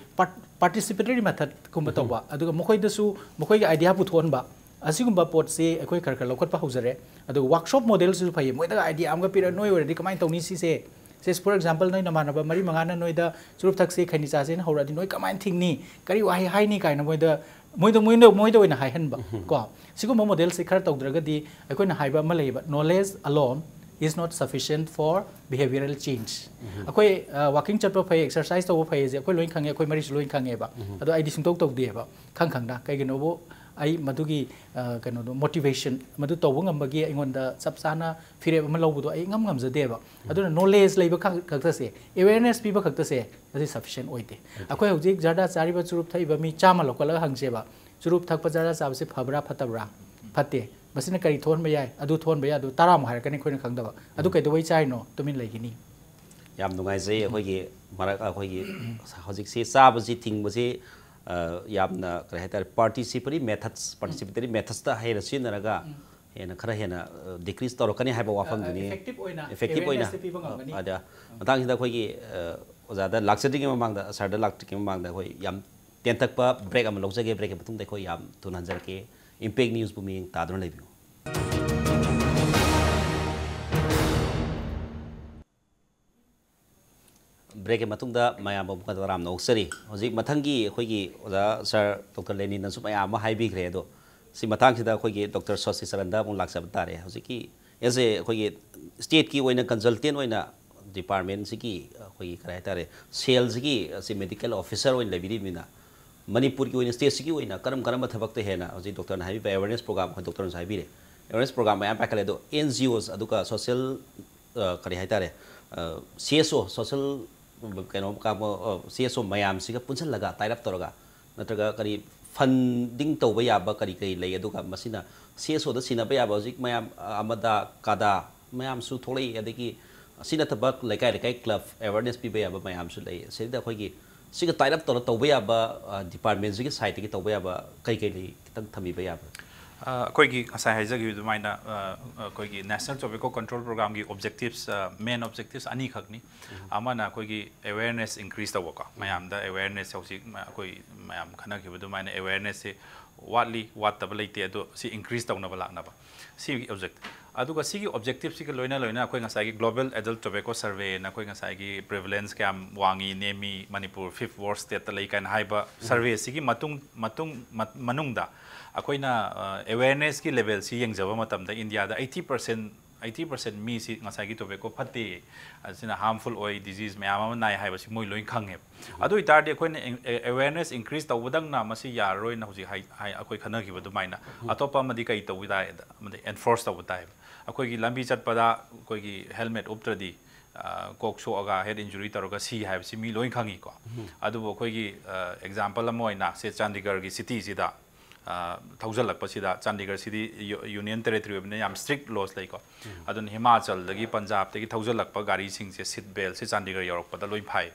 ꯄꯥꯔꯇꯤꯁꯤꯄꯦꯇꯔꯤ ꯃꯦꯊꯠꯀꯨꯝꯕ ꯇꯧꯕ, ꯑꯗꯨꯒ ꯃꯈꯣꯏꯗꯁꯨ ꯃꯈꯣꯏꯒꯤ ꯑꯥꯏꯗꯤꯌꯥ ꯄꯨꯊꯣꯛꯍꯟꯕ, ꯑꯁꯤꯒꯨꯝꯕ ꯄꯣꯠꯁꯤ ꯑꯩꯈꯣꯏ ꯈꯔ ꯈꯔ ꯂꯧꯈꯠꯄ ꯍꯧꯖꯔꯦ꯫ ꯑꯗꯨꯒ ꯋꯥꯔꯛꯁꯣꯞ ꯃꯣꯗꯦꯜꯁꯤꯁꯨ ꯐꯩꯌꯦ, ꯃꯣꯏꯗꯒ ꯑꯥꯏꯗꯤꯌꯥ ꯑꯃꯒ ꯄꯤꯔꯒ, "ꯅꯣꯏ ꯑꯣꯏꯔꯗꯤ ꯀꯃꯥꯏꯅ ꯇꯧꯅꯤ ꯁꯤꯁꯦ?" ꯁꯦ, ꯐꯣꯔ ꯑꯦꯛꯖꯥꯝꯄꯜ, ꯅꯣꯏ ꯅꯃꯥꯟꯅꯕ ꯃꯔꯤ ꯃꯉꯥꯅ ꯅꯣꯏꯗ ꯆꯨꯔꯨꯞ ꯊꯛꯁꯤ, ꯈꯩꯅꯤ ꯆꯥꯁꯦꯅ ꯍꯧꯔꯛꯑꯗꯤ ꯅꯣꯏ ꯀꯃꯥꯏꯅ ꯊꯤꯡꯅꯤ? ꯀꯔꯤ ꯋꯥꯍꯩ ꯍꯥꯏꯅꯤ ꯀꯥꯏꯅ ꯃꯣꯏꯗ, ꯃꯣꯏꯗ, ꯃꯣꯏꯗ, ꯃꯣꯏꯗ ꯑꯣꯏꯅ ꯍꯥꯏꯍꯟꯕ ꯀꯣ꯫ ꯁꯤꯒꯨꯝꯕ ꯃꯣꯗꯦꯜꯁꯤ ꯈꯔ ꯇꯧꯗ꯭ꯔꯒꯗꯤ, ꯑꯩꯈꯣꯏꯅ ꯍꯥꯏꯕ ꯑꯃ ꯂꯩꯌꯦꯕ, "Knowledge alone is not sufficient for behavioral change"꯫ ꯑꯩꯈꯣꯏ, ꯑ, ꯋꯥꯀꯤꯡ ꯆꯠꯄ ꯐꯩ, ꯑꯦꯛꯁꯔꯁꯥꯏꯁ ꯇꯧꯕ ꯐꯩ ꯍꯥꯏꯁꯦ ꯑꯩꯈꯣꯏ ꯂꯣꯏ ꯈꯪꯉꯦ, ꯑꯩꯈꯣꯏ ꯃꯔꯤꯁꯨ ꯂꯣꯏ ꯈꯪꯉꯦꯕ꯫ ꯑꯗꯣ ꯑꯩꯗꯤ ꯁꯨꯡꯇꯧ ꯇꯧꯗꯦꯕ, ꯈꯪ ꯈꯪꯅ꯫ ꯀꯩꯒꯤꯅꯣꯕꯨ, ꯑꯩ ꯃꯗꯨꯒꯤ, ꯑ, ꯀꯩꯅꯣꯗꯣ, ꯃꯣꯇꯤꯚꯦꯁꯟ, ꯃꯗꯨ ꯇꯧꯕ ꯉꯝꯕꯒꯤ ꯑꯩꯉꯣꯟꯗ ꯆꯞ ꯆꯥꯅ ꯐꯤꯔꯦꯞ ꯑꯃ ꯂꯧꯕꯗꯣ ꯑꯩ ꯏꯉꯝ ꯉꯝꯖꯗꯦꯕ꯫ ꯑꯗꯨꯅ ꯅꯣꯂꯦꯖ ꯂꯩꯕ ꯈꯛ-, ꯈꯛꯇꯁꯦ, ꯑꯦꯋꯦꯔꯅꯦꯁ ꯄꯤꯕ ꯈꯛꯇꯁꯦ, ꯃꯁꯤ ꯁꯐꯤꯁꯦꯟ ꯑꯣꯏꯗꯦ꯫ ꯑꯩꯈꯣꯏ ꯍꯧꯖꯤꯛ ꯖꯔꯗꯥ ꯆꯥꯔꯤꯕ, ꯆꯨꯔꯨꯞ ꯊꯛꯏꯕ ꯃꯤ ꯆꯥꯝꯃ ꯂꯧꯈꯠꯂꯒ ꯍꯪꯁꯦꯕ, "ꯆꯨꯔꯨꯞ ꯊꯛꯄ, ꯖꯔꯗꯥ ꯆꯥꯕꯁꯤ ꯐꯕ꯭ꯔꯥ ꯐꯠꯇꯕ꯭ꯔꯥ?" ꯐꯠꯇꯦ꯫ "ꯃꯁꯤꯅ ꯀꯔꯤ ꯊꯣꯛꯍꯟꯕ ꯌꯥꯏ, ꯑꯗꯨ ꯊꯣꯛꯍꯟꯕ ꯌꯥꯏ", ꯑꯗꯨ ꯇꯔꯥꯃꯨꯛ ꯍꯥꯏꯔꯛꯀꯅꯤ ꯑꯩꯈꯣꯏꯅ ꯈꯪꯗꯕ꯫ "ꯑꯗꯨ ꯀꯩꯗꯧꯕꯩ ꯆꯥꯏꯅꯣ?" ꯇꯨꯃꯤꯟ ꯂꯩꯒꯅꯤ꯫ ꯌꯥꯝ ꯅꯨꯡꯉꯥꯏꯖꯩ꯫ ꯑꯩꯈꯣꯏꯒꯤ ꯃꯔꯛ, ꯑꯩꯈꯣꯏꯒꯤ ꯍꯧꯖꯤꯛꯁꯤ ꯆꯥꯕꯁꯤ ꯊꯤꯡꯕꯁꯤ, ꯑ, ꯌꯥꯝꯅ, ꯀꯔꯤ ꯍꯥꯏꯇꯥꯔꯦ, ꯄꯥꯔꯇꯤꯁꯤꯄꯦꯇꯔꯤ ꯃꯦꯊꯠꯁ, ꯄꯥꯔꯇꯤꯁꯤꯄꯦꯇꯔꯤ ꯃꯦꯊꯠꯁꯇ ꯍꯦꯟꯅ ꯁꯤꯖꯤꯟꯅꯔꯒ ꯍꯦꯟꯅ, ꯈꯔ ꯍꯦꯟꯅ, ꯑ, ꯗꯤꯀ꯭ꯔꯤꯁ ꯇꯧꯔꯛꯀꯅꯤ ꯍꯥꯏꯕ ꯋꯥꯐꯝꯗꯨꯅꯤ꯫ ꯏꯐꯦꯛꯇꯤꯞ ꯑꯣꯏꯅ, ꯏꯐꯦꯛꯇꯤꯞ ꯑꯣꯏꯅ ꯑꯦꯋꯦꯔꯅꯦꯁꯁꯦ ꯄꯤꯕ ꯉꯝꯒꯅꯤ꯫ ꯑꯗ ꯃꯇꯥꯡꯁꯤꯗ ꯑꯩꯈꯣꯏꯒꯤ, ꯑ, ꯑꯣꯖꯥꯗ ꯂꯥꯛꯆꯗ꯭ꯔꯤꯉꯩ ꯃꯃꯥꯡꯗ, ꯁꯥꯔꯗ ꯂꯥꯛꯇ꯭ꯔꯤꯉꯩ ꯃꯃꯥꯡꯗ ꯑꯩꯈꯣꯏ ꯌꯥꯝ ꯇꯦꯟꯇꯛꯄ ꯕ꯭ꯔꯦꯛ ꯑꯃ ꯂꯧꯖꯒꯦ꯫ ꯕ꯭ꯔꯦꯛꯀꯤ ꯃꯇꯨꯡꯗ ꯑꯩꯈꯣꯏ ꯌꯥꯝ ꯊꯨꯅ ꯍꯟꯖꯔꯛꯀꯦ꯫ ꯏꯝꯄꯦꯛ ꯅ꯭ꯌꯨꯁꯄꯨ ꯃꯤꯠꯌꯦꯡ ꯇꯥꯗꯨꯅ ꯂꯩꯕꯤꯌꯨ꯫ ꯕ꯭ꯔꯦꯛꯀꯤ ꯃꯇꯨꯡꯗ ꯃꯌꯥꯝꯕꯨ ꯑꯃꯨꯛꯀ ꯇꯔꯥꯝꯅ ꯑꯣꯛꯆꯔꯤ꯫ ꯍꯧꯖꯤꯛ ꯃꯊꯪꯒꯤ ꯑꯩꯈꯣꯏꯒꯤ ꯑꯣꯖꯥ ꯁꯥꯔ ꯗꯣꯛꯇꯔ ꯂꯦꯅꯤꯟꯅꯁꯨ ꯃꯌꯥꯝ ꯑꯃ ꯍꯥꯏꯕꯤꯈ꯭ꯔꯦ, ꯑꯗꯣ ꯁꯤ ꯃꯇꯥꯡꯁꯤꯗ ꯑꯩꯈꯣꯏꯒꯤ ꯗꯣꯛꯇꯔ ꯁꯣꯁꯤ ꯆꯔꯟꯗ ꯑꯃꯨꯛ ꯂꯥꯛꯆꯕ ꯇꯥꯔꯦ꯫ ꯍꯧꯖꯤꯛꯀꯤ ꯑꯦꯁ ꯑꯦ ꯑꯩꯈꯣꯏꯒꯤ ꯁ꯭ꯇꯦꯠꯀꯤ ꯑꯣꯏꯅ ꯀꯟꯁꯜꯇꯦꯟ ꯑꯣꯏꯅ ꯗꯤꯄꯥꯔꯠꯃꯦꯟꯁꯤꯒꯤ ꯑꯩꯈꯣꯏꯒꯤ ꯀꯔꯤ ꯍꯥꯏꯇꯥꯔꯦ, ꯁꯦꯜꯁꯤꯒꯤ ꯑꯁꯤ ꯃꯦꯗꯤꯀꯦꯜ ꯑꯣꯐꯤꯁꯔ ꯑꯣꯏꯅ ꯂꯩꯕꯤꯔꯤꯕꯅꯤꯅ, ꯃꯅꯤꯄꯨꯔꯒꯤ ꯑꯣꯏꯅ ꯁ꯭ꯇꯦꯠꯁꯤꯒꯤ ꯑꯣꯏꯅ ꯀꯔꯝ ꯀꯔꯝꯕ ꯊꯕꯛꯇ ꯍꯦꯟꯅ ꯍꯧꯖꯤꯛ ꯗꯣꯛꯇꯔꯅ ꯍꯥꯏꯕꯤꯕ ꯑꯦꯋꯦꯔꯅꯦꯁ ꯄ꯭ꯔꯣꯒ꯭ꯔꯥꯝ, ꯑꯩꯈꯣꯏ ꯗꯣꯛꯇꯔꯅꯁꯨ ꯍꯥꯏꯕꯤꯔꯦ, ꯑꯦꯋꯦꯔꯅꯦꯁ ꯄ꯭ꯔꯣꯒ꯭ꯔꯥꯝ ꯃꯌꯥꯝ ꯄꯥꯏꯈꯠꯂꯦ꯫ ꯑꯗꯣ ꯑꯦꯟ ꯖꯤ ꯑꯣꯁ ꯑꯗꯨꯒ ꯁꯣꯁꯦꯜ ꯀꯔꯤ ꯍꯥꯏꯇꯥꯔꯦ, ꯁꯤ ꯑꯦꯁ ꯑꯣ, ꯁꯣꯁꯦꯜ ꯀꯩꯅꯣ ꯁꯤ ꯑꯦꯁ ꯑꯣ ꯃꯌꯥꯝꯁꯤꯒ ꯄꯨꯟꯁꯤꯜꯂꯒ, ꯇꯥꯏꯠ ꯑꯞ ꯇꯧꯔꯒ, ꯅꯠꯇ꯭ꯔꯒ ꯀꯔꯤ ꯐꯟꯗꯤꯡ ꯇꯧꯕ ꯌꯥꯕ ꯀꯔꯤ ꯀꯔꯤ ꯂꯩ? ꯑꯗꯨꯒ ꯃꯁꯤꯅ ꯁꯤ ꯑꯦꯁ ꯑꯣꯗ ꯁꯤꯟꯅꯕ ꯌꯥꯕ ꯍꯧꯖꯤꯛ ꯃꯌꯥꯝ, ꯑ, ꯑꯃꯗ ꯀꯥꯗꯥ ꯃꯌꯥꯝꯁꯨ ꯊꯣꯛꯂꯛꯏ, ꯑꯗꯒꯤ ꯑꯁꯤ ꯅꯠꯇꯕ ꯂꯩꯀꯥꯏ ꯂꯩꯀꯥꯏ ꯀ꯭ꯂꯕ ꯑꯦꯋꯦꯔꯅꯦꯁ ꯄꯤꯕ ꯌꯥꯕ ꯃꯌꯥꯝꯁꯨ ꯂꯩ꯫ ꯁꯤꯗ ꯑꯩꯈꯣꯏꯒꯤ ꯁꯤꯒ ꯇꯥꯏꯠ ꯑꯞ ꯇꯧꯔ ꯇꯧꯕ ꯌꯥꯕ, ꯑ, ꯗꯤꯄꯥꯔꯠꯃꯦꯟꯁꯤꯒꯤ ꯁꯥꯏꯠꯇꯒꯤ ꯇꯧꯕ ꯌꯥꯕ ꯀꯩ ꯀꯩ ꯂꯩ, ꯈꯤꯇꯪ ꯊꯝꯕꯤꯕ ꯌꯥꯕ꯭ꯔꯥ? ꯑ, ꯑꯩꯈꯣꯏꯒꯤ ꯉꯁꯥꯏ ꯍꯥꯏꯖꯈꯤꯕ ꯑꯗꯨꯃꯥꯏꯅ, ꯑ, ꯑꯩꯈꯣꯏꯒꯤ National Tobacco Control Programꯒꯤ objectives, ꯑ, main objectives ꯑꯅꯤꯈꯛꯅꯤ꯫ ꯑꯃꯅ ꯑꯩꯈꯣꯏꯒꯤ awareness increase ꯇꯧꯕꯀꯣ, ꯃꯌꯥꯝꯗ awareness ꯍꯧꯖꯤꯛ ꯃ-, ꯑꯩꯈꯣꯏ ꯃꯌꯥꯝ ꯈꯟꯅꯈꯤꯕ ꯑꯗꯨꯃꯥꯏꯅ awarenessꯁꯦ ꯋꯥꯠꯂꯤ, ꯋꯥꯠꯇꯕ ꯂꯩꯇꯦ, ꯑꯗꯣ ꯁꯤ increase ꯇꯧꯅꯕ ꯂꯥꯛꯅꯕ, ꯁꯤꯒꯤ object꯫ ꯑꯗꯨꯒ ꯁꯤꯒꯤ objectiveꯁꯤꯒ ꯂꯣꯏꯅ ꯂꯣꯏꯅ ꯑꯩꯈꯣꯏ ꯉꯁꯥꯏꯒꯤ Global Adult Tobacco Surveyꯅ ꯑꯩꯈꯣꯏ ꯉꯁꯥꯏꯒꯤ prevalence ꯀꯌꯥꯝ ꯋꯥꯡꯉꯤ, ꯅꯦꯝꯃꯤ, ꯃꯅꯤꯄꯨꯔ fifth worst stateꯇ ꯂꯩ ꯀꯥꯏꯅ ꯍꯥꯏꯕ surveyꯁꯤꯒꯤ ꯃꯇꯨꯡ, ꯃꯇꯨꯡ, ꯃ-, ꯃꯅꯨꯡꯗ ꯑꯩꯈꯣꯏꯅ, ꯑ, awarenessꯀꯤ levelꯁꯤ ꯌꯦꯡꯖꯕ ꯃꯇꯝꯗ ꯏꯟꯗꯤꯌꯥꯗ eighty percent, eighty percent ꯃꯤꯁꯤ ꯉꯁꯥꯏꯒꯤ tobacco ꯐꯠꯇꯦ, ꯑꯁꯤꯅ harmful ꯑꯣꯏ, disease ꯃꯌꯥꯝ ꯑꯃ ꯅꯥꯏ ꯍꯥꯏꯕꯁꯤ ꯃꯣꯏ ꯂꯣꯏ ꯈꯪꯉꯦꯕ꯫ ꯑꯗꯨ ꯑꯣꯏꯇꯥꯔꯗꯤ ꯑꯩꯈꯣꯏꯅ ꯑꯦ-, ꯑꯦ-, awareness increase ꯇꯧꯕꯗꯪꯅ ꯃꯁꯤ ꯌꯥꯔꯔꯣꯏꯅ ꯍꯧꯖꯤꯛ ꯍꯥꯏ-, ꯍꯥꯏ-, ꯑꯩꯈꯣꯏ ꯈꯟꯅꯈꯤꯕ ꯑꯗꯨꯃꯥꯏꯅ ꯑꯇꯣꯞꯄ ꯑꯃꯗꯤ ꯀꯔꯤ ꯇꯧꯕ ꯇꯥꯏ? ꯑꯃꯗꯤ enforce ꯇꯧꯕ ꯇꯥꯏꯕ꯫ ꯑꯩꯈꯣꯏꯒꯤ ꯂꯝꯕꯤ ꯆꯠꯄꯗ ꯑꯩꯈꯣꯏꯒꯤ helmet ꯎꯞꯇ꯭ꯔꯗꯤ, ꯑ, ꯀꯣꯛ ꯁꯣꯛꯑꯒ head injury ꯇꯧꯔꯒ ꯁꯤ ꯍꯥꯏꯕꯁꯤ ꯃꯤ ꯂꯣꯏ ꯈꯪꯉꯤꯀꯣ꯫ ꯑꯗꯨꯕꯨ ꯑꯩꯈꯣꯏꯒꯤ, ꯑ, example ꯑꯃ ꯑꯣꯏꯅ ꯁꯦ ꯆꯥꯟꯗꯤꯒꯔꯒꯤ cityꯁꯤꯗ, ꯑ, ꯊꯧꯖꯤꯜꯂꯛꯄꯁꯤꯗ, ꯆꯥꯟꯗꯤꯒꯔꯁꯤꯗꯤ ꯌꯨ-, union territory ꯑꯣꯏꯕꯅꯤꯅ ꯌꯥꯝ strict laws ꯂꯩꯀꯣ꯫ ꯑꯗꯨꯅ ꯍꯤꯃꯥꯆꯜꯗꯒꯤ, ꯄꯟꯖꯥꯕꯇꯒꯤ ꯊꯧꯖꯤꯜꯂꯛꯄ ꯒꯥꯔꯤꯁꯤꯡꯁꯦ seat beltꯁꯦ ꯆꯥꯟꯗꯤꯒꯔ ꯌꯧꯔꯛꯄꯗ ꯂꯣꯏ ꯐꯥꯏ꯫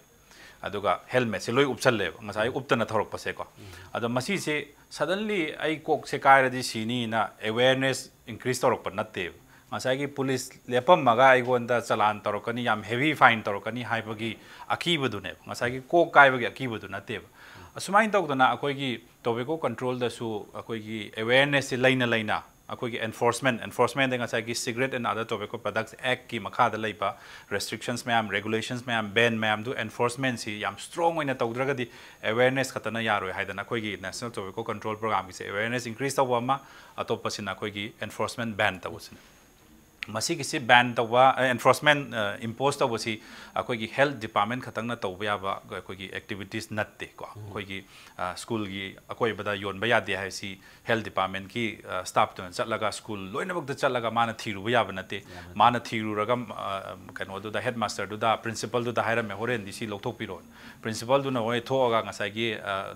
ꯑꯗꯨꯒ helmetꯁꯦ ꯂꯣꯏ ꯎꯞꯁꯜꯂꯦꯕ, ꯉꯁꯥꯏ ꯎꯞꯇꯅ ꯊꯧꯔꯛꯄꯁꯦꯀꯣ꯫ ꯑꯗꯣ ꯃꯁꯤꯁꯦ suddenly ꯑꯩ ꯀꯣꯛꯁꯦ ꯀꯥꯏꯔꯗꯤ ꯁꯤꯅꯤꯅ awareness increase ꯇꯧꯔꯛꯄ ꯅꯠꯇꯦꯕ꯫ ꯉꯁꯥꯏꯒꯤ ꯄꯨꯂꯤꯁ ꯂꯦꯞꯄꯝꯃꯒ ꯑꯩꯉꯣꯟꯗ ꯆꯂꯥꯟ ꯇꯧꯔꯛꯀꯅꯤ, ꯌꯥꯝ heavy fine ꯇꯧꯔꯛꯀꯅꯤ ꯍꯥꯏꯕꯒꯤ ꯑꯀꯤꯕꯗꯨꯅꯦꯕ, ꯉꯁꯥꯏꯒꯤ ꯀꯣꯛ ꯀꯥꯏꯕꯒꯤ ꯑꯀꯤꯕꯗꯨ ꯅꯠꯇꯦꯕ꯫ ꯑꯁꯨꯃꯥꯏꯅ ꯇꯧꯗꯅ ꯑꯩꯈꯣꯏꯒꯤ tobacco controlꯗꯁꯨ ꯑꯩꯈꯣꯏꯒꯤ awarenessꯁꯦ ꯂꯩꯅ ꯂꯩꯅ ꯑꯩꯈꯣꯏꯒꯤ enforcement, enforcement ꯉꯁꯥꯏꯒꯤ Cigarette and Other Tobacco Products Act ꯀꯤ ꯃꯈꯥꯗ ꯂꯩꯕ restrictions ꯃꯌꯥꯝ, regulations ꯃꯌꯥꯝ, ban ꯃꯌꯥꯝꯗꯨ enforcement ꯁꯤ ꯌꯥꯝ strong ꯑꯣꯏꯅ ꯇꯧꯗ꯭ꯔꯒꯗꯤ, awareness ꯈꯛꯇꯅ ꯌꯥꯔꯣꯏ ꯍꯥꯏꯗꯅ ꯑꯩꯈꯣꯏꯒꯤ National Tobacco Control Program ꯒꯤꯁꯦ awareness increase ꯇꯧꯕ ꯑꯃ, ꯑꯇꯣꯞꯄꯁꯤꯅ ꯑꯩꯈꯣꯏꯒꯤ enforcement ban ꯇꯧꯕꯁꯤꯅ꯫ ꯃꯁꯤꯒꯤꯁꯤ ban ꯇꯧꯕ, enforcement impose ꯇꯧꯕꯁꯤ ꯑꯩꯈꯣꯏꯒꯤ health department ꯈꯛꯇꯪꯅ ꯇꯧꯕ ꯌꯥꯕ ꯑꯩꯈꯣꯏꯒꯤ activities ꯅꯠꯇꯦꯀꯣ꯫ ꯑꯩꯈꯣꯏꯒꯤ school ꯒꯤ ꯑꯀꯣꯏꯕꯗ ꯌꯣꯟꯕ ꯌꯥꯗꯦ ꯍꯥꯏꯁꯤ health department ꯀꯤ staff ꯇꯨꯅ ꯆꯠꯂꯒ school ꯂꯣꯏꯅꯃꯛꯇ ꯆꯠꯂꯒ ꯃꯥꯅ ꯊꯤꯔꯨꯕ ꯌꯥꯕ ꯅꯠꯇꯦ꯫ ꯃꯥꯅ ꯊꯤꯔꯨꯔꯒ ꯀꯩꯅꯣꯗꯨꯗ, headmaster ꯗꯨꯗ, principal ꯗꯨꯗ ꯍꯥꯏꯔꯝꯃꯦ, "ꯍꯣꯔꯦꯟꯗꯤ ꯁꯤ ꯂꯧꯊꯣꯛꯄꯤꯔꯣ"꯫ Principal ꯗꯨꯅ ꯍꯣꯏ ꯊꯣꯛꯑꯒ ꯉꯁꯥꯏꯒꯤ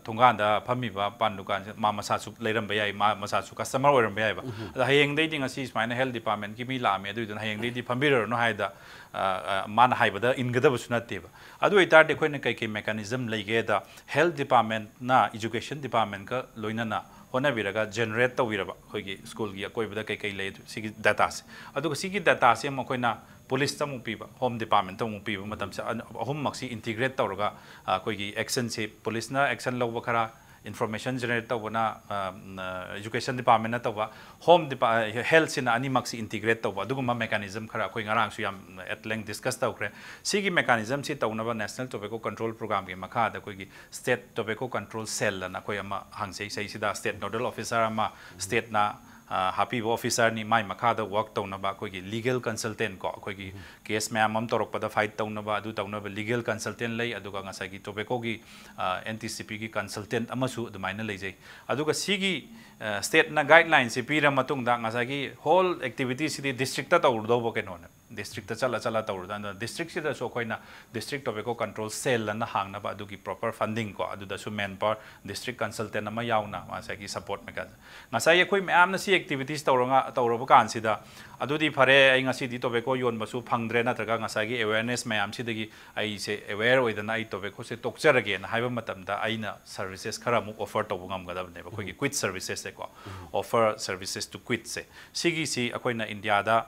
ꯊꯣꯡꯒꯥꯟꯗ ꯐꯝꯃꯤꯕ ꯄꯥꯟ ꯗꯨꯀꯥꯟꯁꯦ ꯃꯥ ꯃꯁꯥꯁꯨ ꯂꯩꯔꯝꯕ ꯌꯥꯏ, ꯃꯥ ꯃꯁꯥꯁꯨ customer ꯑꯣꯏꯔꯝꯕ ꯌꯥꯏꯕ꯫ ꯑꯗ ꯍꯌꯦꯡꯗꯩꯗꯤ ꯉꯁꯤ ꯁꯨꯃꯥꯏꯅ health department ꯀꯤ ꯃꯤ ꯂꯥꯛꯑꯝꯃꯦ, ꯑꯗꯨꯏꯗꯨꯅ ꯍꯌꯦꯡꯗꯩꯗꯤ ꯐꯝꯕꯤꯔꯨꯔꯅꯨ ꯍꯥꯏꯗ ꯃꯥꯅ ꯍꯥꯏꯕꯗ ꯏꯟꯒꯗꯕꯁꯨ ꯅꯠꯇꯦꯕ꯫ ꯑꯗꯨ ꯑꯣꯏꯇꯥꯔꯗꯤ ꯑꯩꯈꯣꯏꯅ ꯀꯩꯀꯩ mechanism ꯂꯩꯒꯦꯗ, health department ꯅ education department ꯀ ꯂꯣꯏꯅꯅ ꯍꯣꯠꯅꯕꯤꯔꯒ generate ꯇꯧꯕꯤꯔꯕ ꯑꯩꯈꯣꯏꯒꯤ school ꯒꯤ ꯑꯀꯣꯏꯕꯗ ꯀꯩꯀꯩ ꯂꯩ ꯁꯤꯒꯤ data ꯁꯦ꯫ ꯑꯗꯨꯒ ꯁꯤꯒꯤ data ꯁꯦ ꯑꯃꯨꯛ ꯑꯩꯈꯣꯏꯅ police ꯇ ꯑꯃꯨꯛ ꯄꯤꯕ, home department ꯇ ꯑꯃꯨꯛ ꯄꯤꯕ ꯃꯇꯝꯁꯦ, ꯑꯍꯨꯝꯃꯛꯁꯤ integrate ꯇꯧꯔꯒ ꯑꯩꯈꯣꯏꯒꯤ action ꯁꯦ police ꯅ action ꯂꯧꯕ ꯈꯔ, information generate ꯇꯧꯕꯅ education department ꯅ ꯇꯧꯕ, home health ꯁꯤꯅ ꯑꯅꯤꯃꯛꯁꯤ integrate ꯇꯧꯕ, ꯑꯗꯨꯒꯨꯝꯕ mechanism ꯈꯔ ꯑꯩꯈꯣꯏ ꯉꯔꯥꯡꯁꯨ ꯌꯥꯝ at length discuss ꯇꯧꯈ꯭ꯔꯦ꯫ ꯁꯤꯒꯤ mechanism ꯁꯤ ꯇꯧꯅꯕ National Tobacco Control Program ꯒꯤ ꯃꯈꯥꯗ ꯑꯩꯈꯣꯏꯒꯤ State Tobacco Control Cell ꯑꯅ ꯑꯩꯈꯣꯏ ꯑꯃ ꯍꯥꯡꯖꯩ꯫ ꯁꯤꯗꯩꯁꯤꯗ state nodal officer ꯑꯃ state ꯅ ꯍꯥꯞꯄꯤꯕ officer ꯅꯤ꯫ ꯃꯥꯏ ꯃꯈꯥꯗ work ꯇꯧꯅꯕ ꯑꯩꯈꯣꯏꯒꯤ legal consultant ꯀꯣ, ꯑꯩꯈꯣꯏꯒꯤ case ꯃꯌꯥꯝ ꯑꯃ ꯇꯧꯔꯛꯄꯗ fight ꯇꯧꯅꯕ, ꯑꯗꯨ ꯇꯧꯅꯕ legal consultant ꯂꯩ꯫ ꯑꯗꯨꯒ ꯉꯁꯥꯏꯒꯤ tobacco ꯒꯤ NTCP ꯒꯤ consultant ꯑꯃꯁꯨ ꯑꯗꯨꯃꯥꯏꯅ ꯂꯩꯖꯩ꯫ ꯑꯗꯨꯒ ꯁꯤꯒꯤ state ꯅ guideline ꯁꯤ ꯄꯤꯔ ꯃꯇꯨꯡꯗ ꯉꯁꯥꯏꯒꯤ whole activity ꯁꯤꯗꯤ district ꯇ ꯇꯧꯔꯨꯗꯧꯕ ꯀꯩꯅꯣꯅꯦ꯫ District ꯇ ꯆꯠꯂ ꯆꯠꯂ ꯇꯧꯔꯨꯗ, ꯑꯗꯨꯅ district ꯁꯤꯗꯁꯨ ꯑꯩꯈꯣꯏꯅ District Tobacco Control Cell ꯑꯅ ꯍꯥꯡꯅꯕ ꯑꯗꯨꯒꯤ proper funding ꯀꯣ, ꯑꯗꯨꯗꯁꯨ manpower, district consultant ꯑꯃ ꯌꯥꯎꯅ ꯉꯁꯥꯏꯒꯤ support mechanism꯫ ꯉꯁꯥꯏ ꯑꯩꯈꯣꯏ ꯃꯌꯥꯝꯅ ꯁꯤ activities ꯇꯧꯔ-, ꯇꯧꯔꯕ ꯀꯥꯟꯁꯤꯗ, "ꯑꯗꯨꯗꯤ ꯐꯔꯦ, ꯑꯩ ꯉꯁꯤꯗꯤ tobacco ꯌꯣꯟꯕꯁꯨ ꯐꯪꯗ꯭ꯔꯦ, ꯅꯠꯇ꯭ꯔꯒ ꯉꯁꯥꯏꯒꯤ awareness ꯃꯌꯥꯝꯁꯤꯗꯒꯤ ꯑꯩꯁꯦ aware ꯑꯣꯏꯗꯅ ꯑꯩ tobacco ꯁꯦ ꯇꯣꯛꯆꯔꯒꯦꯅ" ꯍꯥꯏꯕ ꯃꯇꯝꯗ ꯑꯩꯅ services ꯈꯔ ꯑꯃꯨꯛ offer ꯇꯧꯕ ꯉꯝꯒꯗꯕꯅꯦꯕ꯫ ꯑꯩꯈꯣꯏꯒꯤ quit services ꯁꯦꯀꯣ, offer services to quit ꯁꯦ꯫ ꯁꯤꯒꯤꯁꯤ ꯑꯩꯈꯣꯏꯅ ꯏꯟꯗꯤꯌꯥꯗ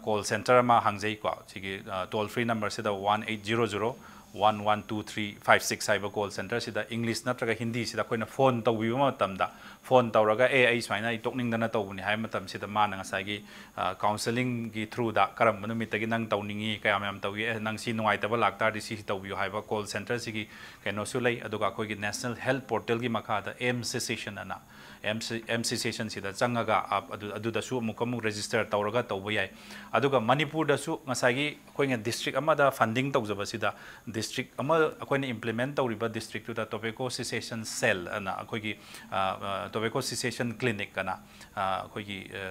call center ꯑꯃ ꯍꯥꯡꯖꯩꯀꯣ꯫ ꯁꯤꯒꯤ toll free number ꯁꯤꯗ one eight zero zero One one two three five six ꯍꯥꯏꯕ call centre ꯁꯤꯗ English ꯅꯠꯇ꯭ꯔꯒ ꯍꯤꯟꯗꯤꯁꯤꯗ ꯑꯩꯈꯣꯏꯅ phone ꯇꯧꯕꯤꯕ ꯃꯇꯝꯗ, phone ꯇꯧꯔꯒ, "ꯑꯦ, ꯑꯩ ꯁꯨꯃꯥꯏꯅ, ꯑꯩ ꯇꯣꯛꯅꯤꯡꯗꯅ ꯇꯧꯕꯅꯤ" ꯍꯥꯏꯕ ꯃꯇꯝꯁꯤꯗ ꯃꯥꯅ ꯉꯁꯥꯏꯒꯤ, ꯑ, counselling ꯒꯤ through ꯗ ꯀꯔꯝꯕ ꯅꯨꯃꯤꯠꯇꯒꯤ ꯅꯪ ꯇꯧꯅꯤꯡꯉꯤ, ꯀꯌꯥꯝ ꯌꯥꯝ ꯇꯧꯏ, ꯑꯦ, ꯅꯪ ꯁꯤ ꯅꯨꯡꯉꯥꯏꯇꯕ ꯂꯥꯛꯇꯥꯔꯗꯤ ꯁꯤ ꯇꯧꯕꯤꯌꯨ ꯍꯥꯏꯕ call centre ꯁꯤꯒꯤ ꯀꯩꯅꯣꯁꯨ ꯂꯩ꯫ ꯑꯗꯨꯒ ꯑꯩꯈꯣꯏꯒꯤ National Health Portal ꯒꯤ ꯃꯈꯥꯗ M Cessation ꯑꯅ, M C-, M Cessation ꯁꯤꯗ ꯆꯪꯉꯒ, ꯑ, ꯑꯗꯨ, ꯑꯗꯨꯗꯁꯨ ꯑꯃꯨꯛ, ꯑꯃꯨꯛ register ꯇꯧꯔꯒ ꯇꯧꯕ ꯌꯥꯏ꯫ ꯑꯗꯨꯒ ꯃꯅꯤꯄꯨꯔꯗꯁꯨ ꯉꯁꯥꯏꯒꯤ ꯑꯩꯈꯣꯏꯅ district ꯑꯃꯗ funding ꯇꯧꯖꯕꯁꯤꯗ, district ꯑꯃ ꯑꯩꯈꯣꯏꯅ implement ꯇꯧꯔꯤꯕ district ꯇꯨꯗ Tobacco Cessation Cell ꯑꯅ ꯑꯩꯈꯣꯏꯒꯤ, ꯑ, ꯑ, Tobacco Cessation Clinic ꯑꯅ, ꯑ, ꯑꯩꯈꯣꯏꯒꯤ, ꯑ,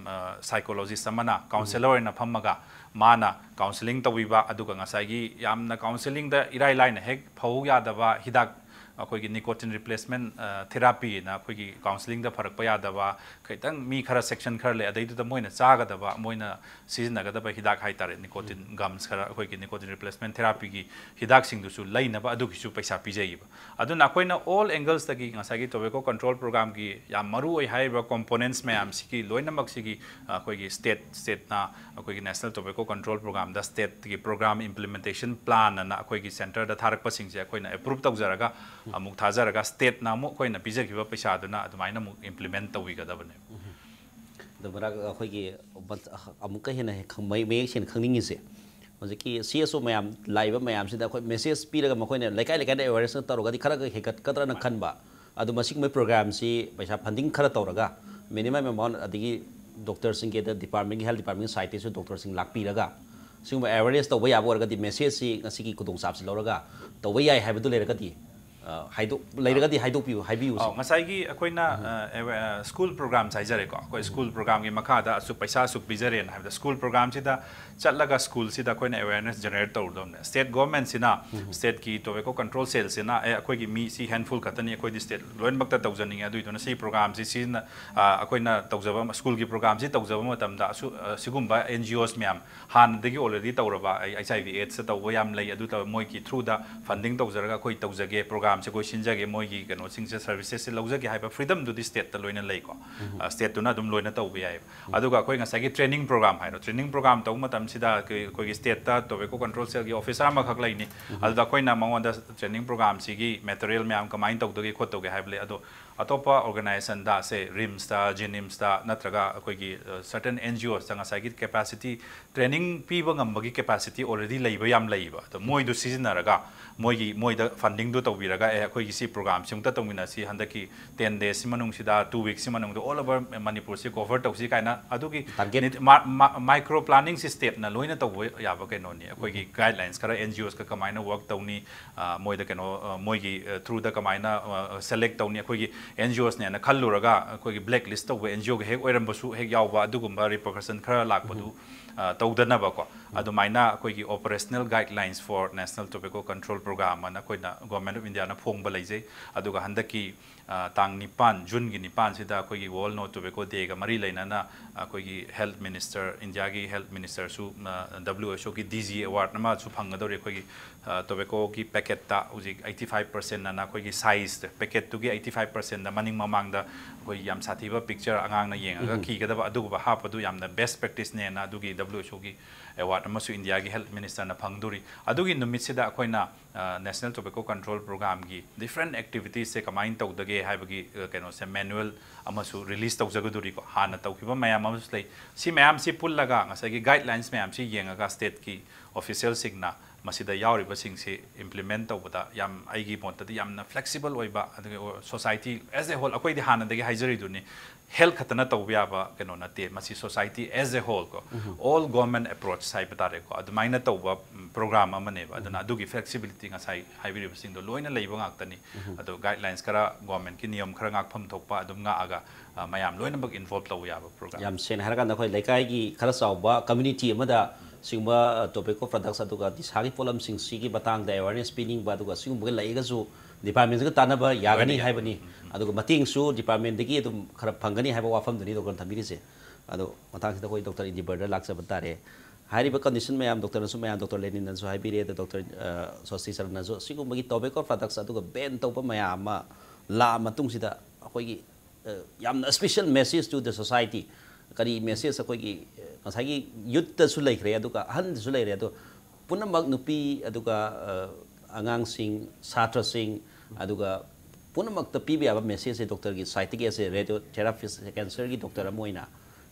ꯑ, psychologist ꯑꯃꯅ counsellor ꯑꯣꯏꯅ ꯐꯝꯃꯒ ꯃꯥꯅ counselling ꯇꯧꯕꯤꯕ, ꯑꯗꯨꯒ ꯉꯁꯥꯏꯒꯤ ꯌꯥꯝꯅ counselling ꯗ ꯏꯔꯥꯏ ꯂꯥꯏꯅ ꯍꯦꯛ ꯐꯧ ꯌꯥꯗꯕ ꯍꯤꯗꯥꯛ, ꯑꯩꯈꯣꯏꯒꯤ nicotine replacement, ꯑ, therapy ꯅ ꯑꯩꯈꯣꯏꯒꯤ counselling ꯗ ꯐꯔꯛꯄ ꯌꯥꯗꯕ, ꯈꯤꯇꯪ ꯃꯤ ꯈꯔ section ꯈꯔ ꯂꯩ, ꯑꯗꯩꯗꯨꯗ ꯃꯣꯏꯅ ꯆꯥꯒꯗꯕ, ꯃꯣꯏꯅ ꯁꯤꯖꯤꯟꯅꯒꯗꯕ ꯍꯤꯗꯥꯛ ꯍꯥꯏꯇꯥꯔꯦ, nicotine gums ꯈꯔ, ꯑꯩꯈꯣꯏꯒꯤ nicotine replacement therapy ꯒꯤ ꯍꯤꯗꯥꯛꯁꯤꯡꯗꯨꯁꯨ ꯂꯩꯅꯕ ꯑꯗꯨꯒꯤꯁꯨ ꯄꯩꯁꯥ ꯄꯤꯖꯩꯌꯦꯕ꯫ ꯑꯗꯨꯅ ꯑꯩꯈꯣꯏꯅ all angles ꯇꯒꯤ ꯉꯁꯥꯏꯒꯤ Tobacco Control Program ꯒꯤ ꯌꯥꯝ ꯃꯔꯨ ꯑꯣꯏ ꯍꯥꯏꯔꯤꯕ components ꯃꯌꯥꯝꯁꯤꯒꯤ ꯂꯣꯏꯅꯃꯛꯁꯤꯒꯤ, ꯑ, ꯑꯩꯈꯣꯏꯒꯤ state, state ꯅ ꯑꯩꯈꯣꯏꯒꯤ National Tobacco Control Program ꯗ state ꯀꯤ program implementation plan ꯑꯅ ꯑꯩꯈꯣꯏꯒꯤ centre ꯗ ꯊꯥꯔꯛꯄꯁꯤꯡꯁꯦ ꯑꯩꯈꯣꯏꯅ approve ꯇꯧꯖꯔꯒ, ꯑꯃꯨꯛ ꯊꯥꯖꯔꯒ state ꯅ ꯑꯃꯨꯛ ꯑꯩꯈꯣꯏꯅ ꯄꯤꯖꯈꯤꯕ ꯄꯩꯁꯥꯗꯨꯅ ꯑꯗꯨꯃꯥꯏꯅ ꯑꯃꯨꯛ implement ꯇꯧꯕꯤꯒꯗꯕꯅꯦ꯫ ꯑꯗꯣ ꯃꯔꯛ ꯑꯩꯈꯣꯏꯒꯤ ꯃ-, ꯑꯃꯨꯛꯀ ꯍꯦꯟꯅ ꯈꯪ-, ꯃꯌꯦꯛ, ꯃꯌꯦꯛ ꯁꯦꯡꯅ ꯈꯪꯅꯤꯡꯉꯤꯁꯦ, ꯍꯧꯖꯤꯛꯀꯤ C S O ꯃꯌꯥꯝ ꯂꯥꯛꯏꯕ ꯃꯌꯥꯝꯁꯤꯗ ꯑꯩꯈꯣꯏ message ꯄꯤꯔꯒ ꯃꯈꯣꯏꯅ ꯂꯩꯀꯥꯏ ꯂꯩꯀꯥꯏꯗ awareness ꯇꯧꯔꯒꯗꯤ ꯈꯔꯒ ꯍꯦꯟꯒꯠꯀꯗ꯭ꯔꯅ ꯈꯟꯕ꯫ ꯑꯗꯣ ꯃꯁꯤꯒꯨꯝꯕ program ꯁꯤ ꯄꯩꯁꯥ funding ꯈꯔ ꯇꯧꯔꯒ minimum amount, ꯑꯗꯒꯤ doctor ꯁꯤꯡꯒꯤ, ꯑꯗ department ꯀꯤ, health department ꯀꯤ side ꯇꯩꯁꯨ doctor ꯁꯤꯡ ꯂꯥꯛꯄꯤꯔꯒ ꯁꯤꯒꯨꯝꯕ awareness ꯇꯧꯕ ꯌꯥꯕ ꯑꯣꯏꯔꯒꯗꯤ, message ꯁꯤ ꯉꯁꯤꯒꯤ ꯈꯨꯗꯣꯡꯆꯥꯕꯁꯤ ꯂꯧꯔꯒ ꯇꯧꯕ ꯌꯥꯏ ꯍꯥꯏꯕꯗꯨ ꯂꯩꯔꯒꯗꯤ, ꯑ, ꯍꯥꯏꯗꯣꯛ-, ꯂꯩꯔꯒꯗꯤ ꯍꯥꯏꯗꯣꯛꯄꯤꯌꯨ, ꯍꯥꯏꯕꯤꯌꯨ꯫ ꯑꯧ, ꯉꯁꯥꯏꯒꯤ ꯑꯩꯈꯣꯏꯅ, ꯑ, ꯑꯦꯋꯦ-, ꯑ, school programs ꯍꯥꯏꯖꯔꯦꯀꯣ, ꯑꯩꯈꯣꯏ school program ꯒꯤ ꯃꯈꯥꯗ ꯑꯁꯨꯛ ꯄꯩꯁꯥ ꯑꯁꯨꯛ ꯄꯤꯖꯔꯦꯅ ꯍꯥꯏꯕꯗ, school program ꯁꯤꯗ ꯆꯠꯂꯒ school ꯁꯤꯗ ꯑꯩꯈꯣꯏꯅ awareness generate ꯇꯧꯔꯗꯧꯅꯦ꯫ State government ꯁꯤꯅ, state ꯀꯤ Tobacco Control Cell ꯁꯤꯅ, "ꯑꯦ, ꯑꯩꯈꯣꯏꯒꯤ ꯃꯤ ꯁꯤ handful ꯈꯛꯇꯅꯤ, ꯑꯩꯈꯣꯏꯗꯤ state ꯂꯣꯏꯅꯃꯛꯇ ꯇꯧꯖꯅꯤꯡꯉꯦ, ꯑꯗꯨꯏꯗꯨꯅ ꯁꯤ program ꯁꯤ ꯁꯤꯖꯤꯟꯅ-, ꯑ, ꯑꯩꯈꯣꯏꯅ ꯇꯧꯖꯕ, school ꯒꯤ program ꯁꯤ ꯇꯧꯖꯕ ꯃꯇꯝꯗ ꯑꯁꯨ-, ꯑ, ꯁꯤꯒꯨꯝꯕ N G Os ꯃꯌꯥꯝ ꯍꯥꯟꯅꯗꯒꯤ already ꯇꯧꯔꯕ, ꯑꯩ H I V AIDS ꯇꯧꯕ ꯌꯥꯝ ꯂꯩ, ꯑꯗꯨ ꯇꯧ-, ꯃꯣꯏꯒꯤ through ꯗ funding ꯇꯧꯖꯔꯒ ꯑꯩꯈꯣꯏ ꯇꯧꯖꯒꯦ, program ꯁꯦ ꯑꯩꯈꯣꯏ ꯁꯤꯟꯖꯒꯦ, ꯃꯣꯏꯒꯤ ꯀꯩꯅꯣꯁꯤꯡꯁꯦ, ꯁꯔꯚꯤꯁꯦꯁꯁꯦ ꯂꯧꯖꯒꯦ ꯍꯥꯏꯕ ꯐ꯭ꯔꯤꯗꯝꯗꯨꯗꯤ ꯁ꯭ꯇꯦꯠꯇ ꯂꯣꯏꯅ ꯂꯩꯀꯣ꯫ ꯁ꯭ꯇꯦꯠꯇꯨꯅ ꯑꯗꯨꯝ ꯂꯣꯏꯅ ꯇꯧꯕ ꯌꯥꯏꯑꯕ꯫ ꯑꯗꯨꯒ ꯑꯩꯈꯣꯏ ꯉꯁꯥꯏꯒꯤ ꯇ꯭ꯔꯦꯅꯤꯡ ꯄ꯭ꯔꯣꯒ꯭ꯔꯥꯝ ꯍꯥꯏꯔꯣ, ꯇ꯭ꯔꯦꯅꯤꯡ ꯄ꯭ꯔꯣꯒ꯭ꯔꯥꯝ ꯇꯧꯕ ꯃꯇꯝꯁꯤꯗ ꯑꯩꯈꯣꯏ, ꯑꯩꯈꯣꯏꯒꯤ ꯁ꯭ꯇꯦꯠꯇ ꯇꯣꯕꯦꯀꯣ ꯀꯟꯇ꯭ꯔꯣꯜ ꯁꯦꯜꯒꯤ ꯑꯣꯐꯤꯁꯥꯔ ꯑꯃꯈꯛ ꯂꯩꯅꯤ꯫ ꯑꯗꯨꯗ ꯑꯩꯈꯣꯏꯅ ꯃꯉꯣꯟꯗ ꯇ꯭ꯔꯦꯅꯤꯡ ꯄ꯭ꯔꯣꯒ꯭ꯔꯥꯝꯁꯤꯒꯤ ꯃꯦꯇꯔꯤꯌꯦꯜ ꯃꯌꯥꯝ ꯀꯃꯥꯏꯅ ꯇꯧꯗꯒꯦ ꯈꯣꯠꯇꯧꯒꯦ ꯍꯥꯏꯕ ꯂꯩ꯫ ꯑꯗꯣ ꯑꯇꯣꯞꯄ ꯑꯣꯔꯒꯅꯥꯏꯖꯦꯁꯟꯗ, ꯁꯦ ꯔꯤꯝꯁꯇ, ꯖꯦꯅꯤꯝꯁꯇ, ꯅꯠꯇ꯭ꯔꯒ ꯑꯩꯈꯣꯏꯒꯤ ꯁꯔꯇꯟ ꯑꯦꯟ ꯖꯤ ꯑꯣꯁꯇ ꯉꯁꯥꯏꯒꯤ ꯀꯦꯄꯥꯁꯤꯇꯤ, ꯇ꯭ꯔꯦꯅꯤꯡ ꯄꯤꯕ ꯉꯝꯕꯒꯤ ꯀꯦꯄꯥꯁꯤꯇꯤ ꯑꯣꯜꯔꯦꯗꯤ ꯂꯩꯕ ꯌꯥꯝ ꯂꯩꯌꯦꯕ꯫ ꯑꯗꯣ ꯃꯣꯏꯗꯨ ꯁꯤꯖꯤꯟꯅꯔꯒ, ꯃꯣꯏꯒꯤ, ꯃꯣꯏꯗ ꯐꯟꯗꯤꯡꯗꯨ ꯇꯧꯕꯤꯔꯒ, "ꯑꯦ, ꯑꯩꯈꯣꯏꯒꯤ ꯁꯤ ꯄ꯭ꯔꯣꯒ꯭ꯔꯥꯝꯁꯤ ꯑꯃꯨꯛꯇ ꯇꯧꯃꯤꯟꯅꯁꯤ, ꯍꯟꯗꯛꯀꯤ ꯇꯦꯟ ꯗꯦꯖꯁꯤ ꯃꯅꯨꯡꯁꯤꯗ, ꯇꯨ ꯋꯤꯛꯁꯤ ꯃꯅꯨꯡꯗ all over ꯃꯅꯤꯄꯨꯔꯁꯤ ꯀꯣꯚꯔ ꯇꯧꯁꯤ" ꯀꯥꯏꯅ ꯑꯗꯨꯒꯤ ꯇꯥꯔꯒꯦꯠ꯫ ꯃꯥꯏꯀ꯭ꯔꯣ ꯄ꯭ꯂꯥꯅꯤꯡꯁꯤ ꯁ꯭ꯇꯦꯠꯅ ꯂꯣꯏꯅ ꯇꯧꯕ ꯌꯥꯕ ꯀꯩꯅꯣꯅꯤ꯫ ꯑꯩꯈꯣꯏꯒꯤ ꯒꯥꯏꯗꯂꯥꯏꯟꯁ ꯈꯔ, ꯑꯦꯟ ꯖꯤ ꯑꯣꯁꯀ ꯀꯃꯥꯏꯅ ꯋꯔꯛ ꯇꯧꯅꯤ, ꯑ, ꯃꯣꯏꯗ ꯀꯩꯅꯣ, ꯑ, ꯃꯣꯏꯒꯤ, ꯑ, ꯊ꯭ꯔꯨꯗ ꯀꯃꯥꯏꯅ, ꯑ, ꯁꯦꯂꯦꯛ ꯇꯧꯅꯤ, ꯑꯩꯈꯣꯏꯒꯤ ꯑꯦꯟ ꯖꯤ ꯑꯣꯁꯅꯦꯅ ꯈꯜꯂꯨꯔꯒ ꯑꯩꯈꯣꯏꯒꯤ ꯕ꯭ꯂꯦꯛ ꯂꯤꯁ ꯇꯧꯕ ꯑꯦꯟ ꯖꯤ ꯑꯣꯒ ꯍꯦꯛ ꯑꯣꯏꯔꯝꯕꯁꯨ ꯍꯦꯛ ꯌꯥꯎꯕ, ꯑꯗꯨꯒꯨꯝꯕ ꯔꯤꯄꯔꯀꯁꯟ ꯈꯔ ꯂꯥꯛꯄꯗꯨ, ꯑ, ꯇꯧꯗꯅꯕꯀꯣ꯫ ꯑꯗꯨꯃꯥꯏꯅ ꯑꯩꯈꯣꯏꯒꯤ Operational Guidelines for National Tobacco Control Program ꯑꯅ ꯑꯩꯈꯣꯏꯅ Government of Indiaꯅ ꯐꯣꯡꯕ ꯂꯩꯖꯩ꯫ ꯑꯗꯨꯒ ꯍꯟꯗꯛꯀꯤ, ꯑ, ꯇꯥꯡ ꯅꯤꯄꯥꯟ, ꯖꯨꯟꯒꯤ ꯅꯤꯄꯥꯟꯁꯤꯗ ꯑꯩꯈꯣꯏꯒꯤ World No Tobacco Dayꯒ ꯃꯔꯤ ꯂꯩꯅꯅ ꯑꯩꯈꯣꯏꯒꯤ ꯍꯦꯜꯊ ꯃꯤꯅꯤꯁꯇꯔ, ꯏꯟꯗꯤꯌꯥꯒꯤ ꯍꯦꯜꯊ ꯃꯤꯅꯤꯁꯇꯔꯁꯨ, ꯑ, ꯗꯕ꯭ꯂꯤꯎ ꯑꯦꯆ ꯑꯣꯒꯤ ꯗꯤ ꯖꯤ ꯑꯦꯋꯥꯔꯗ ꯑꯃꯁꯨ ꯐꯪꯒꯗꯧꯔꯤ꯫ ꯑꯩꯈꯣꯏꯒꯤ, ꯑ, ꯇꯣꯕꯦꯀꯣꯒꯤ ꯄꯦꯀꯦꯠꯇ ꯍꯧꯖꯤꯛ eighty five percent ꯑꯅ ꯑꯩꯈꯣꯏꯒꯤ ꯁꯥꯏꯖ, ꯄꯦꯀꯦꯠꯇꯨꯒꯤ eighty five percentꯗ ꯃꯅꯤꯡ ꯃꯃꯥꯡꯗ ꯑꯩꯈꯣꯏ ꯌꯥꯝ ꯁꯥꯊꯤꯕ ꯄꯤꯛꯆꯔ ꯑꯉꯥꯡꯅ ꯌꯦꯡꯉꯒ ꯀꯤꯒꯗꯕ ꯑꯗꯨꯒꯨꯝꯕ ꯍꯥꯞꯄꯗꯨ ꯌꯥꯝꯅ ꯕꯦꯁ ꯄ꯭ꯔꯦꯛꯇꯤꯁꯅꯦꯅ ꯑꯗꯨꯒꯤ ꯗꯕ꯭ꯂꯤꯎ ꯑꯦꯆ ꯑꯣꯒꯤ ꯑꯦꯋꯥꯔꯗ ꯑꯃꯁꯨ ꯏꯟꯗꯤꯌꯥꯒꯤ ꯍꯦꯜꯊ ꯃꯤꯅꯤꯁꯇꯔꯅ ꯐꯪꯗꯣꯔꯤ꯫ ꯑꯗꯨꯒꯤ ꯅꯨꯃꯤꯠꯁꯤꯗ ꯑꯩꯈꯣꯏꯅ, ꯑ, National Tobacco Control Programꯒꯤ ꯗꯤꯐ꯭ꯔꯦꯟ ꯑꯦꯛꯇꯤꯚꯤꯇꯤꯁꯁꯦ ꯀꯃꯥꯏꯅ ꯇꯧꯗꯒꯦ ꯍꯥꯏꯕꯒꯤ, ꯑ, ꯀꯩꯅꯣꯁꯦ, ꯃꯦꯅꯨꯋꯦꯜ ꯑꯃꯁꯨ ꯔꯤꯂꯤꯁ ꯇꯧꯖꯒꯗꯣꯔꯤꯀꯣ꯫ ꯍꯥꯟꯅ ꯇꯧꯈꯤꯕ ꯃꯌꯥꯝ ꯑꯃꯁꯨ ꯂꯩ꯫ ꯁꯤ ꯃꯌꯥꯝꯁꯤ ꯄꯨꯜꯂꯒ, ꯉꯁꯥꯏꯒꯤ ꯒꯥꯏꯗꯂꯥꯏꯟꯁ ꯃꯌꯥꯝꯁꯤ ꯌꯦꯡꯉꯒ ꯁ꯭ꯇꯦꯠꯀꯤ ꯑꯣꯐꯤꯁꯤꯌꯦꯜꯁꯤꯡꯅ ꯃꯁꯤꯗ ꯌꯥꯎꯔꯤꯕꯁꯤꯡꯁꯤ ꯏꯝꯄ꯭ꯂꯤꯃꯦꯟ ꯇꯧꯕꯗ ꯌꯥꯝ, ꯑꯩꯒꯤ ꯃꯣꯠꯇꯗꯤ ꯌꯥꯝꯅ ꯐ꯭ꯂꯦꯛꯁꯤꯕꯜ ꯑꯣꯏꯕ, ꯑꯗꯨꯒ society as a whole, ꯑꯩꯈꯣꯏꯗꯤ ꯍꯥꯟꯅꯗꯒꯤ ꯍꯥꯏꯖꯔꯤꯗꯨꯅꯤ, ꯍꯦꯜꯊ ꯈꯛꯇꯅ ꯇꯧꯕ ꯌꯥꯕ ꯀꯩꯅꯣ ꯅꯠꯇꯦ, ꯃꯁꯤ society as a whole ꯀꯣ, all government approach ꯍꯥꯏꯕ ꯇꯥꯔꯦꯀꯣ, ꯑꯗꯨꯃꯥꯏꯅ ꯇꯧꯕ, ꯎꯝ, ꯄ꯭ꯔꯣꯒ꯭ꯔꯥꯝ ꯑꯃꯅꯦꯕ꯫ ꯑꯗꯨꯅ ꯑꯗꯨꯒꯤ ꯐ꯭ꯂꯦꯛꯁꯤꯕꯤꯂꯤꯇꯤ ꯉꯁꯥꯏ ꯍꯥꯏꯕꯤꯔꯤꯕꯁꯤꯡꯗꯣ ꯂꯣꯏꯅ ꯂꯩꯕ ꯉꯥꯛꯇꯅꯤ꯫ ꯑꯗꯣ ꯒꯥꯏꯗꯂꯥꯏꯟꯁ ꯈꯔ, ꯒꯣꯔꯃꯦꯟꯠꯀꯤ ꯅꯤꯌꯣꯝ ꯈꯔ ꯉꯥꯛꯐꯝ ꯊꯣꯛꯄ ꯑꯗꯨꯝ ꯉꯥꯛꯑꯒ, ꯑ, ꯃꯌꯥꯝ ꯂꯣꯏꯅꯃꯛ ꯏꯟꯚꯣꯜꯕ ꯇꯧꯕ ꯌꯥꯕ ꯄ꯭ꯔꯣꯒ꯭ꯔꯥꯝ꯫ ꯌꯥꯝ ꯁꯦꯡꯅ ꯍꯥꯏꯔꯀꯥꯟꯗ, ꯑꯩꯈꯣꯏ ꯂꯩꯀꯥꯏꯒꯤ ꯈꯔ ꯆꯥꯎꯕ ꯀꯝꯃ꯭ꯌꯨꯅꯤꯇꯤ ꯑꯃꯗ ꯁꯤꯒꯨꯝꯕ, ꯑ, ꯇꯣꯕꯦꯀꯣ ꯄ꯭ꯔꯗꯛꯁ ꯑꯗꯨꯒ ꯅꯤꯁꯥꯒꯤ ꯄꯣꯠꯂꯝꯁꯤꯡꯁꯤꯒꯤ ꯃꯇꯥꯡꯗ ꯑꯦꯋꯦꯔꯅꯦꯁ ꯄꯤꯅꯤꯡꯕ, ꯑꯗꯨꯒ ꯁꯤꯒꯨꯝꯕꯒ ꯂꯩꯔꯒꯁꯨ ꯗꯤꯄꯥꯔꯠꯃꯦꯟꯁꯤꯒ ꯇꯥꯟꯅꯕ ꯌꯥꯒꯅꯤ ꯂꯣꯏꯅ ꯌꯥꯏ꯫ ꯍꯥꯏꯕꯅꯤ꯫ ꯎꯝ, ꯎꯝ꯫ ꯑꯗꯨꯒ ꯃꯇꯦꯡꯁꯨ ꯗꯤꯄꯥꯔꯠꯃꯦꯟꯗꯒꯤ ꯑꯗꯨꯝ ꯈꯔ ꯐꯪꯒꯅꯤ ꯍꯥꯏꯕ ꯋꯥꯐꯝꯗꯨꯅꯤ ꯗꯣꯛꯇꯔꯅ ꯊꯝꯕꯤꯔꯤꯁꯦ꯫ ꯑꯗꯣ ꯃꯇꯥꯡꯁꯤꯗ ꯑꯩꯈꯣꯏ ꯗꯣꯛꯇꯔ ꯏꯟꯗꯤꯕꯔꯗ ꯂꯥꯛꯆꯕ ꯇꯥꯔꯦ꯫ ꯍꯥꯏꯔꯤꯕ condition ꯃꯌꯥꯝ ꯗꯣꯛꯇꯔꯅꯁꯨ, ꯃꯌꯥꯝ ꯗꯣꯛꯇꯔ ꯂꯦꯅꯤꯟꯅꯁꯨ ꯍꯥꯏꯕꯤꯔꯦ, ꯑꯗ ꯗꯣꯛꯇꯔ, ꯑ, ꯁꯣꯁꯇꯤ ꯁꯔꯅꯁꯨ, ꯑꯁꯤꯒꯨꯝꯕꯒꯤ tobacco products ꯑꯗꯨꯒ ban ꯇꯧꯕ ꯃꯌꯥꯝ ꯑꯃ ꯂꯥꯛꯑ ꯃꯇꯨꯡꯁꯤꯗ ꯑꯩꯈꯣꯏꯒꯤ, ꯑ, ꯌꯥꯝꯅ special message to the society, ꯀꯔꯤ message ꯑꯩꯈꯣꯏꯒꯤ, ꯑ, ꯉꯁꯥꯏꯒꯤ youthꯇꯁꯨ ꯂꯩꯈ꯭ꯔꯦ, ꯑꯗꯨꯒ ꯑꯍꯟꯗꯁꯨ ꯂꯩꯔꯦ, ꯑꯗꯣ ꯄꯨꯝꯅꯃꯛ ꯅꯨꯄꯤ, ꯑꯗꯨꯒ, ꯑ, ꯑꯉꯥꯡꯁꯤꯡ, ꯁꯥꯇ꯭ꯔꯁꯤꯡ, ꯑꯗꯨꯒ ꯄꯨꯝꯅꯃꯛꯇ ꯄꯤꯕ ꯌꯥꯕ messageꯁꯦ ꯗꯣꯛꯇꯔꯒꯤ sideꯇꯒꯤ, as a radiotherapist, cancerꯒꯤ ꯗꯣꯛꯇꯔ ꯑꯃ ꯑꯣꯏꯅ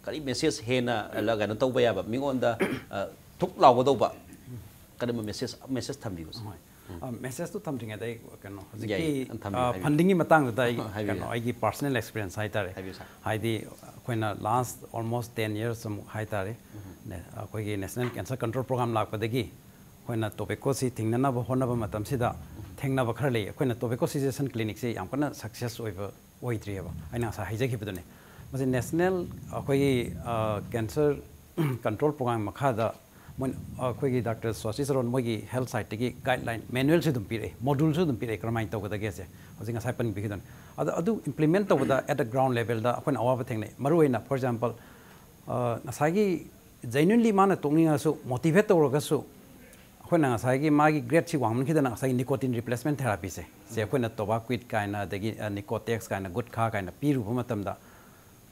ꯀꯔꯤ message ꯍꯦꯟꯅ, ꯑ, ꯀꯩꯅꯣ ꯇꯧꯕ ꯌꯥꯕ, ꯃꯤꯉꯣꯟꯗ, ꯑ, ꯊꯨꯛ ꯂꯥꯎꯒꯗꯧꯕ ꯀꯔꯝꯕ message, message ꯊꯝꯕꯤꯕ? ꯍꯣꯏ꯫ ꯑ, messageꯇꯨ ꯊꯝꯗ꯭ꯔꯤꯉꯩꯗ ꯑꯩ ꯀꯩꯅꯣ ꯍꯧꯖꯤꯛꯀꯤ, ꯌꯥꯏ, ꯊꯝꯕꯤꯌꯨ, ꯑ, ꯍꯥꯏꯕꯤꯌꯨ꯫ Fundingꯒꯤ ꯃꯇꯥꯡꯗꯨꯗ ꯑꯩ ꯍꯥꯏꯕꯤꯌꯨ꯫ ꯀꯩꯅꯣ ꯑꯩꯒꯤ personal experience ꯍꯥꯏꯇꯥꯔꯦ꯫ ꯍꯥꯏꯕꯤꯌꯨ, sir꯫ ꯍꯥꯏꯗꯤ ꯑꯩꯈꯣꯏꯅ last almost ten years ꯑꯃꯨꯛ ꯍꯥꯏꯇꯥꯔꯦ, ꯅꯦ-, ꯑꯩꯈꯣꯏꯒꯤ National Cancer Control Program ꯂꯥꯛꯄꯗꯒꯤ ꯑꯩꯈꯣꯏꯅ tobaccoꯁꯤ ꯊꯤꯡꯅꯅꯕ ꯍꯣꯠꯅꯕ ꯃꯇꯝꯁꯤꯗ ꯊꯦꯡꯅꯕ ꯈꯔ ꯂꯩ꯫ ꯑꯩꯈꯣꯏꯅ tobacco cessation clinicꯁꯤ ꯌꯥꯝ ꯀꯟꯅ success ꯑꯣꯏꯕ ꯑꯣꯏꯗ꯭ꯔꯤꯑꯕ, ꯑꯩꯅ ꯉꯁꯥꯏ ꯍꯥꯏꯖꯈꯤꯕꯗꯨꯅꯤ꯫ ꯃꯁꯤ National ꯑꯩꯈꯣꯏꯒꯤ, ꯑ, Cancer Control Program ꯃꯈꯥꯗ ꯃꯣꯏ, ꯑꯩꯈꯣꯏꯒꯤ ꯗꯥꯛꯇꯔ ꯁꯣꯁꯇꯤ ꯁꯔꯣꯟ ꯃꯣꯏꯒꯤ health sideꯇꯒꯤ guideline manualꯁꯨ ꯑꯗꯨꯝ ꯄꯤꯔꯛꯑꯦ, moduleꯁꯨ ꯑꯗꯨꯝ ꯄꯤꯔꯛꯑꯦ ꯀꯔꯝꯍꯥꯏꯅ ꯇꯧꯒꯗꯒꯦꯁꯦ꯫ ꯍꯧꯖꯤꯛ ꯉꯁꯥꯏ ꯄꯟꯕꯤꯈꯤꯗꯨꯅꯤ꯫ ꯑꯗꯣ ꯑꯗꯨ implement ꯇꯧꯕꯗ at the ground levelꯗ ꯑꯩꯈꯣꯏꯅ ꯑꯋꯥꯕ ꯊꯦꯡꯅꯩ꯫ ꯃꯔꯨꯑꯣꯏꯅ, for example, ꯑ, ꯉꯁꯥꯏꯒꯤ genuinely ꯃꯥꯅ ꯇꯣꯛꯅꯤꯡꯉꯁꯨ, motivate ꯇꯧꯔꯒꯁꯨ, ꯑꯩꯈꯣꯏꯅ ꯉꯁꯥꯏꯒꯤ ꯃꯥꯒꯤ gradeꯁꯤ ꯋꯥꯡꯃꯟꯈꯤꯗꯅ ꯉꯁꯥꯏꯒꯤ nicotine replacement therapyꯁꯦ, ꯁꯦ ꯑꯩꯈꯣꯏꯅ Tobaquid ꯀꯥꯏꯅ, ꯑꯗꯒꯤ, ꯑ, Nicotex ꯀꯥꯏꯅ, Gutkhā ꯀꯥꯏꯅ ꯄꯤꯔꯨꯕ ꯃꯇꯝꯗ,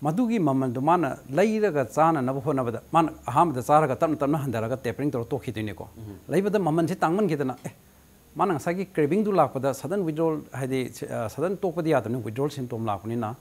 ꯃꯗꯨꯒꯤ ꯃꯃꯜꯗꯣ ꯃꯥꯅ ꯂꯩꯔꯒ ꯆꯥꯅꯅꯕ ꯍꯣꯠꯅꯕꯗ, ꯃꯥꯅ ꯑꯍꯥꯟꯕꯗ ꯆꯥꯔꯒ ꯇꯞꯅ ꯇꯞꯅ ꯍꯟꯊꯔꯒ tapering ꯇꯧꯔ ꯇꯣꯛꯈꯤꯗꯣꯏꯅꯤꯀꯣ꯫ ꯂꯩꯕꯗ ꯃꯃꯜꯁꯤ ꯇꯥꯡꯃꯟꯈꯤꯗꯅ, ꯑꯦ, ꯃꯥꯅ ꯉꯁꯥꯏꯒꯤ cravingꯗꯨ ꯂꯥꯛꯄꯗ sudden withdrawal, ꯍꯥꯏꯗꯤ, ꯑ, sudden ꯇꯣꯛꯄꯗꯤ ꯌꯥꯗꯕꯅꯤ, withdrawal symptom ꯂꯥꯛꯄꯅꯤꯅ,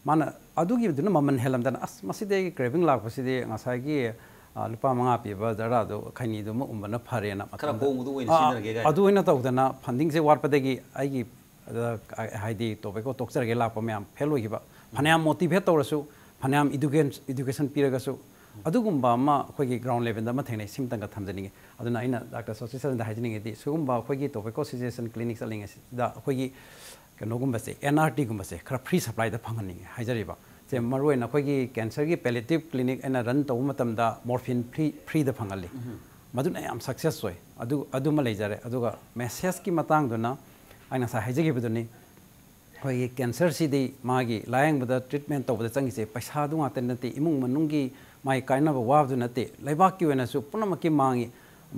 ꯃꯥꯅ ꯑꯗꯨꯒꯤꯗꯨꯅ ꯃꯃꯜ ꯍꯦꯜꯂꯝꯗꯅ, "ꯑꯁ, ꯃꯁꯤꯗꯤ ꯑꯩꯒꯤ craving ꯂꯥꯛꯄꯁꯤꯗꯤ ꯉꯁꯥꯏꯒꯤ, ꯑ, ꯂꯨꯄꯥ ꯃꯉꯥ ꯄꯤꯕ ꯖꯔꯗꯥꯗꯨ, ꯈꯩꯅꯤꯗꯨ ꯑꯃ ꯎꯝꯕꯅ ꯐꯔꯦꯅ" ꯈꯔ ꯃꯇꯝꯗ, ꯍꯣꯡꯕꯗꯨ ꯑꯣꯏꯅ ꯑ, ꯁꯤꯖꯤꯟꯅꯔꯒꯦ ꯀꯥꯏꯅ꯫ ꯑꯗꯨ ꯑꯣꯏꯅ ꯇꯧꯗꯅ fundingꯁꯦ ꯋꯥꯠꯄꯗꯒꯤ ꯑꯩꯒꯤ, ꯑ, ꯍꯥꯏꯗꯤ tobacco ꯇꯣꯛꯆꯔꯒꯦ ꯂꯥꯛꯄ ꯃꯌꯥꯝ fail ꯑꯣꯏꯈꯤꯕ, ꯐꯅꯌꯥꯝ motivate ꯇꯧꯔꯁꯨ, ꯐꯅꯌꯥꯝ education, education ꯄꯤꯔꯒꯁꯨ, ꯑꯗꯨꯒꯨꯝꯕ ꯑꯃ ꯑꯩꯈꯣꯏꯒꯤ ground levelꯗ ꯑꯃ ꯊꯦꯡꯅꯩ, ꯁꯤꯝꯇꯪꯒ ꯊꯝꯖꯅꯤꯡꯉꯤ꯫ ꯑꯗꯨꯅ ꯑꯩꯅ ꯗꯥꯛꯇꯔ ꯁꯣꯁꯇꯤ ꯁꯔꯟꯗ ꯍꯥꯏꯖꯅꯤꯡꯉꯤꯗꯤ, ꯁꯤꯒꯨꯝꯕ ꯑꯩꯈꯣꯏꯒꯤ tobacco cessation clinic ꯆꯠꯂꯤꯉꯩꯁꯤꯗ ꯑꯩꯈꯣꯏꯒꯤ ꯀꯩꯅꯣꯒꯨꯝꯕꯁꯦ, NRTꯒꯨꯝꯕꯁꯦ ꯈꯔ free supplyꯗ ꯐꯪꯍꯟꯅꯤꯡꯉꯤ ꯍꯥꯏꯖꯔꯤꯕ꯫ ꯁꯦ ꯃꯔꯨꯑꯣꯏꯅ ꯑꯩꯈꯣꯏꯒꯤ cancerꯒꯤ palliative clinic ꯑꯩꯅ run ꯇꯧꯕ ꯃꯇꯝꯗ morphine free, freeꯗ ꯐꯪꯍꯜꯂꯤ꯫ ꯃꯗꯨꯅ ꯌꯥꯝ success ꯑꯣꯏ꯫ ꯑꯗꯨ, ꯑꯗꯨꯃ ꯂꯩꯖꯔꯦ꯫ ꯑꯗꯨꯒ messageꯀꯤ ꯃꯇꯥꯡꯗꯨꯅ ꯑꯩ ꯉꯁꯥꯏ ꯍꯥꯏꯖꯈꯤꯕꯗꯨꯅꯤ, ꯑꯩꯈꯣꯏꯒꯤ cancerꯁꯤꯗꯤ ꯃꯥꯒꯤ ꯂꯥꯌꯦꯡꯕꯗ, treatment ꯇꯧꯕꯗ ꯆꯪꯉꯤꯁꯦ ꯄꯩꯁꯥꯗꯨ ꯉꯥꯛꯇ ꯅꯠꯇꯦ, ꯏꯃꯨꯡ ꯃꯅꯨꯡꯒꯤ ꯃꯥꯒꯤ ꯀꯥꯏꯅꯕ ꯋꯥꯕꯗꯨ ꯅꯠꯇꯦ, ꯂꯩꯕꯥꯛꯀꯤ ꯑꯣꯏꯅꯁꯨ ꯄꯨꯝꯅꯃꯛꯀꯤ ꯃꯥꯡꯉꯤ꯫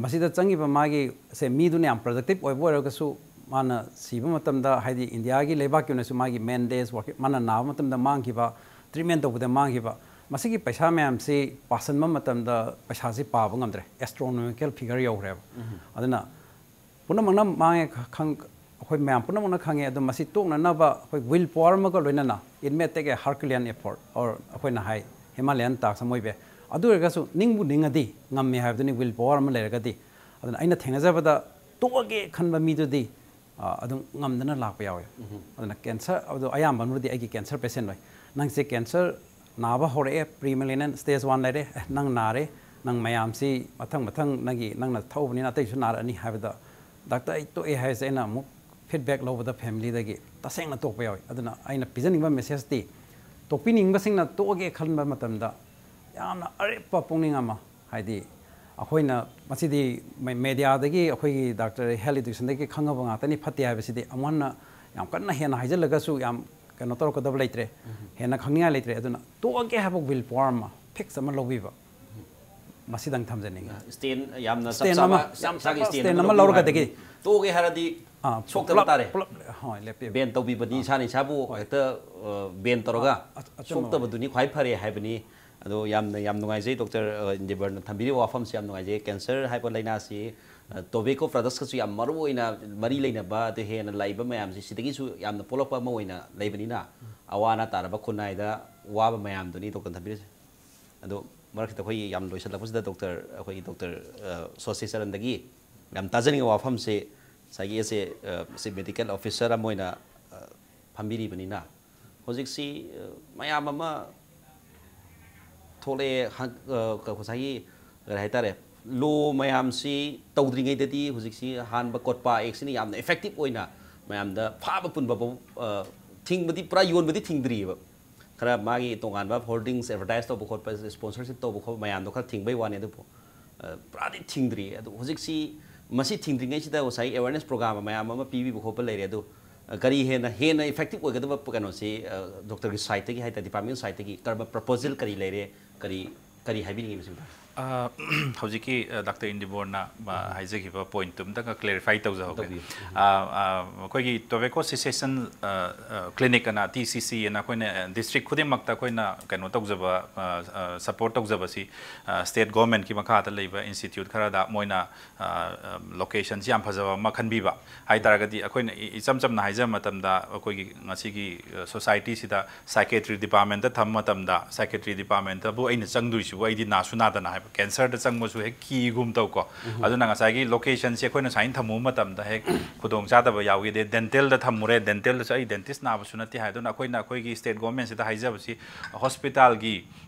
ꯃꯁꯤꯗ ꯆꯪꯉꯤꯕ ꯃꯥꯒꯤ, ꯁꯦ, ꯃꯤꯗꯨꯅ ꯌꯥꯝ productive ꯑꯣꯏꯕ ꯑꯣꯏꯔꯒꯁꯨ, ꯃꯥꯅ ꯁꯤꯕ ꯃꯇꯝꯗ, ꯍꯥꯏꯗꯤ, ꯏꯟꯗꯤꯌꯥꯒꯤ ꯂꯩꯕꯥꯛꯀꯤ ꯑꯣꯏꯅꯁꯨ ꯃꯥꯒꯤ main day's work, ꯃꯥꯅ ꯅꯥꯕ ꯃꯇꯝꯗ ꯃꯥꯡꯈꯤꯕ, treatment ꯇꯧꯕꯗ ꯃꯥꯡꯈꯤꯕ, ꯃꯁꯤꯒꯤ ꯄꯩꯁꯥ ꯃꯌꯥꯝꯁꯤ ꯄꯥꯁꯟꯕ ꯃꯇꯝꯗ ꯄꯩꯁꯥꯁꯤ ꯄꯥꯕ ꯉꯝꯗ꯭ꯔꯦ, astronomical figure ꯌꯧꯈ꯭ꯔꯦꯕ꯫ ꯑꯗꯨꯅ ꯄꯨꯝꯅꯃꯛꯅ ꯃꯥꯡꯉꯦ ꯈ-, ꯈꯪ-, ꯑꯩꯈꯣꯏ ꯃꯌꯥꯝ ꯄꯨꯝꯅꯃꯛꯅ ꯈꯪꯉꯦ꯫ ꯑꯗꯣ ꯃꯁꯤ ꯇꯣꯛꯅꯅꯕ ꯑꯩꯈꯣꯏ will power ꯑꯃꯒ ꯂꯣꯏꯅꯅ, it may take a Herculean effort, or ꯑꯩꯈꯣꯏꯅ ꯍꯥꯏ Himalayan task ꯑꯃ ꯑꯣꯏꯕ ꯌꯥꯏ꯫ ꯑꯗꯨ ꯑꯣꯏꯔꯒꯁꯨ ꯅꯤꯡꯕꯨ ꯅꯤꯡꯉꯗꯤ ꯉꯝꯃꯦ ꯍꯥꯏꯕꯗꯨꯅꯤ, will power ꯑꯃ ꯂꯩꯔꯒꯗꯤ꯫ ꯑꯗꯨꯅ ꯑꯩꯅ ꯊꯦꯡꯅꯖꯕꯗ ꯇꯣꯛꯑꯒꯦ ꯈꯟꯕ ꯃꯤꯗꯨꯗꯤ, ꯑ, ꯑꯗꯨꯝ ꯉꯝꯗꯅ ꯂꯥꯛꯄ ꯌꯥꯎꯋꯤ꯫ ꯑꯗꯨꯅ cancer, ꯑꯗꯣ ꯑꯌꯥꯝꯕꯅꯕꯨꯗꯤ ꯑꯩꯒꯤ cancer patient ꯑꯣꯏ꯫ "ꯅꯪꯁꯦ cancer ꯅꯥꯕ ꯍꯧꯔꯛꯑꯦ, pre malignant stage one ꯂꯩꯔꯦ, ꯑꯦ, ꯅꯪ ꯅꯥꯔꯦ, ꯅꯪ ꯃꯌꯥꯝꯁꯤ ꯃꯊꯪ ꯃꯊꯪ ꯅꯪꯒꯤ, ꯅꯪꯅ ꯊꯛꯎꯕꯅꯤꯅ ꯑꯇꯩꯁꯨ ꯅꯥꯔꯛꯑꯅꯤ" ꯍꯥꯏꯕꯗ, "ꯗꯥꯛꯇꯔ, ꯑꯩ ꯇꯣꯛꯑꯦ" ꯍꯥꯏꯁꯦ ꯑꯩꯅ ꯑꯃꯨꯛ feedback ꯂꯧꯕꯗ familyꯗꯒꯤ ꯇꯁꯦꯡꯅ ꯇꯣꯛꯄ ꯌꯥꯎꯋꯤ꯫ ꯑꯗꯨꯅ ꯑꯩꯅ ꯄꯤꯖꯅꯤꯡꯕ messageꯇꯤ, ꯇꯣꯛꯄꯤꯅꯤꯡꯕꯁꯤꯡꯅ ꯇꯣꯛꯑꯒꯦ ꯈꯟꯕ ꯃꯇꯝꯗ ꯌꯥꯝꯅ ꯑꯔꯦꯞꯄ ꯄꯨꯛꯅꯤꯡ ꯑꯃ, ꯍꯥꯏꯗꯤ, ꯑꯩꯈꯣꯏꯅ ꯃꯁꯤꯗꯤ ꯃꯦ-, mediaꯗꯒꯤ, ꯑꯩꯈꯣꯏꯒꯤ ꯗꯥꯛꯇꯔ health educationꯗꯒꯤ ꯈꯪꯉꯕ ꯉꯥꯛꯇꯅꯤ, ꯐꯠꯇꯦ ꯍꯥꯏꯕꯁꯤꯗꯤ ꯑꯃꯨꯛ ꯍꯟꯅ ꯌꯥꯝ ꯀꯟꯅ ꯍꯦꯟꯅ ꯍꯥꯏꯖꯤꯜꯂꯒꯁꯨ ꯌꯥꯝ ꯀꯩꯅꯣ ꯇꯧꯔꯛꯀꯗꯕ ꯂꯩꯇ꯭ꯔꯦ, ꯍꯦꯟꯅ ꯈꯪꯅꯤꯡꯉꯥꯏ ꯂꯩꯇ꯭ꯔꯦ꯫ ꯑꯗꯨꯅ ꯇꯣꯛꯑꯒꯦ ꯍꯥꯏꯕ will power ꯑꯃ, fix ꯑꯃ ꯂꯧꯕꯤꯕ, ꯃꯁꯤꯗꯪ ꯊꯝꯖꯅꯤꯡꯉꯤ꯫ stand ꯌꯥꯝꯅ ꯆꯞ Stand ꯆꯥꯕ, ꯑꯃ, ꯌꯥꯝ ꯏꯁꯥꯒꯤ ꯆꯞ ꯆꯥꯕ stand stand ꯑꯃ ꯑꯃ ꯂꯧꯕꯤꯌꯨ ꯂꯧꯔꯒꯗꯒꯤ ꯍꯥꯏꯕꯅꯤ꯫ ꯇꯣꯛꯑꯒꯦ ꯍꯥꯏꯔꯗꯤ ꯑꯥ, ꯁꯣꯛꯇꯕ ꯄꯨꯂꯞ, ꯇꯥꯔꯦ꯫ ꯄꯨꯂꯞ, ꯍꯣꯏ, ꯂꯦꯞꯄꯤꯌꯨ꯫ Ban ꯇꯧꯕꯤꯕꯗꯤ ꯏꯁꯥꯅ ꯏꯁꯥꯕꯨ ꯍꯦꯛꯇ, ꯑ, ban ꯇꯧꯔꯒ ꯑ-, ꯑꯆꯨꯝꯕ ꯁꯣꯛꯇꯕꯗꯨꯅꯤ ꯈ꯭ꯋꯥꯏ ꯐꯔꯦ ꯍꯥꯏꯕꯅꯤ꯫ ꯑꯗꯣ ꯌꯥꯝꯅ, ꯌꯥꯝ ꯅꯨꯡꯉꯥꯏꯖꯩ ꯗꯣꯛꯇꯔ, ꯑ, ꯏꯟꯗꯤꯕꯔꯅ ꯊꯝꯕꯤꯔꯤꯕ ꯋꯥꯐꯝꯁꯤ ꯌꯥꯝ ꯅꯨꯡꯉꯥꯏꯖꯩ꯫ Cancer ꯍꯥꯏꯕ ꯂꯥꯏꯅꯥꯁꯤ, ꯑ, tobacco productsꯀꯁꯨ ꯌꯥꯝ ꯃꯔꯨ ꯑꯣꯏꯅ ꯃꯔꯤ ꯂꯩꯅꯕ, ꯑꯗꯨ ꯍꯦꯟꯅ ꯂꯥꯛꯏꯕ ꯃꯌꯥꯝꯁꯤ ꯁꯤꯗꯒꯤꯁꯨ ꯌꯥꯝꯅ ꯄꯣꯛꯂꯛꯄ ꯑꯃ ꯑꯣꯏꯅ ꯂꯩꯕꯅꯤꯅ, ꯑꯋꯥ ꯑꯅꯥ ꯇꯥꯔꯕ ꯈꯨꯟꯅꯥꯏꯗ ꯋꯥꯕ ꯃꯌꯥꯝꯗꯨꯅꯤ ꯗꯣꯛꯇꯔꯅ ꯊꯝꯕꯤꯔꯤꯁꯦ꯫ ꯑꯗꯣ ꯃꯔꯛꯁꯤꯗ ꯑꯩꯈꯣꯏꯒꯤ ꯌꯥꯝ ꯂꯣꯏꯁꯤꯜꯂꯛꯄꯁꯤꯗ ꯗꯣꯛꯇꯔ, ꯑꯩꯈꯣꯏꯒꯤ ꯗꯣꯛꯇꯔ, ꯑ, ꯁꯣꯁꯤ ꯆꯔꯟꯗꯒꯤ ꯌꯥꯝ ꯇꯥꯖꯅꯤꯡꯕ ꯋꯥꯐꯝꯁꯦ, ꯉꯁꯥꯏꯒꯤ ꯑꯦꯁ ꯑꯦ, ꯑ, ꯁꯤ medical officer ꯑꯃ ꯑꯣꯏꯅ, ꯑ, ꯐꯝꯕꯤꯔꯤꯕꯅꯤꯅ, ꯍꯧꯖꯤꯛꯁꯤ, ꯑ, ꯃꯌꯥꯝ ꯑꯃ ꯊꯣꯛꯂꯛꯑꯦ, ꯍ-, ꯑ, ꯀ-, ꯉꯁꯥꯏꯒꯤ ꯀꯔꯤ ꯍꯥꯏꯇꯥꯔꯦ, law ꯃꯌꯥꯝꯁꯤ ꯇꯧꯗ꯭ꯔꯤꯉꯩꯗꯗꯤ ꯍꯧꯖꯤꯛꯁꯤ ꯍꯥꯟꯕ COTPA Actꯁꯤꯅ ꯌꯥꯝꯅ effective ꯑꯣꯏꯅ ꯃꯌꯥꯝꯗ ꯐꯥꯕ ꯄꯨꯟꯕ ꯐꯥꯎ, ꯑ, ꯊꯤꯡꯕꯗꯤ, ꯄꯨꯔꯥ ꯌꯣꯟꯕꯗꯤ ꯊꯤꯡꯗ꯭ꯔꯤꯑꯕ꯫ ꯈꯔ ꯃꯥꯒꯤ ꯇꯣꯉꯥꯟꯕ hoardings, advertise ꯇꯧꯕ ꯈꯣꯠꯄ, sponsorship ꯇꯧꯕ ꯈꯣꯠꯄ ꯃꯌꯥꯝꯗꯣ ꯈꯔ ꯊꯤꯡꯕꯩ ꯋꯥꯅꯤ꯫ ꯑꯗꯨꯕꯨ, ꯑ, ꯄꯨꯔꯥꯗꯤ ꯊꯤꯡꯗ꯭ꯔꯤ꯫ ꯑꯗꯨ ꯍꯧꯖꯤꯛꯁꯤ ꯃꯁꯤ ꯊꯤꯡꯗ꯭ꯔꯤꯉꯩꯁꯤꯗ ꯉꯁꯥꯏ awareness program ꯃꯌꯥꯝ ꯑꯃ ꯄꯤꯕꯤꯕ ꯈꯣꯠꯄ ꯂꯩꯔꯦ꯫ ꯑꯗꯨ, ꯑ, ꯀꯔꯤ ꯍꯦꯟꯅ, ꯍꯦꯟꯅ effective ꯑꯣꯏꯒꯗꯕ ꯀꯩꯅꯣꯁꯤ, ꯑ, ꯗꯣꯛꯇꯔꯒꯤ sideꯇꯒꯤ ꯍꯥꯏꯇꯥꯔꯦ, department sideꯇꯒꯤ ꯀꯔꯝꯕ proposal ꯀꯔꯤ ꯂꯩꯔꯦ, ꯀꯔꯤ ꯀꯔꯤ ꯍꯥꯏꯕꯤꯅꯤꯡꯉꯤ ꯃꯁꯤ ꯃꯇꯥꯡꯗ? ꯑ, ꯍꯧꯖꯤꯛꯀꯤ ꯗꯥꯛꯇꯔ ꯏꯟꯗꯤꯕꯣꯔꯅ ꯃꯥ ꯍꯥꯏꯖꯈꯤꯕ ꯄꯣꯏꯟꯠꯇꯨ ꯑꯝꯇꯪꯒ ꯀ꯭ꯂꯦꯔꯤꯐꯥꯏ ꯇꯧꯖꯍꯧꯒꯦ꯫ ꯇꯧꯕꯤꯌꯨ꯫ ꯑ, ꯑ, ꯑꯩꯈꯣꯏꯒꯤ ꯇꯣꯕꯦꯀꯣ ꯁꯤꯁꯦꯁꯟ ꯀ꯭ꯂꯤꯅꯤꯛ ꯑꯅ, ꯇꯤ ꯁꯤ ꯁꯤ ꯑꯅ, ꯑꯩꯈꯣꯏꯅ ꯗꯤꯁꯇ꯭ꯔꯤꯛ ꯈꯨꯗꯤꯡꯃꯛꯇ ꯑꯩꯈꯣꯏꯅ ꯀꯩꯅꯣ ꯇꯧꯖꯕ, ꯁꯄꯣꯔꯠ ꯇꯧꯖꯕꯁꯤ ꯁ꯭ꯇꯦꯠ ꯒꯣꯔꯃꯦꯟꯠꯀꯤ ꯃꯈꯥꯗ ꯂꯩꯕ ꯏꯟꯁꯇꯤꯇ꯭ꯌꯨꯠ ꯈꯔꯗ ꯃꯣꯏꯅ ꯂꯣꯀꯦꯁꯟꯁꯤ ꯌꯥꯝ ꯐꯖꯕ ꯑꯃ ꯈꯟꯕꯤꯕ ꯍꯥꯏ ꯇꯥꯔꯒꯗꯤ, ꯑꯩꯈꯣꯏꯅ ꯏ- ꯏꯆꯝ ꯆꯝꯅ ꯍꯥꯏꯖꯕ ꯃꯇꯝꯗ, ꯑꯩꯈꯣꯏꯒꯤ ꯉꯁꯤꯒꯤ ꯁꯣꯁꯥꯏꯇꯤꯁꯤꯗ ꯁꯥꯏꯀꯦꯇ꯭ꯔꯤ ꯗꯤꯄꯥꯔꯠꯃꯦꯟꯠꯇ ꯊꯝꯕ ꯃꯇꯝꯗ, ꯁꯥꯏꯀꯦꯇ꯭ꯔꯤ ꯗꯤꯄꯥꯔꯠꯃꯦꯟꯠꯇꯕꯨ ꯑꯩꯅ ꯆꯪꯗꯣꯏꯁꯤꯕꯨ ꯑꯩꯗꯤ ꯅꯥꯁꯨ ꯅꯥꯗꯅ ꯍꯥꯏꯕ, ꯀꯦꯟꯁꯔꯗ ꯆꯪꯕꯁꯨ ꯍꯦꯛ ꯀꯤꯒꯨꯝ ꯇꯧꯀꯣ꯫ ꯑꯗꯨꯅ ꯉꯁꯥꯏꯒꯤ ꯂꯣꯀꯦꯁꯟꯁꯤ ꯑꯩꯈꯣꯏꯅ ꯁꯨꯃꯥꯏꯅ ꯊꯝꯃꯨꯕ ꯃꯇꯝꯗ ꯍꯦꯛ ꯈꯨꯗꯣꯡꯆꯥꯗꯕ ꯌꯥꯎꯏ꯫ ꯑꯗꯩ ꯗꯦꯟꯇꯦꯜꯗ ꯊꯝꯃꯨꯔꯦ, ꯗꯦꯟꯇꯦꯜꯗꯁꯨ ꯑꯩ ꯗꯦꯟꯇꯤꯁ ꯅꯥꯕꯁꯨ ꯅꯠꯇꯦ ꯍꯥꯏꯗꯨꯅ ꯑꯩꯈꯣꯏꯅ ꯑꯩꯈꯣꯏꯒꯤ ꯁ꯭ꯇꯦꯠ ꯒꯣꯔꯃꯦꯟꯠꯁꯤꯗ ꯍꯥꯏꯖꯕꯁꯤ, ꯍꯣꯁꯄꯤꯇꯥꯜꯒꯤ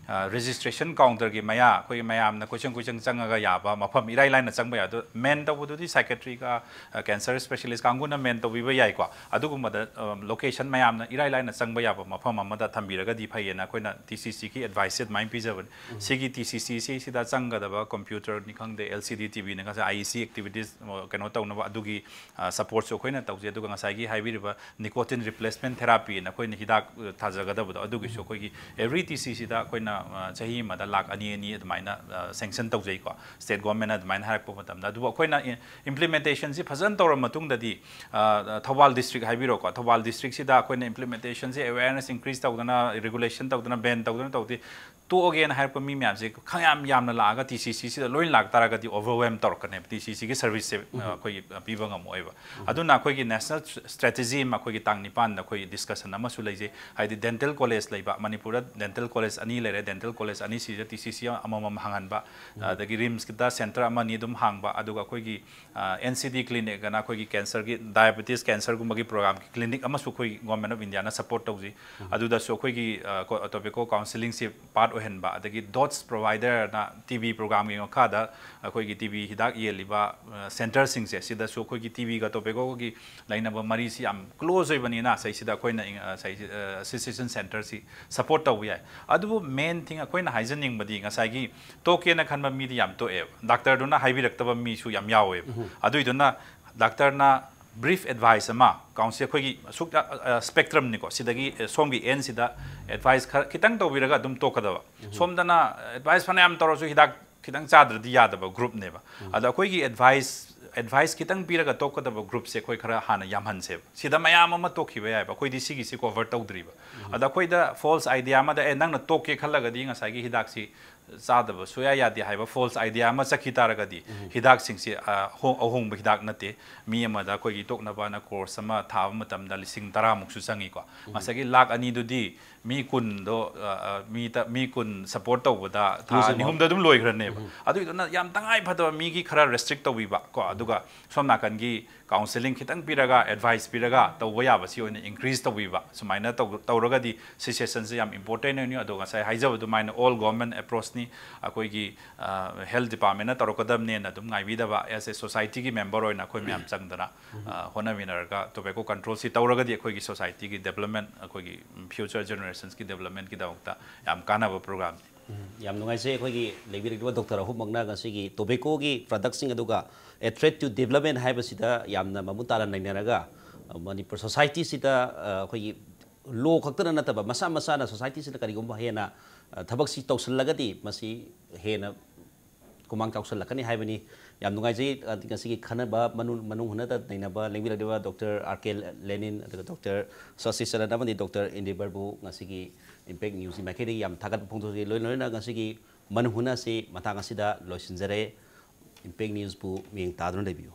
ꯔꯦꯖꯤꯁꯇ꯭ꯔꯦꯁꯟ ꯀꯥꯎꯟꯇꯔꯒꯤ ꯃꯌꯥ, ꯑꯩꯈꯣꯏꯒꯤ ꯃꯌꯥꯝꯅ ꯀꯣꯏꯆꯪ ꯀꯣꯏꯆꯪ ꯆꯪꯉꯒ ꯌꯥꯕ ꯃꯐꯝ ꯏꯔꯥꯏ ꯂꯥꯏꯅ ꯆꯪꯕ ꯌꯥꯕ꯫ ꯑꯗꯣ ꯃꯦꯟ ꯇꯧꯕꯗꯨꯗꯤ ꯁꯥꯏꯀꯦꯇ꯭ꯔꯤꯒ ꯀꯦꯟꯁꯔ ꯁ꯭ꯄꯦꯁꯤꯌꯦꯂꯤꯁ ꯀꯥꯡꯕꯨꯅ ꯃꯦꯟ ꯇꯧꯕꯤꯕ ꯌꯥꯏꯀꯣ꯫ ꯑꯗꯨꯒꯨꯝꯕꯗ ꯂꯣꯀꯦꯁꯟ ꯃꯌꯥꯝꯅ ꯏꯔꯥꯏ ꯂꯥꯏꯅ ꯆꯪꯕ ꯌꯥꯕ ꯃꯐꯝ ꯑꯃꯗ ꯊꯝꯕꯤꯔꯒꯗꯤ ꯐꯩꯌꯦꯅ ꯑꯩꯈꯣꯏꯅ ꯇꯤ ꯁꯤ ꯁꯤꯒꯤ ꯑꯦꯗꯚꯥꯏꯁꯁꯦ ꯑꯗꯨꯃꯥꯏꯅ ꯄꯤꯖꯕꯅꯤ꯫ ꯁꯤꯒꯤ ꯇꯤ ꯁꯤ ꯁꯤ ꯁꯤꯗ ꯆꯪꯒꯗꯕ ꯀꯝꯄ꯭ꯌꯨꯇꯔꯅꯤ ꯈꯪꯗꯦ, ꯑꯦꯜ ꯁꯤ ꯗꯤ ꯇꯤ ꯚꯤꯅꯤ ꯈꯪꯗꯦ, ꯑꯥꯏ ꯏ ꯁꯤ ꯑꯦꯛꯇꯤꯚꯤꯇꯤꯁ ꯀꯩꯅꯣ ꯇꯧꯅꯕ ꯑꯗꯨꯒꯤ ꯁꯄꯣꯔꯠꯁꯨ ꯑꯩꯈꯣꯏꯅ ꯇꯧꯖꯩ꯫ ꯑꯗꯨꯒ ꯉꯁꯥꯏꯒꯤ ꯍꯥꯏꯕꯤꯔꯤꯕ nicotine replacement therapy ꯑꯅ ꯑꯩꯈꯣꯏꯅ ꯍꯤꯗꯥꯛ ꯊꯥꯖꯒꯗꯕꯗꯣ, ꯑꯗꯨꯒꯤꯁꯨ ꯑꯩꯈꯣꯏꯒꯤ ꯑꯦꯕ꯭ꯔꯤ ꯇꯤ ꯁꯤ ꯁꯤꯗ ꯑꯩꯈꯣꯏꯅ ꯆꯍꯤ ꯑꯃꯗ ꯂꯥꯛ ꯑꯅꯤ ꯑꯅꯤ ꯑꯗꯨꯃꯥꯏꯅ ꯁꯦꯡꯁꯟ ꯇꯧꯖꯩꯀꯣ, ꯁ꯭ꯇꯦꯠ ꯒꯣꯔꯃꯦꯟꯅ ꯑꯗꯨꯃꯥꯏꯅ ꯍꯥꯏꯔꯛꯄ ꯃꯇꯝꯗ꯫ ꯑꯗꯨꯕꯨ ꯑꯩꯈꯣꯏꯅ ꯏꯝꯄ꯭ꯂꯤꯃꯦꯟꯇꯦꯁꯟꯁꯤ ꯐꯖꯅ ꯇꯧꯔ ꯃꯇꯨꯡꯗꯗꯤ, ꯊꯧꯕꯥꯜ ꯗꯤꯁꯇ꯭ꯔꯤꯛ ꯍꯥꯏꯕꯤꯔꯣꯀꯣ, ꯊꯧꯕꯥꯜ ꯗꯤꯁꯇ꯭ꯔꯤꯛꯁꯤꯗ ꯑꯩꯈꯣꯏꯅ ꯏꯝꯄ꯭ꯂꯤꯃꯦꯟꯇꯦꯁꯟꯁꯤ ꯑꯦꯋꯦꯔꯅꯦꯁ ꯏꯟꯀ꯭ꯔꯤꯁ ꯇꯧꯗꯅ, ꯔꯤꯒꯨꯂꯦꯁꯟ ꯇꯧꯗꯅ, ꯕꯦꯟ ꯇꯧꯗꯅ ꯇꯧꯗꯦ꯫ ꯇꯣꯛꯑꯒꯦꯅ ꯍꯥꯏꯔꯛꯄ ꯃꯤ ꯃꯌꯥꯝꯁꯦ ꯈꯪꯌꯥꯝ ꯌꯥꯝꯅ ꯂꯥꯛꯑꯒ ꯇꯤ ꯁꯤ ꯁꯤꯁꯤꯗ ꯂꯣꯏ ꯂꯥꯛꯇꯥꯔꯒꯗꯤ ꯑꯣꯚꯔꯋꯦꯜꯝ ꯇꯧꯔꯛꯀꯅꯦꯕ, ꯇꯤ ꯁꯤ ꯁꯤꯒꯤ ꯁꯔꯚꯤꯁꯁꯦ ꯑꯩꯈꯣꯏꯒꯤ ꯄꯤꯕ ꯉꯝꯃꯣꯏꯕ꯫ ꯑꯗꯨꯅ ꯑꯩꯈꯣꯏꯒꯤ ꯅꯦꯁꯅꯦꯜ ꯁ꯭ꯇ꯭ꯔꯦꯇꯦꯖꯤ ꯑꯃ ꯑꯩꯈꯣꯏꯒꯤ ꯇꯥꯡ ꯅꯤꯄꯥꯟꯗ ꯑꯩꯈꯣꯏ ꯗꯤꯁꯀꯁꯟ ꯑꯃꯁꯨ ꯂꯩꯖꯩ꯫ ꯍꯥꯏꯗꯤ ꯗꯦꯟꯇꯦꯜ ꯀꯣꯂꯦꯖ ꯂꯩꯕ, ꯃꯅꯤꯄꯨꯔꯗ ꯗꯦꯟꯇꯦꯜ ꯀꯣꯂꯦꯖ ꯑꯅꯤ ꯂꯩꯔꯦ, ꯗꯦꯟꯇꯦꯜ ꯀꯣꯂꯦꯖ ꯑꯅꯤꯁꯤꯗ ꯇꯤ ꯁꯤ ꯁꯤ ꯑꯃꯃꯝ ꯍꯥꯡꯍꯟꯕ, ꯑꯗꯒꯤ ꯔꯤꯝꯁꯀꯤꯗ ꯁꯦꯟꯇꯔ ꯑꯃ ꯑꯅꯤ ꯑꯗꯨꯝ ꯍꯥꯡꯕ, ꯑꯗꯨꯒ ꯑꯩꯈꯣꯏꯒꯤ ꯑꯦꯟ ꯁꯤ ꯗꯤ ꯀ꯭ꯂꯤꯅꯤꯛ ꯑꯅ ꯑꯩꯈꯣꯏꯒꯤ ꯀꯦꯟꯁꯔꯒꯤ, ꯗꯥꯏꯕꯦꯇꯤꯁ ꯀꯦꯟꯁꯔꯒꯨꯝꯕꯒꯤ ꯄ꯭ꯔꯣꯒ꯭ꯔꯥꯝꯒꯤ ꯀ꯭ꯂꯤꯅꯤꯛ ꯑꯃꯁꯨ ꯑꯩꯈꯣꯏ ꯒꯣꯔꯃꯦꯟ ꯑꯣꯐ ꯏꯟꯗꯤꯌꯥꯅ ꯁꯄꯣꯔꯠ ꯇꯧꯖꯩ꯫ ꯑꯗꯨꯗꯁꯨ ꯑꯩꯈꯣꯏꯒꯤ ꯇꯣꯕꯦꯀꯣ ꯀꯥꯎꯟꯁꯤꯂꯤꯡꯁꯤ ꯄꯥꯔꯠ ꯑꯣꯏꯍꯟꯕ, ꯑꯗꯒꯤ ꯗꯣꯠꯁ ꯄ꯭ꯔꯣꯚꯥꯏꯗꯔꯅ ꯇꯤ ꯕꯤ ꯄ꯭ꯔꯣꯒ꯭ꯔꯥꯝꯒꯤ ꯃꯈꯥꯗ ꯑꯩꯈꯣꯏꯒꯤ ꯇꯤ ꯕꯤ ꯍꯤꯗꯥꯛ ꯌꯦꯜꯂꯤꯕ ꯁꯦꯟꯇꯔꯁꯤꯡꯁꯦ, ꯁꯤꯗꯁꯨ ꯑꯩꯈꯣꯏꯒꯤ ꯇꯤ ꯕꯤꯒ ꯇꯣꯕꯦꯀꯣꯒꯤ ꯂꯩꯅꯕ ꯃꯔꯤꯁꯤ ꯌꯥꯝ ꯀ꯭ꯂꯣꯖ ꯑꯣꯏꯕꯅꯤꯅ, ꯁꯤꯗꯩꯁꯤꯗ ꯑꯩꯈꯣꯏꯅ ꯁꯤꯆꯨꯋꯦꯁꯟ ꯁꯦꯟꯇꯔꯁꯤ ꯁꯄꯣꯔꯠ ꯇꯧꯕ ꯌꯥꯏ꯫ ꯑꯗꯨꯕꯨ ꯃꯦꯟ ꯊꯤꯡ ꯑꯩꯈꯣꯏꯅ ꯍꯥꯏꯖꯅꯤꯡꯕꯗꯤ, ꯉꯁꯥꯏꯒꯤ ꯇꯣꯛꯀꯦꯅ ꯈꯟꯕ ꯃꯤꯗꯤ ꯌꯥꯝ ꯇꯣꯛꯑꯦꯕ, ꯗꯥꯛꯇꯔꯗꯨꯅ ꯍꯥꯏꯕꯤꯔꯛꯇꯕ ꯃꯤꯁꯨ ꯌꯥꯝ ꯌꯥꯎꯋꯦꯕ꯫ ꯑꯗꯨꯏꯗꯨꯅ ꯗꯥꯛꯇꯔꯅ ꯕ꯭ꯔꯤꯐ ꯑꯦꯗꯚꯥꯏꯁ ꯑꯃ, ꯀꯥꯎꯟꯁꯤꯜ ꯑꯩꯈꯣꯏꯒꯤ ꯑꯁꯨꯛ ꯁ꯭ꯄꯦꯛꯇ꯭ꯔꯝꯅꯤꯀꯣ, ꯁꯤꯗꯒꯤ ꯑ, ꯁꯣꯝꯒꯤ ꯑꯦꯟꯁꯤꯗ ꯑꯦꯗꯚꯥꯏꯁ ꯈꯔ ꯈꯤꯇꯪ ꯇꯧꯕꯤꯔꯒ ꯑꯗꯨꯝ ꯇꯣꯛꯀꯗꯕ꯫ ꯁꯣꯝꯗꯅ ꯑꯦꯗꯚꯥꯏꯁ ꯐꯅꯌꯥꯝ ꯇꯧꯔꯁꯨ ꯍꯤꯗꯥꯛ ꯈꯤꯇꯪ ꯆꯥꯗ꯭ꯔꯗꯤ ꯌꯥꯗꯕ ꯒ꯭ꯔꯨꯞꯅꯦꯕ꯫ ꯑꯗꯣ ꯑꯩꯈꯣꯏꯒꯤ ꯑꯦꯗꯚꯥꯏꯁ ꯑꯦꯗꯚꯥꯏꯁ ꯈꯤꯇꯪ ꯄꯤꯔꯒ ꯇꯣꯛꯀꯗꯕ ꯒ꯭ꯔꯨꯞꯁꯦ ꯑꯩꯈꯣꯏ ꯈꯔ ꯍꯥꯟꯅ ꯌꯥꯝꯍꯟꯁꯦꯕ꯫ ꯁꯤꯗ ꯃꯌꯥꯝ ꯑꯃ ꯇꯣꯛꯈꯤꯕ ꯌꯥꯏꯕ, ꯑꯩꯈꯣꯏꯗꯤ ꯁꯤꯒꯤꯁꯤ ꯀꯣꯚꯔ ꯇꯧꯗ꯭ꯔꯤꯕ꯫ ꯑꯗ ꯑꯩꯈꯣꯏꯗ ꯐꯣꯜꯁ ꯑꯥꯏꯗꯤꯌꯥ ꯑꯃꯗ, "ꯑꯦ, ꯅꯪꯅ ꯇꯣꯛꯀꯦ ꯈꯜꯂꯒꯗꯤ ꯉꯁꯥꯏꯒꯤ ꯍꯤꯗꯥꯛꯁꯤ ꯆꯥꯗꯕ ꯁꯨꯌꯥ ꯌꯥꯗꯦ" ꯍꯥꯏꯕ ꯐꯣꯜꯁ ꯑꯥꯏꯗꯤꯌꯥ ꯑꯃ ꯆꯠꯈꯤ ꯇꯥꯔꯒꯗꯤ, ꯍꯤꯗꯥꯛꯁꯤꯡꯁꯤ ꯑ, ꯍꯣ- ꯑꯍꯣꯡꯕ ꯍꯤꯗꯥꯛ ꯅꯠꯇꯦ꯫ ꯃꯤ ꯑꯃꯗ ꯑꯩꯈꯣꯏꯒꯤ ꯇꯣꯛꯅꯕꯅ ꯀꯣꯔꯁ ꯑꯃ ꯊꯥꯕ ꯃꯇꯝꯗ ꯂꯤꯁꯤꯡ ꯇꯔꯥꯃꯨꯛꯁꯨ ꯆꯪꯉꯤꯀꯣ꯫ ꯉꯁꯥꯏꯒꯤ ꯂꯥꯛ ꯑꯅꯤꯗꯨꯗꯤ ꯃꯤ ꯀꯨꯟꯗꯣ, ꯑ, ꯑ, ꯃꯤ ꯇ- ꯃꯤ ꯀꯨꯟ ꯁꯄꯣꯔꯠ ꯇꯧꯕꯗ ꯊꯥ ꯃꯤꯁꯦ ꯑꯅꯤ ꯑꯍꯨꯝꯗ ꯑꯗꯨꯝ ꯂꯣꯏꯈ꯭ꯔꯅꯦꯕ꯫ ꯑꯗꯨꯒꯤꯗꯨꯅ ꯌꯥꯝ ꯇꯉꯥꯏ ꯐꯗꯕ ꯃꯤꯒꯤ ꯈꯔ ꯔꯦꯁꯇ꯭ꯔꯤꯛ ꯇꯧꯕꯤꯕ ꯀꯣ, ꯑꯗꯨꯒ ꯁꯣꯝ ꯅꯥꯀꯟꯒꯤ ꯀꯥꯎꯟꯁꯦꯂꯤꯡ ꯈꯤꯇꯪ ꯄꯤꯔꯒ, ꯑꯦꯗꯚꯥꯏꯁ ꯄꯤꯔꯒ ꯇꯧꯕ ꯌꯥꯕꯁꯤ ꯑꯣꯏꯅ ꯏꯟꯀ꯭ꯔꯤꯖ ꯇꯧꯕꯤꯕ꯫ ꯁꯨꯃꯥꯏꯅ ꯇꯧ- ꯇꯧꯔꯒꯗꯤ ꯁꯤ ꯁꯦꯁꯟꯁꯦ ꯌꯥꯝ ꯏꯝꯄꯣꯔꯇꯦꯟ ꯑꯣꯏꯅꯤ꯫ ꯑꯗꯣ ꯉꯁꯥꯏ ꯍꯥꯏꯖꯕ ꯑꯗꯨꯃꯥꯏꯅ ꯑꯣꯜ ꯒꯣꯔꯃꯦꯟ ꯑꯦꯄ꯭ꯔꯣꯆꯅꯤ꯫ ꯑꯩꯈꯣꯏꯒꯤ ꯍꯦꯜꯊ ꯗꯤꯄꯥꯔꯠꯃꯦꯟꯅ ꯇꯧꯔꯛꯀꯗꯕꯅꯦꯅ ꯑꯗꯨꯝ ꯉꯥꯏꯕꯤꯗꯕ, ꯑꯦꯁ ꯑꯦ ꯁꯣꯁꯥꯏꯇꯤꯒꯤ ꯃꯦꯝꯕꯔ ꯑꯣꯏꯅ ꯑꯩꯈꯣꯏ ꯃꯌꯥꯝ ꯆꯪꯗꯅ ꯑ, ꯍꯣꯠꯅꯃꯤꯟꯅꯔꯒ ꯇꯣꯕꯦꯀꯣ ꯀꯟꯇ꯭ꯔꯣꯜꯁꯤ ꯇꯧꯔꯒꯗꯤ ꯑꯩꯈꯣꯏꯒꯤ ꯁꯣꯁꯥꯏꯇꯤꯒꯤ ꯗꯦꯕꯂꯞꯃꯦꯟ, ꯑꯩꯈꯣꯏꯒꯤ ꯐ꯭ꯌꯨꯆꯔ ꯖꯦꯅꯦꯔꯦꯁꯟꯁꯀꯤ ꯗꯦꯕꯂꯞꯃꯦꯟꯒꯤꯗꯃꯛꯇ ꯌꯥꯝ ꯀꯥꯟꯅꯕ ꯄ꯭ꯔꯣꯒ꯭ꯔꯥꯝꯅꯤ꯫ ꯎꯝ, ꯌꯥꯝ ꯅꯨꯡꯉꯥꯏꯖꯩ꯫ ꯑꯩꯈꯣꯏꯒꯤ ꯂꯩꯕꯤꯔꯛꯂꯤꯕ ꯗꯣꯛꯇꯔ ꯑꯍꯨꯝꯃꯛꯅ ꯉꯁꯤꯒꯤ ꯇꯣꯕꯦꯀꯣꯒꯤ ꯄ꯭ꯔꯗꯛꯁꯤꯡ ꯑꯗꯨꯒ A Threat to Development ꯍꯥꯏꯕꯁꯤꯗ ꯌꯥꯝꯅ ꯃꯃꯨꯠ ꯇꯥꯅ ꯅꯩꯅꯔꯒ, ꯑ, ꯃꯅꯤꯄꯨꯔ ꯁꯣꯁꯥꯏꯇꯤꯁꯤꯗ, ꯑ, ꯑꯩꯈꯣꯏꯒꯤ ꯂꯣ ꯈꯛꯇꯅ ꯅꯠꯇꯕ, ꯃꯁꯥ ꯃꯁꯥꯅ ꯁꯣꯁꯥꯏꯇꯤꯁꯤꯗ ꯀꯔꯤꯒꯨꯝꯕ ꯍꯦꯟꯅ, ꯑ, ꯊꯕꯛꯁꯤ ꯇꯧꯁꯤꯜꯂꯒꯗꯤ ꯃꯁꯤ ꯍꯦꯟꯅ ꯈꯨꯃꯥꯡ ꯆꯥꯎꯁꯤꯜꯂꯛꯀꯅꯤ ꯍꯥꯏꯕꯅꯤ꯫ ꯌꯥꯝ ꯅꯨꯡꯉꯥꯏꯖꯩ, ꯑ, ꯉꯁꯤꯒꯤ ꯈꯟꯅꯕ ꯃꯅꯨꯡ, ꯃꯅꯨꯡ ꯍꯨꯠꯅꯗ ꯅꯩꯅꯕ ꯂꯦꯡꯕꯤꯔꯛꯂꯤꯕ ꯗꯣꯛꯇꯔ ꯑꯥꯔ ꯀꯦ ꯂꯦꯅꯤꯟ, ꯑꯗꯨꯒ ꯗꯣꯛꯇꯔ ꯁꯁꯤ ꯆꯔꯟ ꯑꯃꯗꯤ ꯗꯣꯛꯇꯔ ꯏꯟꯗꯤꯕꯔꯕꯨ ꯉꯁꯤꯒꯤ ꯏꯝꯄꯦꯛ ꯅ꯭ꯌꯨꯁꯀꯤ ꯃꯥꯏꯀꯩꯗꯒꯤ ꯌꯥꯝ ꯊꯥꯒꯠꯄ ꯐꯣꯡꯗꯣꯛꯆꯔꯤ꯫ ꯂꯣꯏꯅ ꯂꯣꯏꯅꯅ ꯉꯁꯤꯒꯤ ꯃꯅꯨꯡ ꯍꯨꯠꯅ ꯑꯁꯤ ꯃꯇꯥꯡ ꯑꯁꯤꯗ ꯂꯣꯏꯁꯤꯟꯖꯔꯦ꯫ ꯏꯝꯄꯦꯛ ꯅ꯭ꯌꯨꯁꯄꯨ ꯃꯤꯠꯌꯦꯡ ꯇꯥꯗꯨꯅ ꯂꯩꯕꯤꯌꯨ꯫